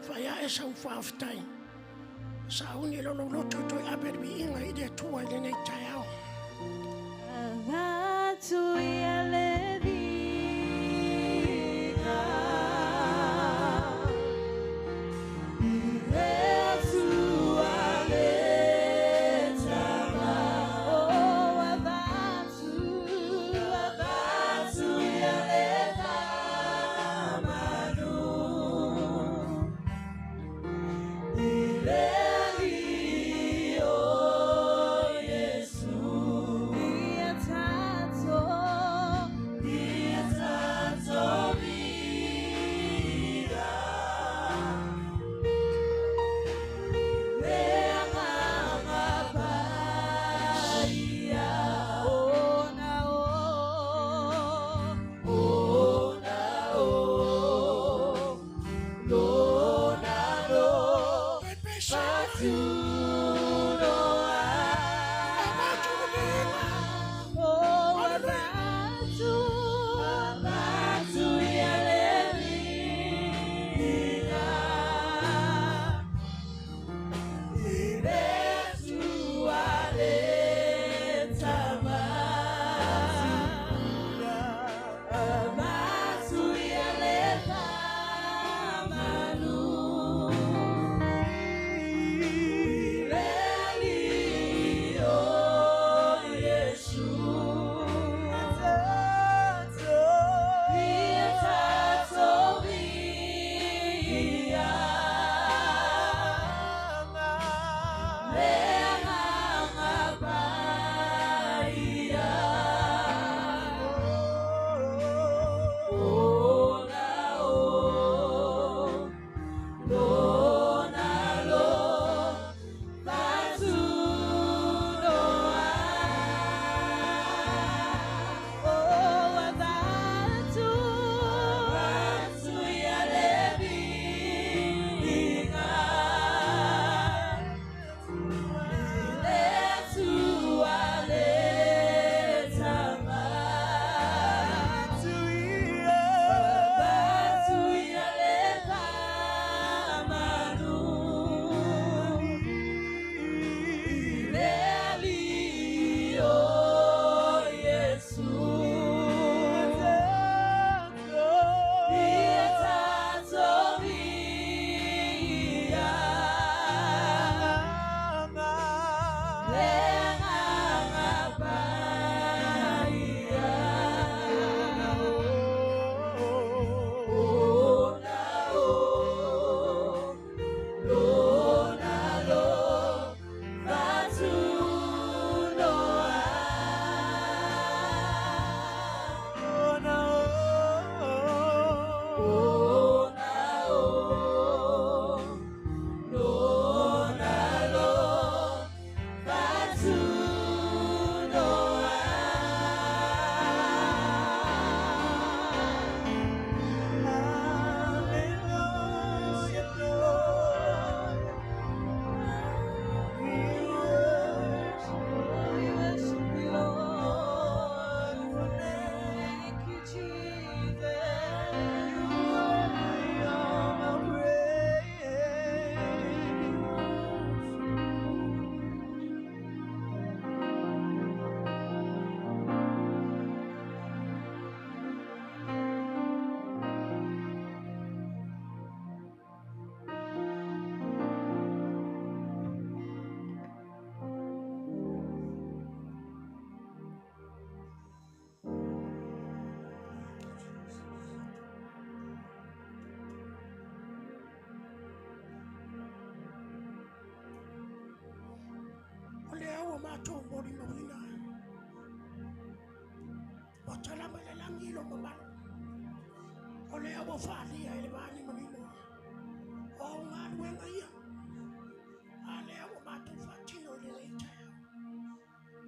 Fai ae sau faafetai. Sauni lo lo loto toi ave le viiga i le Atua i lenei taeao. Avatu ia le viiga i le Atua le Tama. Oh, avatu, avatu ia le faamanu i le Alii o Iesu. Ia tatou viiga le Agaga Paia. Ona o, ona o, lona lo fatunoa. Oh, avatu, avatu ia le viiga i le Atua le Tama. Avatu ia le faamanu i Matou molimauina. Ua tala mai le lagi i lou mamalu. O lea ua faalia i le vanimonimo. O au galuega ia. A lea ua matou faatino i lenei taeao.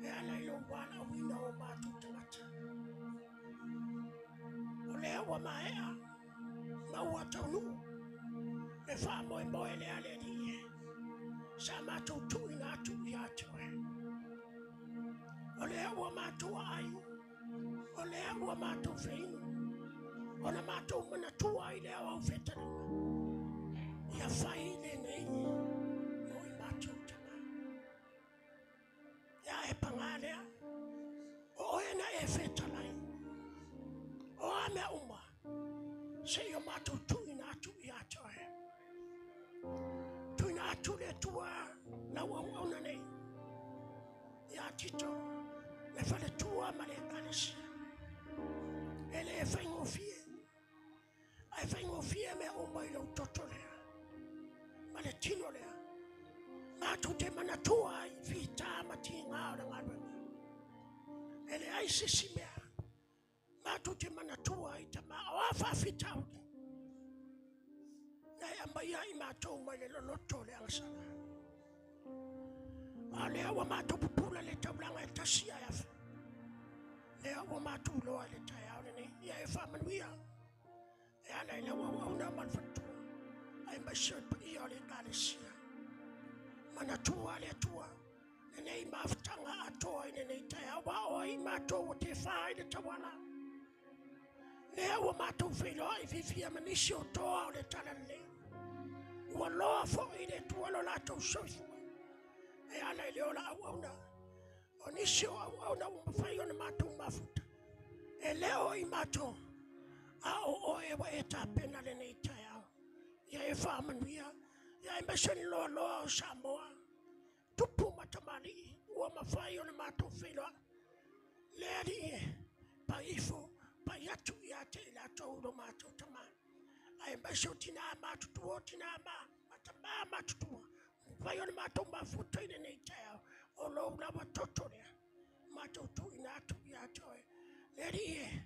E ala i lou valaauina o matou tagata. O lea ua maea ma ua taunuu le faamoemoe lea le Alii e. Sa matou tuuina atu ia te oe. O lea ua matou aai, o lea ua matou feinu, ona matou manatua ai lea o au fetalaiga. Ia fai lenei mo i matou tama. Ia e pagā lea, o oe na e fetalai. O a mea uma, se i o matou tuuina atu ia te oe. Tuuina atu le Atua lau auauna nei. Ia Tito, le faletua ma le ekalesia. E le faigofie, ae faigofie mea uma i lou toto lea ma le tino lea. Matou te manatua ai fita ma tiga o le galuega. E leai se isi mea matou te manatua ai tama o a faafitauli na e aumaia i matou mai le loloto o le agasala. A o lea ua matou pupula le taulaga e tasi ae afa. Lea ua matou iloa i le taeao lenei. Ia e faamanuia e ala i lau auauna ma le faletua, aemaise o le paia o le ekalesia. Manatua le Atua lenei mafutaga atoa i lenei taeao, aua o ai matou ua tefa ai le tauala. Lea ua matou feiloai fiafia ma nisi o toa o le talalelei. Ua loa foi le Atua lo latou soifua e ala i le ola auauna. O nisi o auauna ua mafai ona matou mafuta. E le o i matou, a o oe ua e tapena lenei taeao. Ia e faamanuia, ia aemaise le loaloa o Samoa. Tupu ma tamalii ua mafai ona matou feiloai. Le Alii e, pai ifo, pai atu ia te i latou lo matou tama. Aemaise o tina matutua, o tina ma tama matutua. Mafai ona matou mafuta i lenei taeao. O lou lava toto lea. Matou tuuina atu ia te oe. Le Alii e,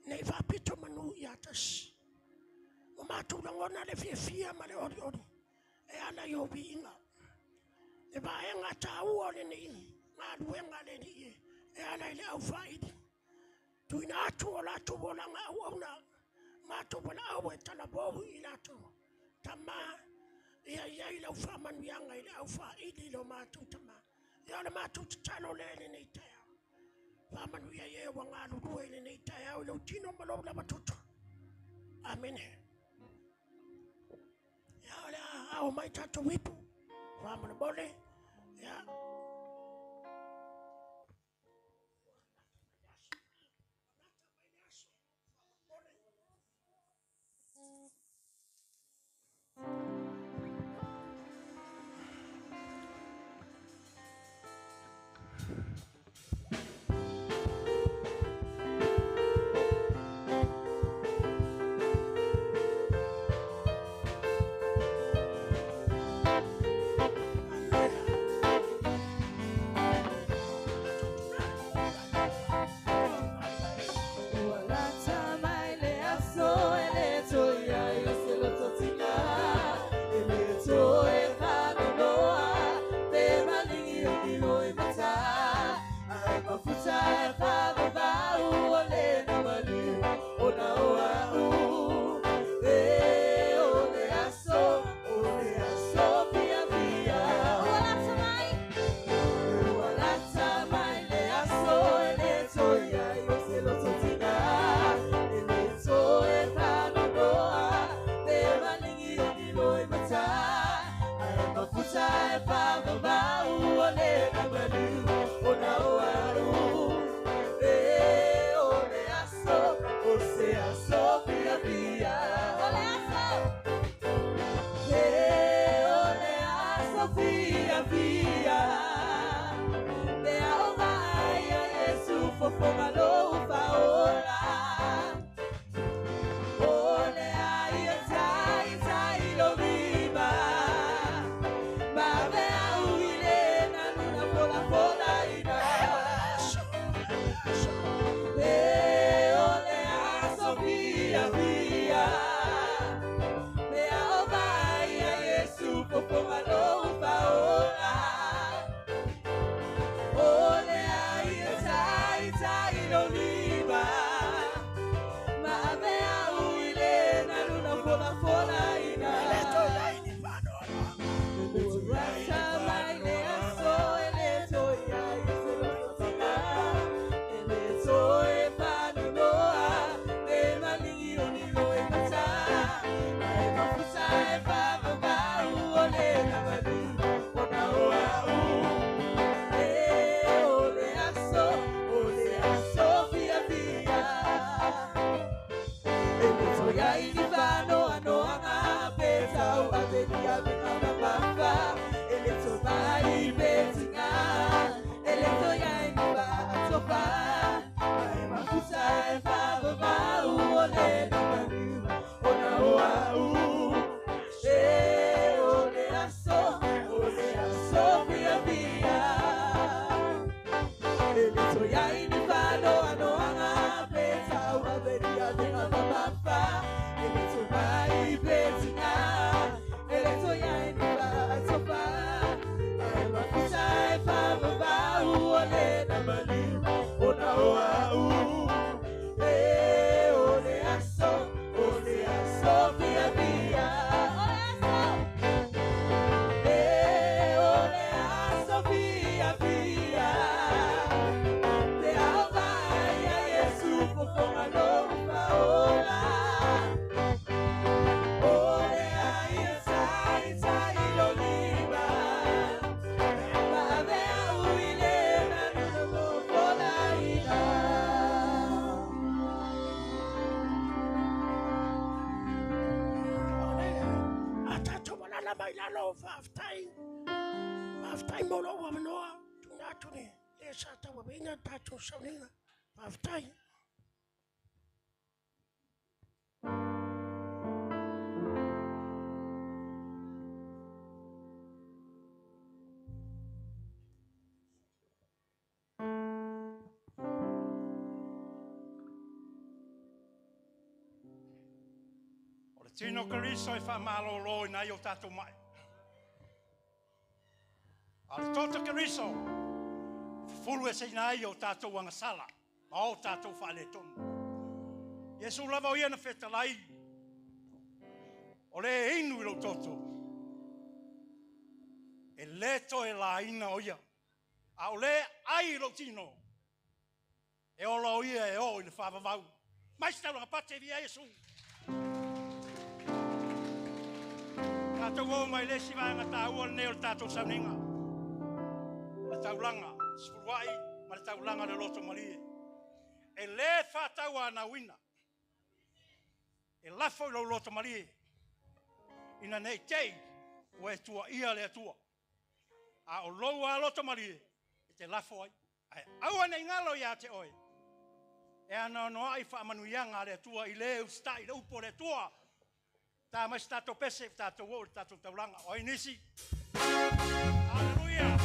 nei faapito manu ia tasi. Ua matou lagona le fiafia ma le olioli e ala i ou viiga. Le vaega taua o lenei galuega le Alii e, e ala i le aufaili. Tuuina atu o latou olaga auauna, matou valaau e talavou i latou. Tama, ia i ai lau faamanuiaga i le aufaili i lo matou tama. Ia o le matou tatalo lea i lenei taeao. Faamanuia i e ua galulue i lenei taeao i lou tino ma lou lava toto. Amene. Ia o le a ao mai tatou ipu. Faamolemole. Ia. Ua lata mai le aso e le toe ai o se lototiga, e le toe faanonoa pe maligi o kilo e mata. Tino Kariso e wha i nai o tātou mai. A le toto Kariso, fulu e se nai o tātou angasala, ma o tātou wha le tonu. Iesu lava o ia na whetalai, o le inu i lo toto, e leto e la ina o ia, a o le ai i lo tino, e ola o ia e o i le whavavau. Mai se tauranga pate via Iesu. Tātou o mai le sivaanga tāua le neo le tātou sauninga. O le taulanga, sefuluai, ma le taulanga le loto malie. E le whātaua ana wina. E lafo i lau loto malie. Ina nei tei, ua e tua ia le atua. A o lou a loto malie, e te lafo ai. Ai aua nei ngalo ia te oe. E ana no ai whaamanuianga le atua i le ustai le upo le atua. Tā mai se tātou pese, tātou o, tātou taulanga. Oi nisi. Hallelujah.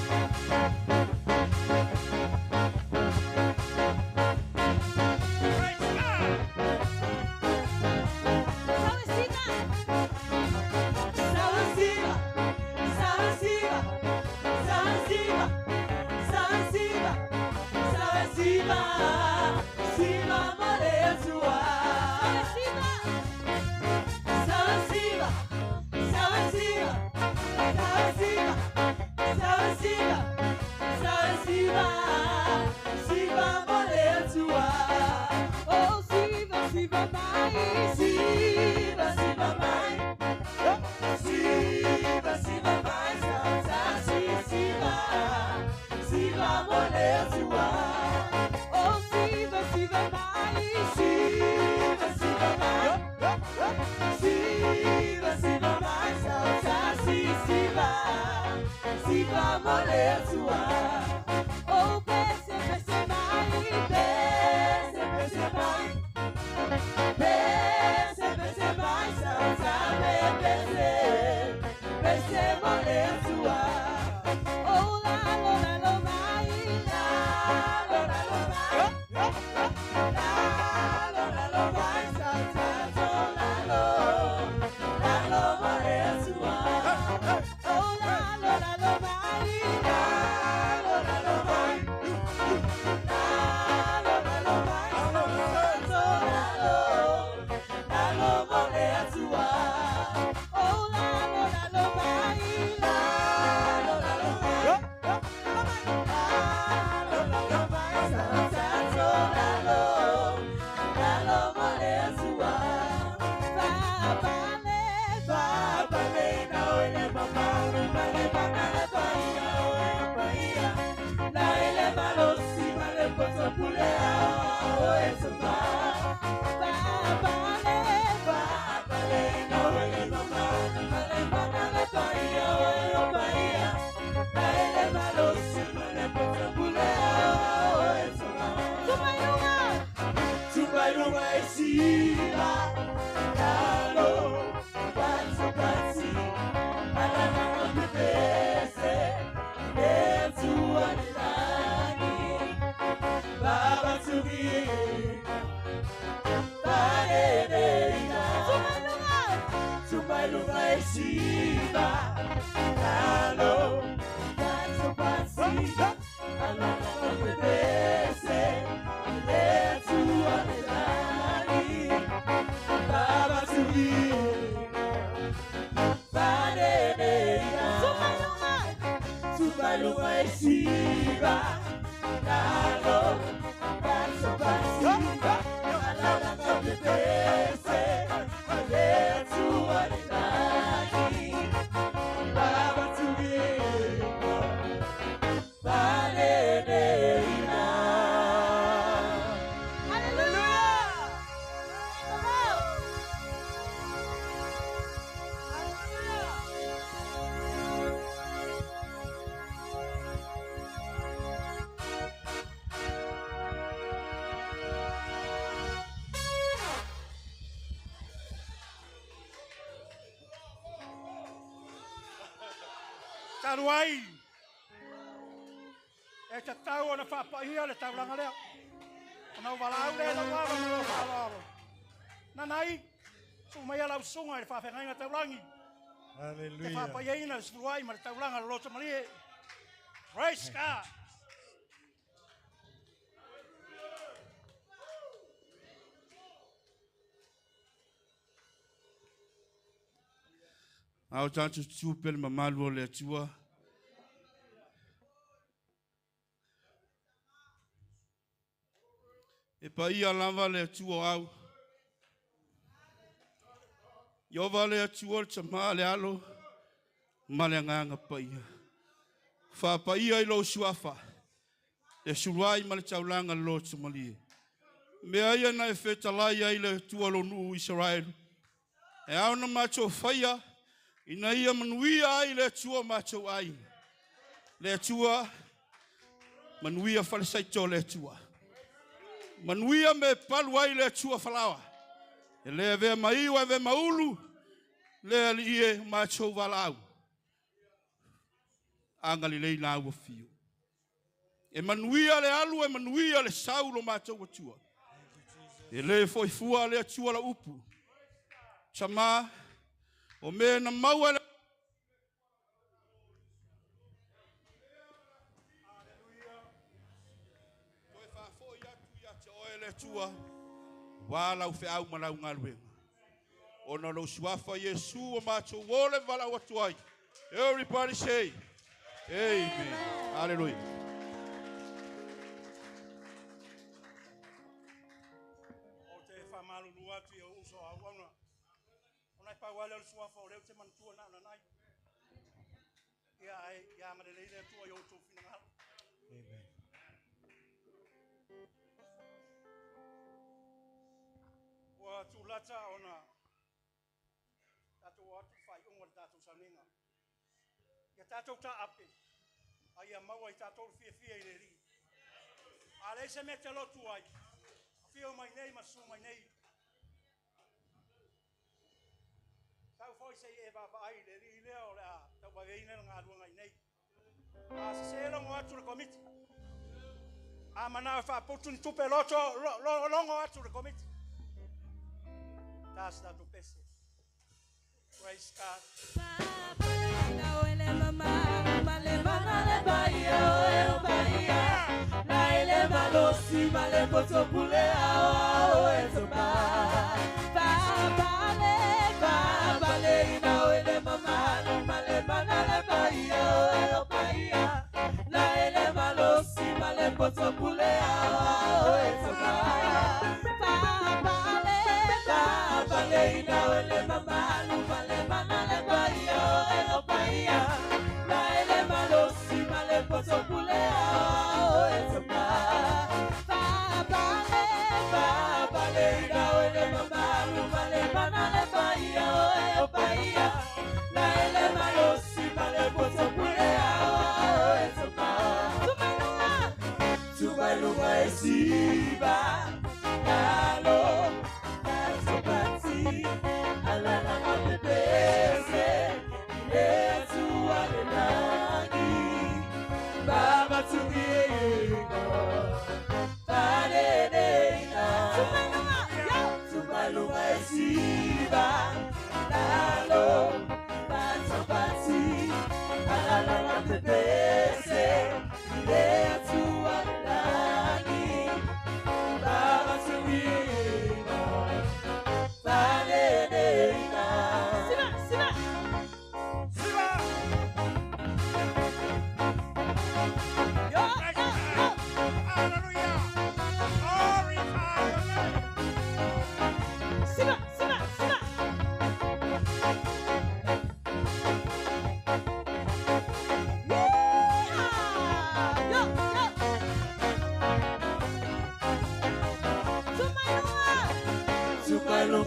Praise God. Savasiva. Savasiva. Savasiva. Savasiva. Savasiva. Savasiva. Siva maletua. Savasiva. Savasiva, Savasiva, Savasiva, Savasiva, Talu ai. E tatau ona faapaia le taulaga lea. Ona uvalaau lea lau ava ma lou faaaloalo. Nanai, suu mai lau susuga i le faafeagaiga taulagi. Te Hallelujah. faapaiaina le sefuluai ma le taulaga le loto malie. Praise God. A o tatou tutu pea le mamalu o le Atua. E paia lava le Atua o au. Ieova le Atua le Tamā le Alo ma le Agaga Paia. Faapaia i lou suafa, le suluai ma le taulaga le loto malie. Mea ia na e fetalai ai le Atua lo nuu Israelu. E ao na matou faia, ina ia manuia ai le Atua matou aiga. Le Atua, manuia falesaito le Atua. Manuia me palu ai le Atua falaoa. E le avea maiu avea maulu, le ali e matou valaau. Aga lelei la ua fio. E manuia le alu, e manuia le sau lo matou Atua. E le foi fua le Atua la upu. Tama, o mea na maua le Toe faafoi atu ia te oe le Atua, ua lau feau ma lau galuega. Ona o lou suafa Iesu o matou o le valaau atu ai. Everybody say, Amen. Hallelujah. O te whamalulu atu i au uso au auna. O nai pau ale o le suafa o leo te manatua na ona nai. Ia ai, ia anga le leile atua i o tō finangalo. Amen. Ua tūlata ona tātou o atu whai unga le tātou sauniga. Ia tātou tā ape. A ia maua i tātou fia fia i le ri. A le se mea te lotu ai. Fia mai nei ma su mai nei. Tau foi se e vava ai le ri lea o le a tau vaveina le ngā luanga i nei. A se se longo atu le komiti. A mana e whaaputu ni tupe loto, longo atu le komiti. Tā se tātou pese. Praise God.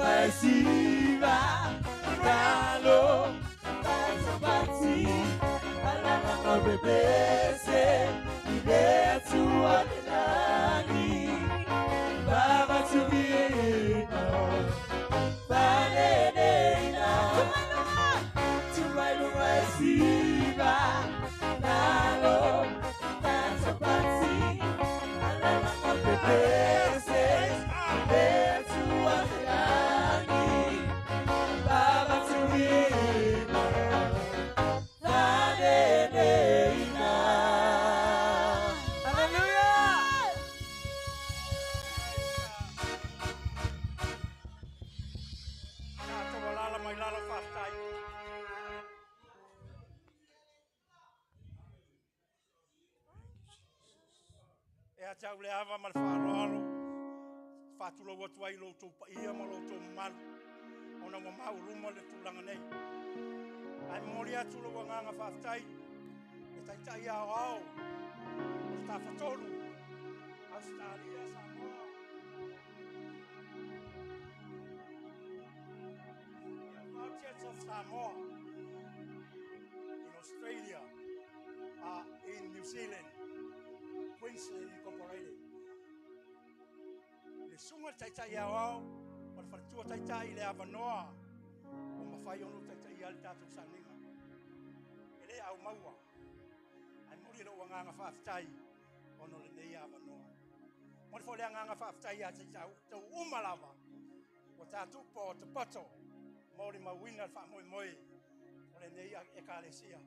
Tumalunga e siva, nalo Pasapati, alala bebese, ile tua lelani, Baba tubina, Faleneina. Tumalunga e siva, nalo Pasapati, alala bebese, ile tua lelani, Baba tubina, Faleneina. Hallelujah! Tātou alala mai lalo whaftai. E a tau le ava ma le whaaloalo. Whātulo watu ai lo tō paia ma lo tō malu. Ona ua mau luma le tūlanga nei. Ai mori atu lo wanganga whaftai. E taitai ao ao. O le tāwhatolu. Australia, Samoa. Church of Samoa in Australia, in New Zealand, Queensland Incorporated. Le sunga le taitai ao ao, o le whanatua taitai le avanoa, o mawhai ono taitai a le tātou sauniga. E le au maua, ai mori lo wanganga whaaftai, ono le nei avanoa. Mori fo le anganga whaaftai a taitai, tau umalava, o tātou po o te pato, mori mauina le wha moi o le nei e kalesia.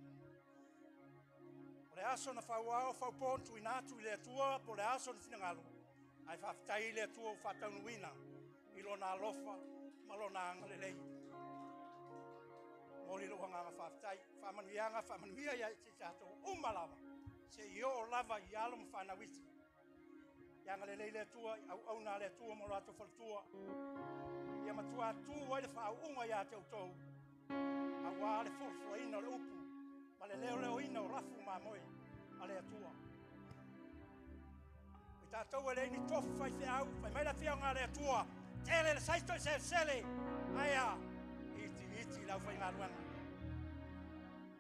O le aso na whauao, whaupon tu inatu i le atua, po le aso na whinangalo, ai whaftai i le atua o whataunuina, i lona alofa, ma lona angalelei. Mori lo wanganga whaftai, whamanuianga, whamanuia ia te tātou umalava, se i o lava i alo ma whanawiti. Ia angalelei le atua, au au nā le atua, mo rātou whalatua. Ia matua atu ai le whaunga ia te autou. A wā le folofoina o le upu, ma le leo leo ina o rafu mā moe a le atua. I tātou e leini tofu whai whiau, whai mai la whiau ngā le atua, tele le saito i se sele, aia, iti iti lau whai ngā ruanga.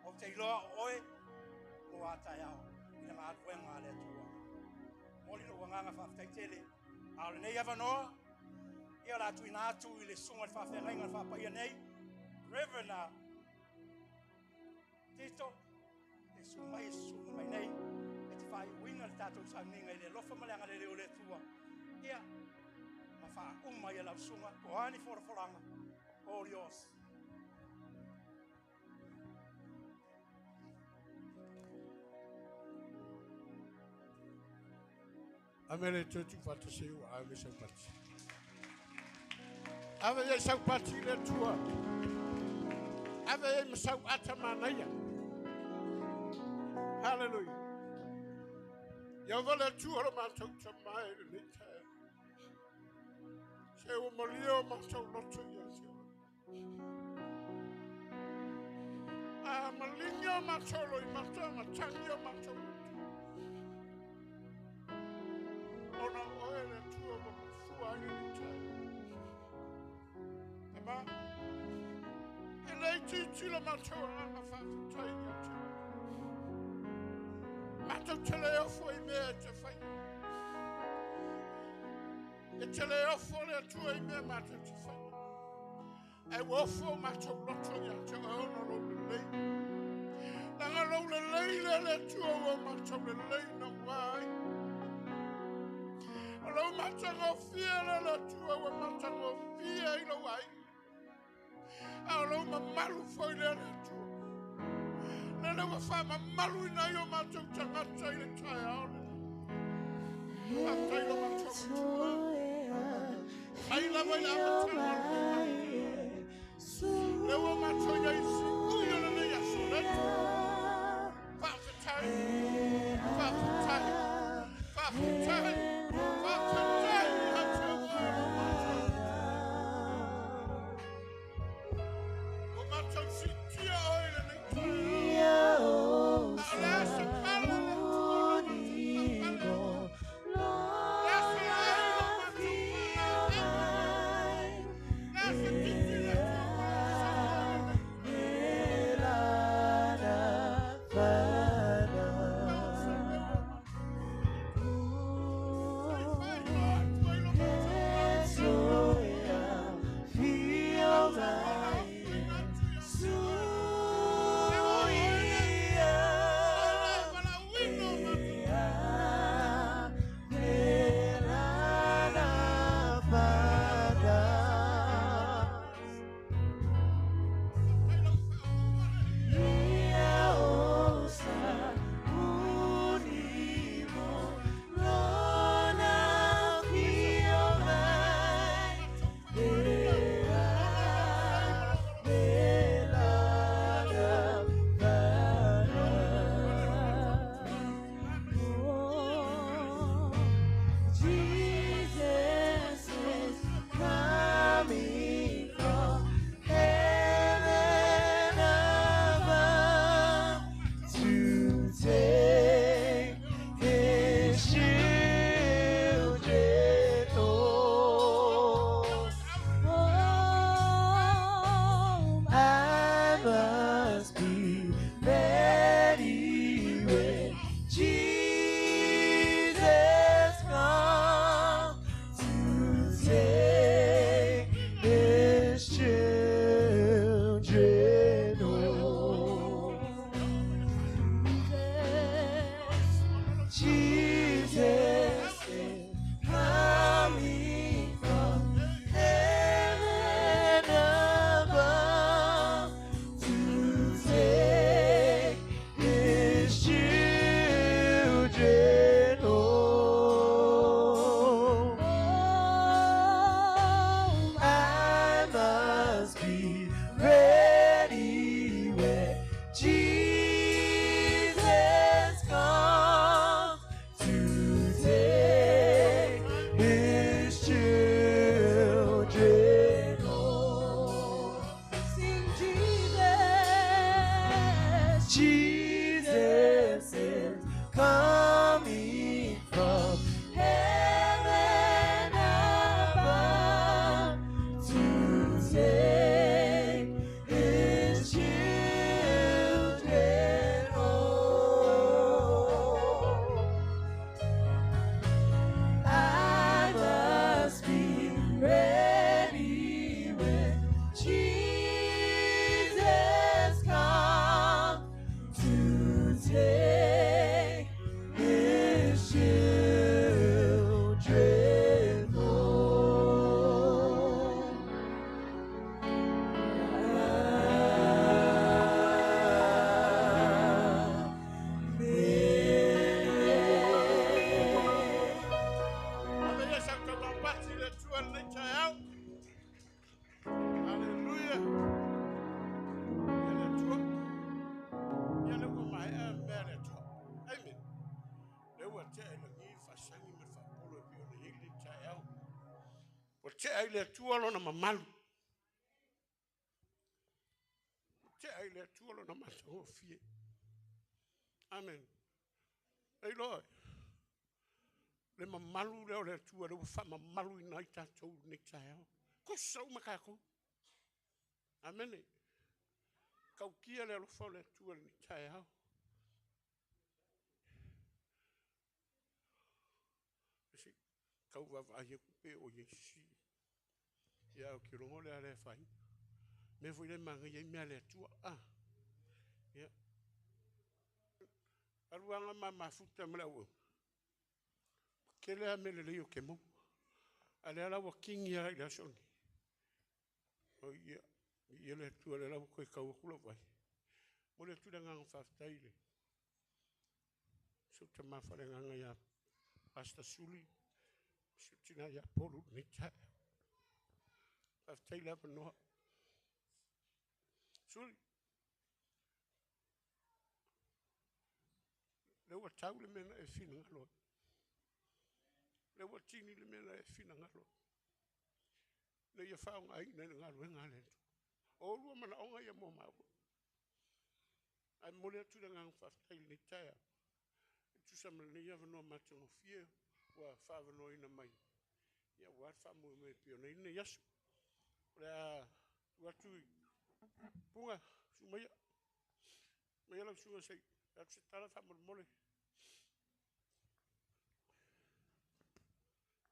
O te iloa o oe, o a tai ao, i le ngā ruanga a le atua. Moli lo wanganga whaftai tele, a o le nei avanoa, ia la tuina atu i le sunga le whawhengainga le whapaia nei, Reverend Tito, e sumai e sunga mai nei, e te whai uina le tātou sauninga i le lofa ma le anga le leo le tua. Ia, ma wha uma ia lau sunga, ko ani foroforanga, all yours. Amele tētu whatase o ave saupati. Ave e saupati le tua. Ave e masau ata manaia. Hallelujah. Ia wale tua lo mātou ta mai le nei tae. Se o malia o mātou loto ia te oe. A malinga o mātou lo i mata, matangi o mātou loto. Ona oe le tua wa mafua ai le tae. Ama, e lei titi la mātou anga whawhitai ia te oe. Mātou te le ofo i mea e te whai. E te le ofo le atua i mea mātou te whai. E ofo mātou loto ia te oe ono lou lelei. Langa lou lelei le le atua ua mātou lelei na wai. O lau matangofia le le atua ua matangofia i lau ai. A o lau mamalu foi le le atua. Lele ua whaamamalu ina i o mātou tangata i le tae ao le. Whaatai lo mātou matua. Ai lava i le amatanga o le. Le ua mātou ia i si ui o le nei aso le atua. Whaafetai, whaafetai, whaafetai, whaafetai ia te oe lo mātou. O mātou sitia oe le nei tae ao. Jesus is coming from heaven above to take his children home. I must be ready when Jesus comes to take his children home. Ave ia sau tau pati le tua le taeao. Hallelujah. Ia le tua. Ia le ua maea mea le tua. Amen. Le ua tea i lagi faasagi ma le faapolo e pei ona i ai le taeao. Ua tea i le Atua lona mamalu. Ua tea i le Atua lona matagofie. Amen. E iloa, le mamalu lea o le Atua le ua faamamaluina ai tatou i lenei taeao. Tusa uma tatou. Amene. Tautia le alofa o le Atua i lenei taeao. Se tau vaavaai atu pe o i ai si. Ia o te logo le a le fai. Mea foi le manaia ai mea a le Atua. Ah. Ia. Aluaga ma mafuta ma le au. Tele a mea lelei o te maua. A lea la ua tini lava i le aso lenei. O ia, ia le Atua lea la ua toe tau atu lau vaai. Momoli atu le agaga faafetai i le si ou tama faaleagaga ia Pastor Suli, si ou tina ia Polu i lenei taeao. Faafetai le avanoa. Suli, lea ua tau le mea na e finagalo ai. Lea ua tini le mea na e finagalo ai. Na ia faaaogaina i le galuega a le Atua. O oulua manaoga ia mo maua. Ae momoli atu le agaga faafetai i lenei taeao. E tusa ma lenei avanoa matagofie ua faaavanoaina mai. Ia aua le faamoemoe e pei ona i ai lenei aso. O le a tuu atu i Puga, susu maia. Maia lau susuga se i atu se tala faamolemole.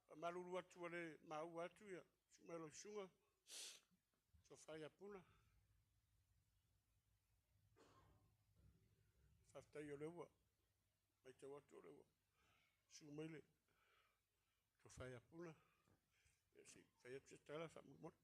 Faamalulu atu ua le maua atu ia susu mai o lau susuga. Sofa ia Puna. Faafetai o lea ua matau atu o lea ua susu mai le tofa ia Puna. Ia se i fai atu se tala faamolemole.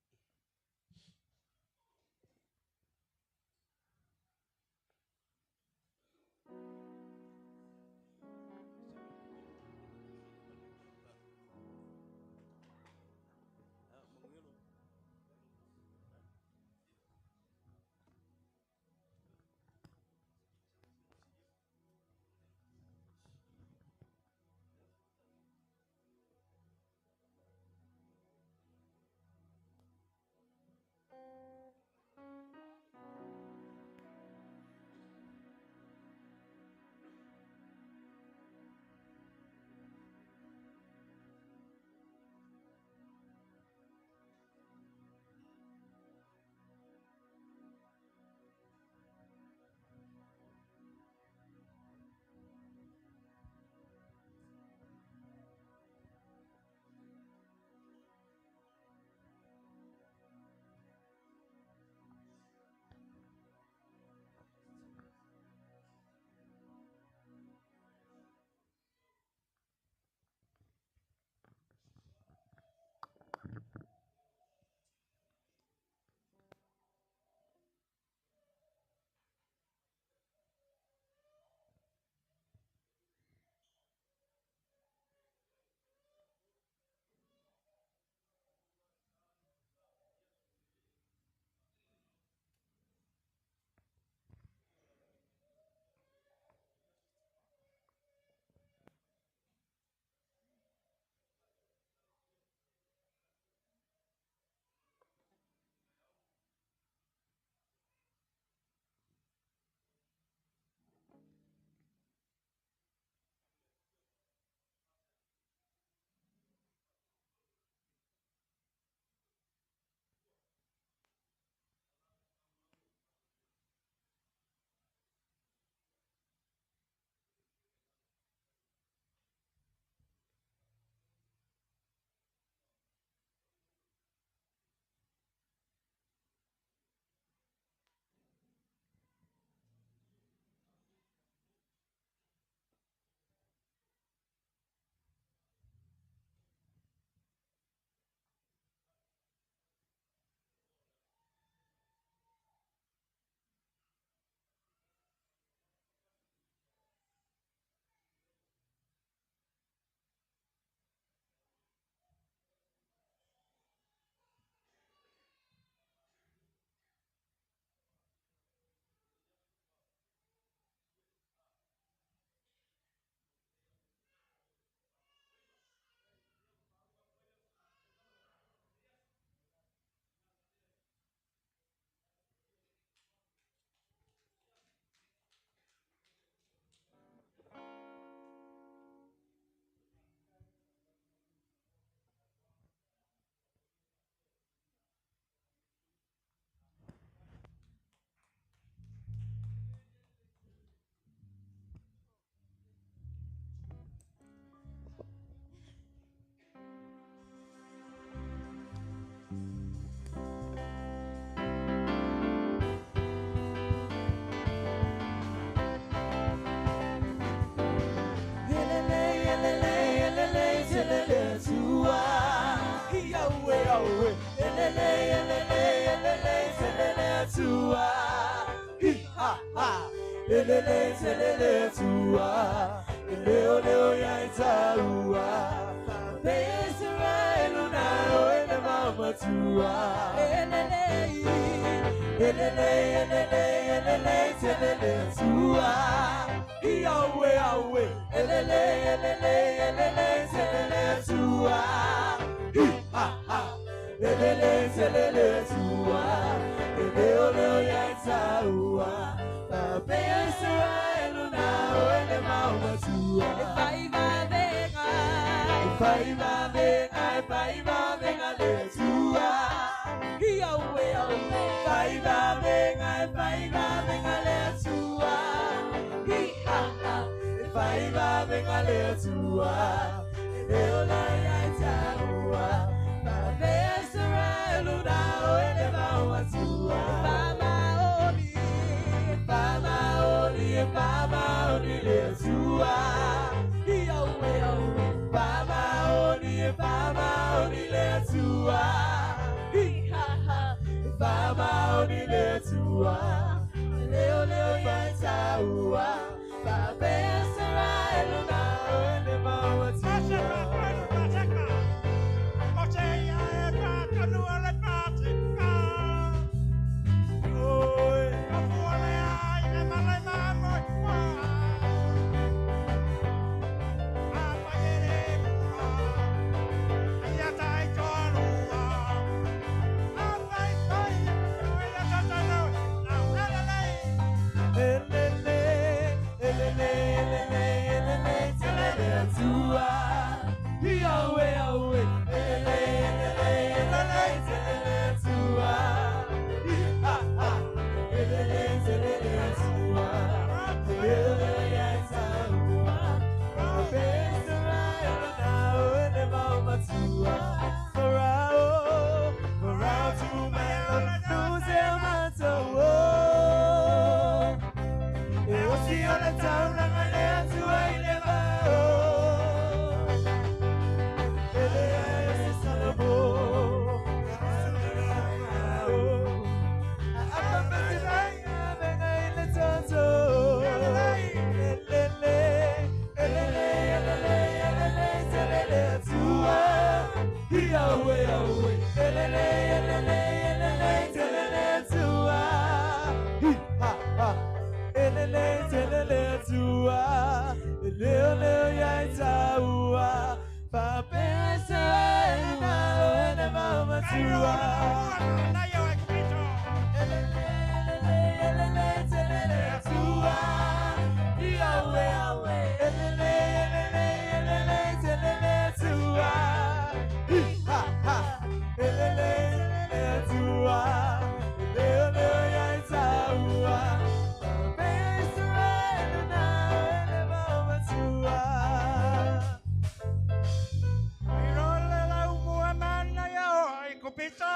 Elele telele tua, eleo leo ya itaua. Israel na oele mamatua. Elele, elele, elele, elele telele tua. Yahweh, Yahweh, elele, elele, elele telele tua. Ha ha, elele telele tua, eleo leo ya itaua. Israel na oele mamatua. Faiva venga, faiva venga le tua. Yahweh, Yahweh, faiva venga, faiva venga le tua. Ha ha, faiva venga le tua. Leo la ya itaua. Israel na oele mamatua. Fama oni, fama oni le tua. Yahweh, Yahweh. Fama oni, fama oni le tua. Ha ha, fama oni le tua. Leo leo ya itaua. Israel na oele mamatua. Kopito.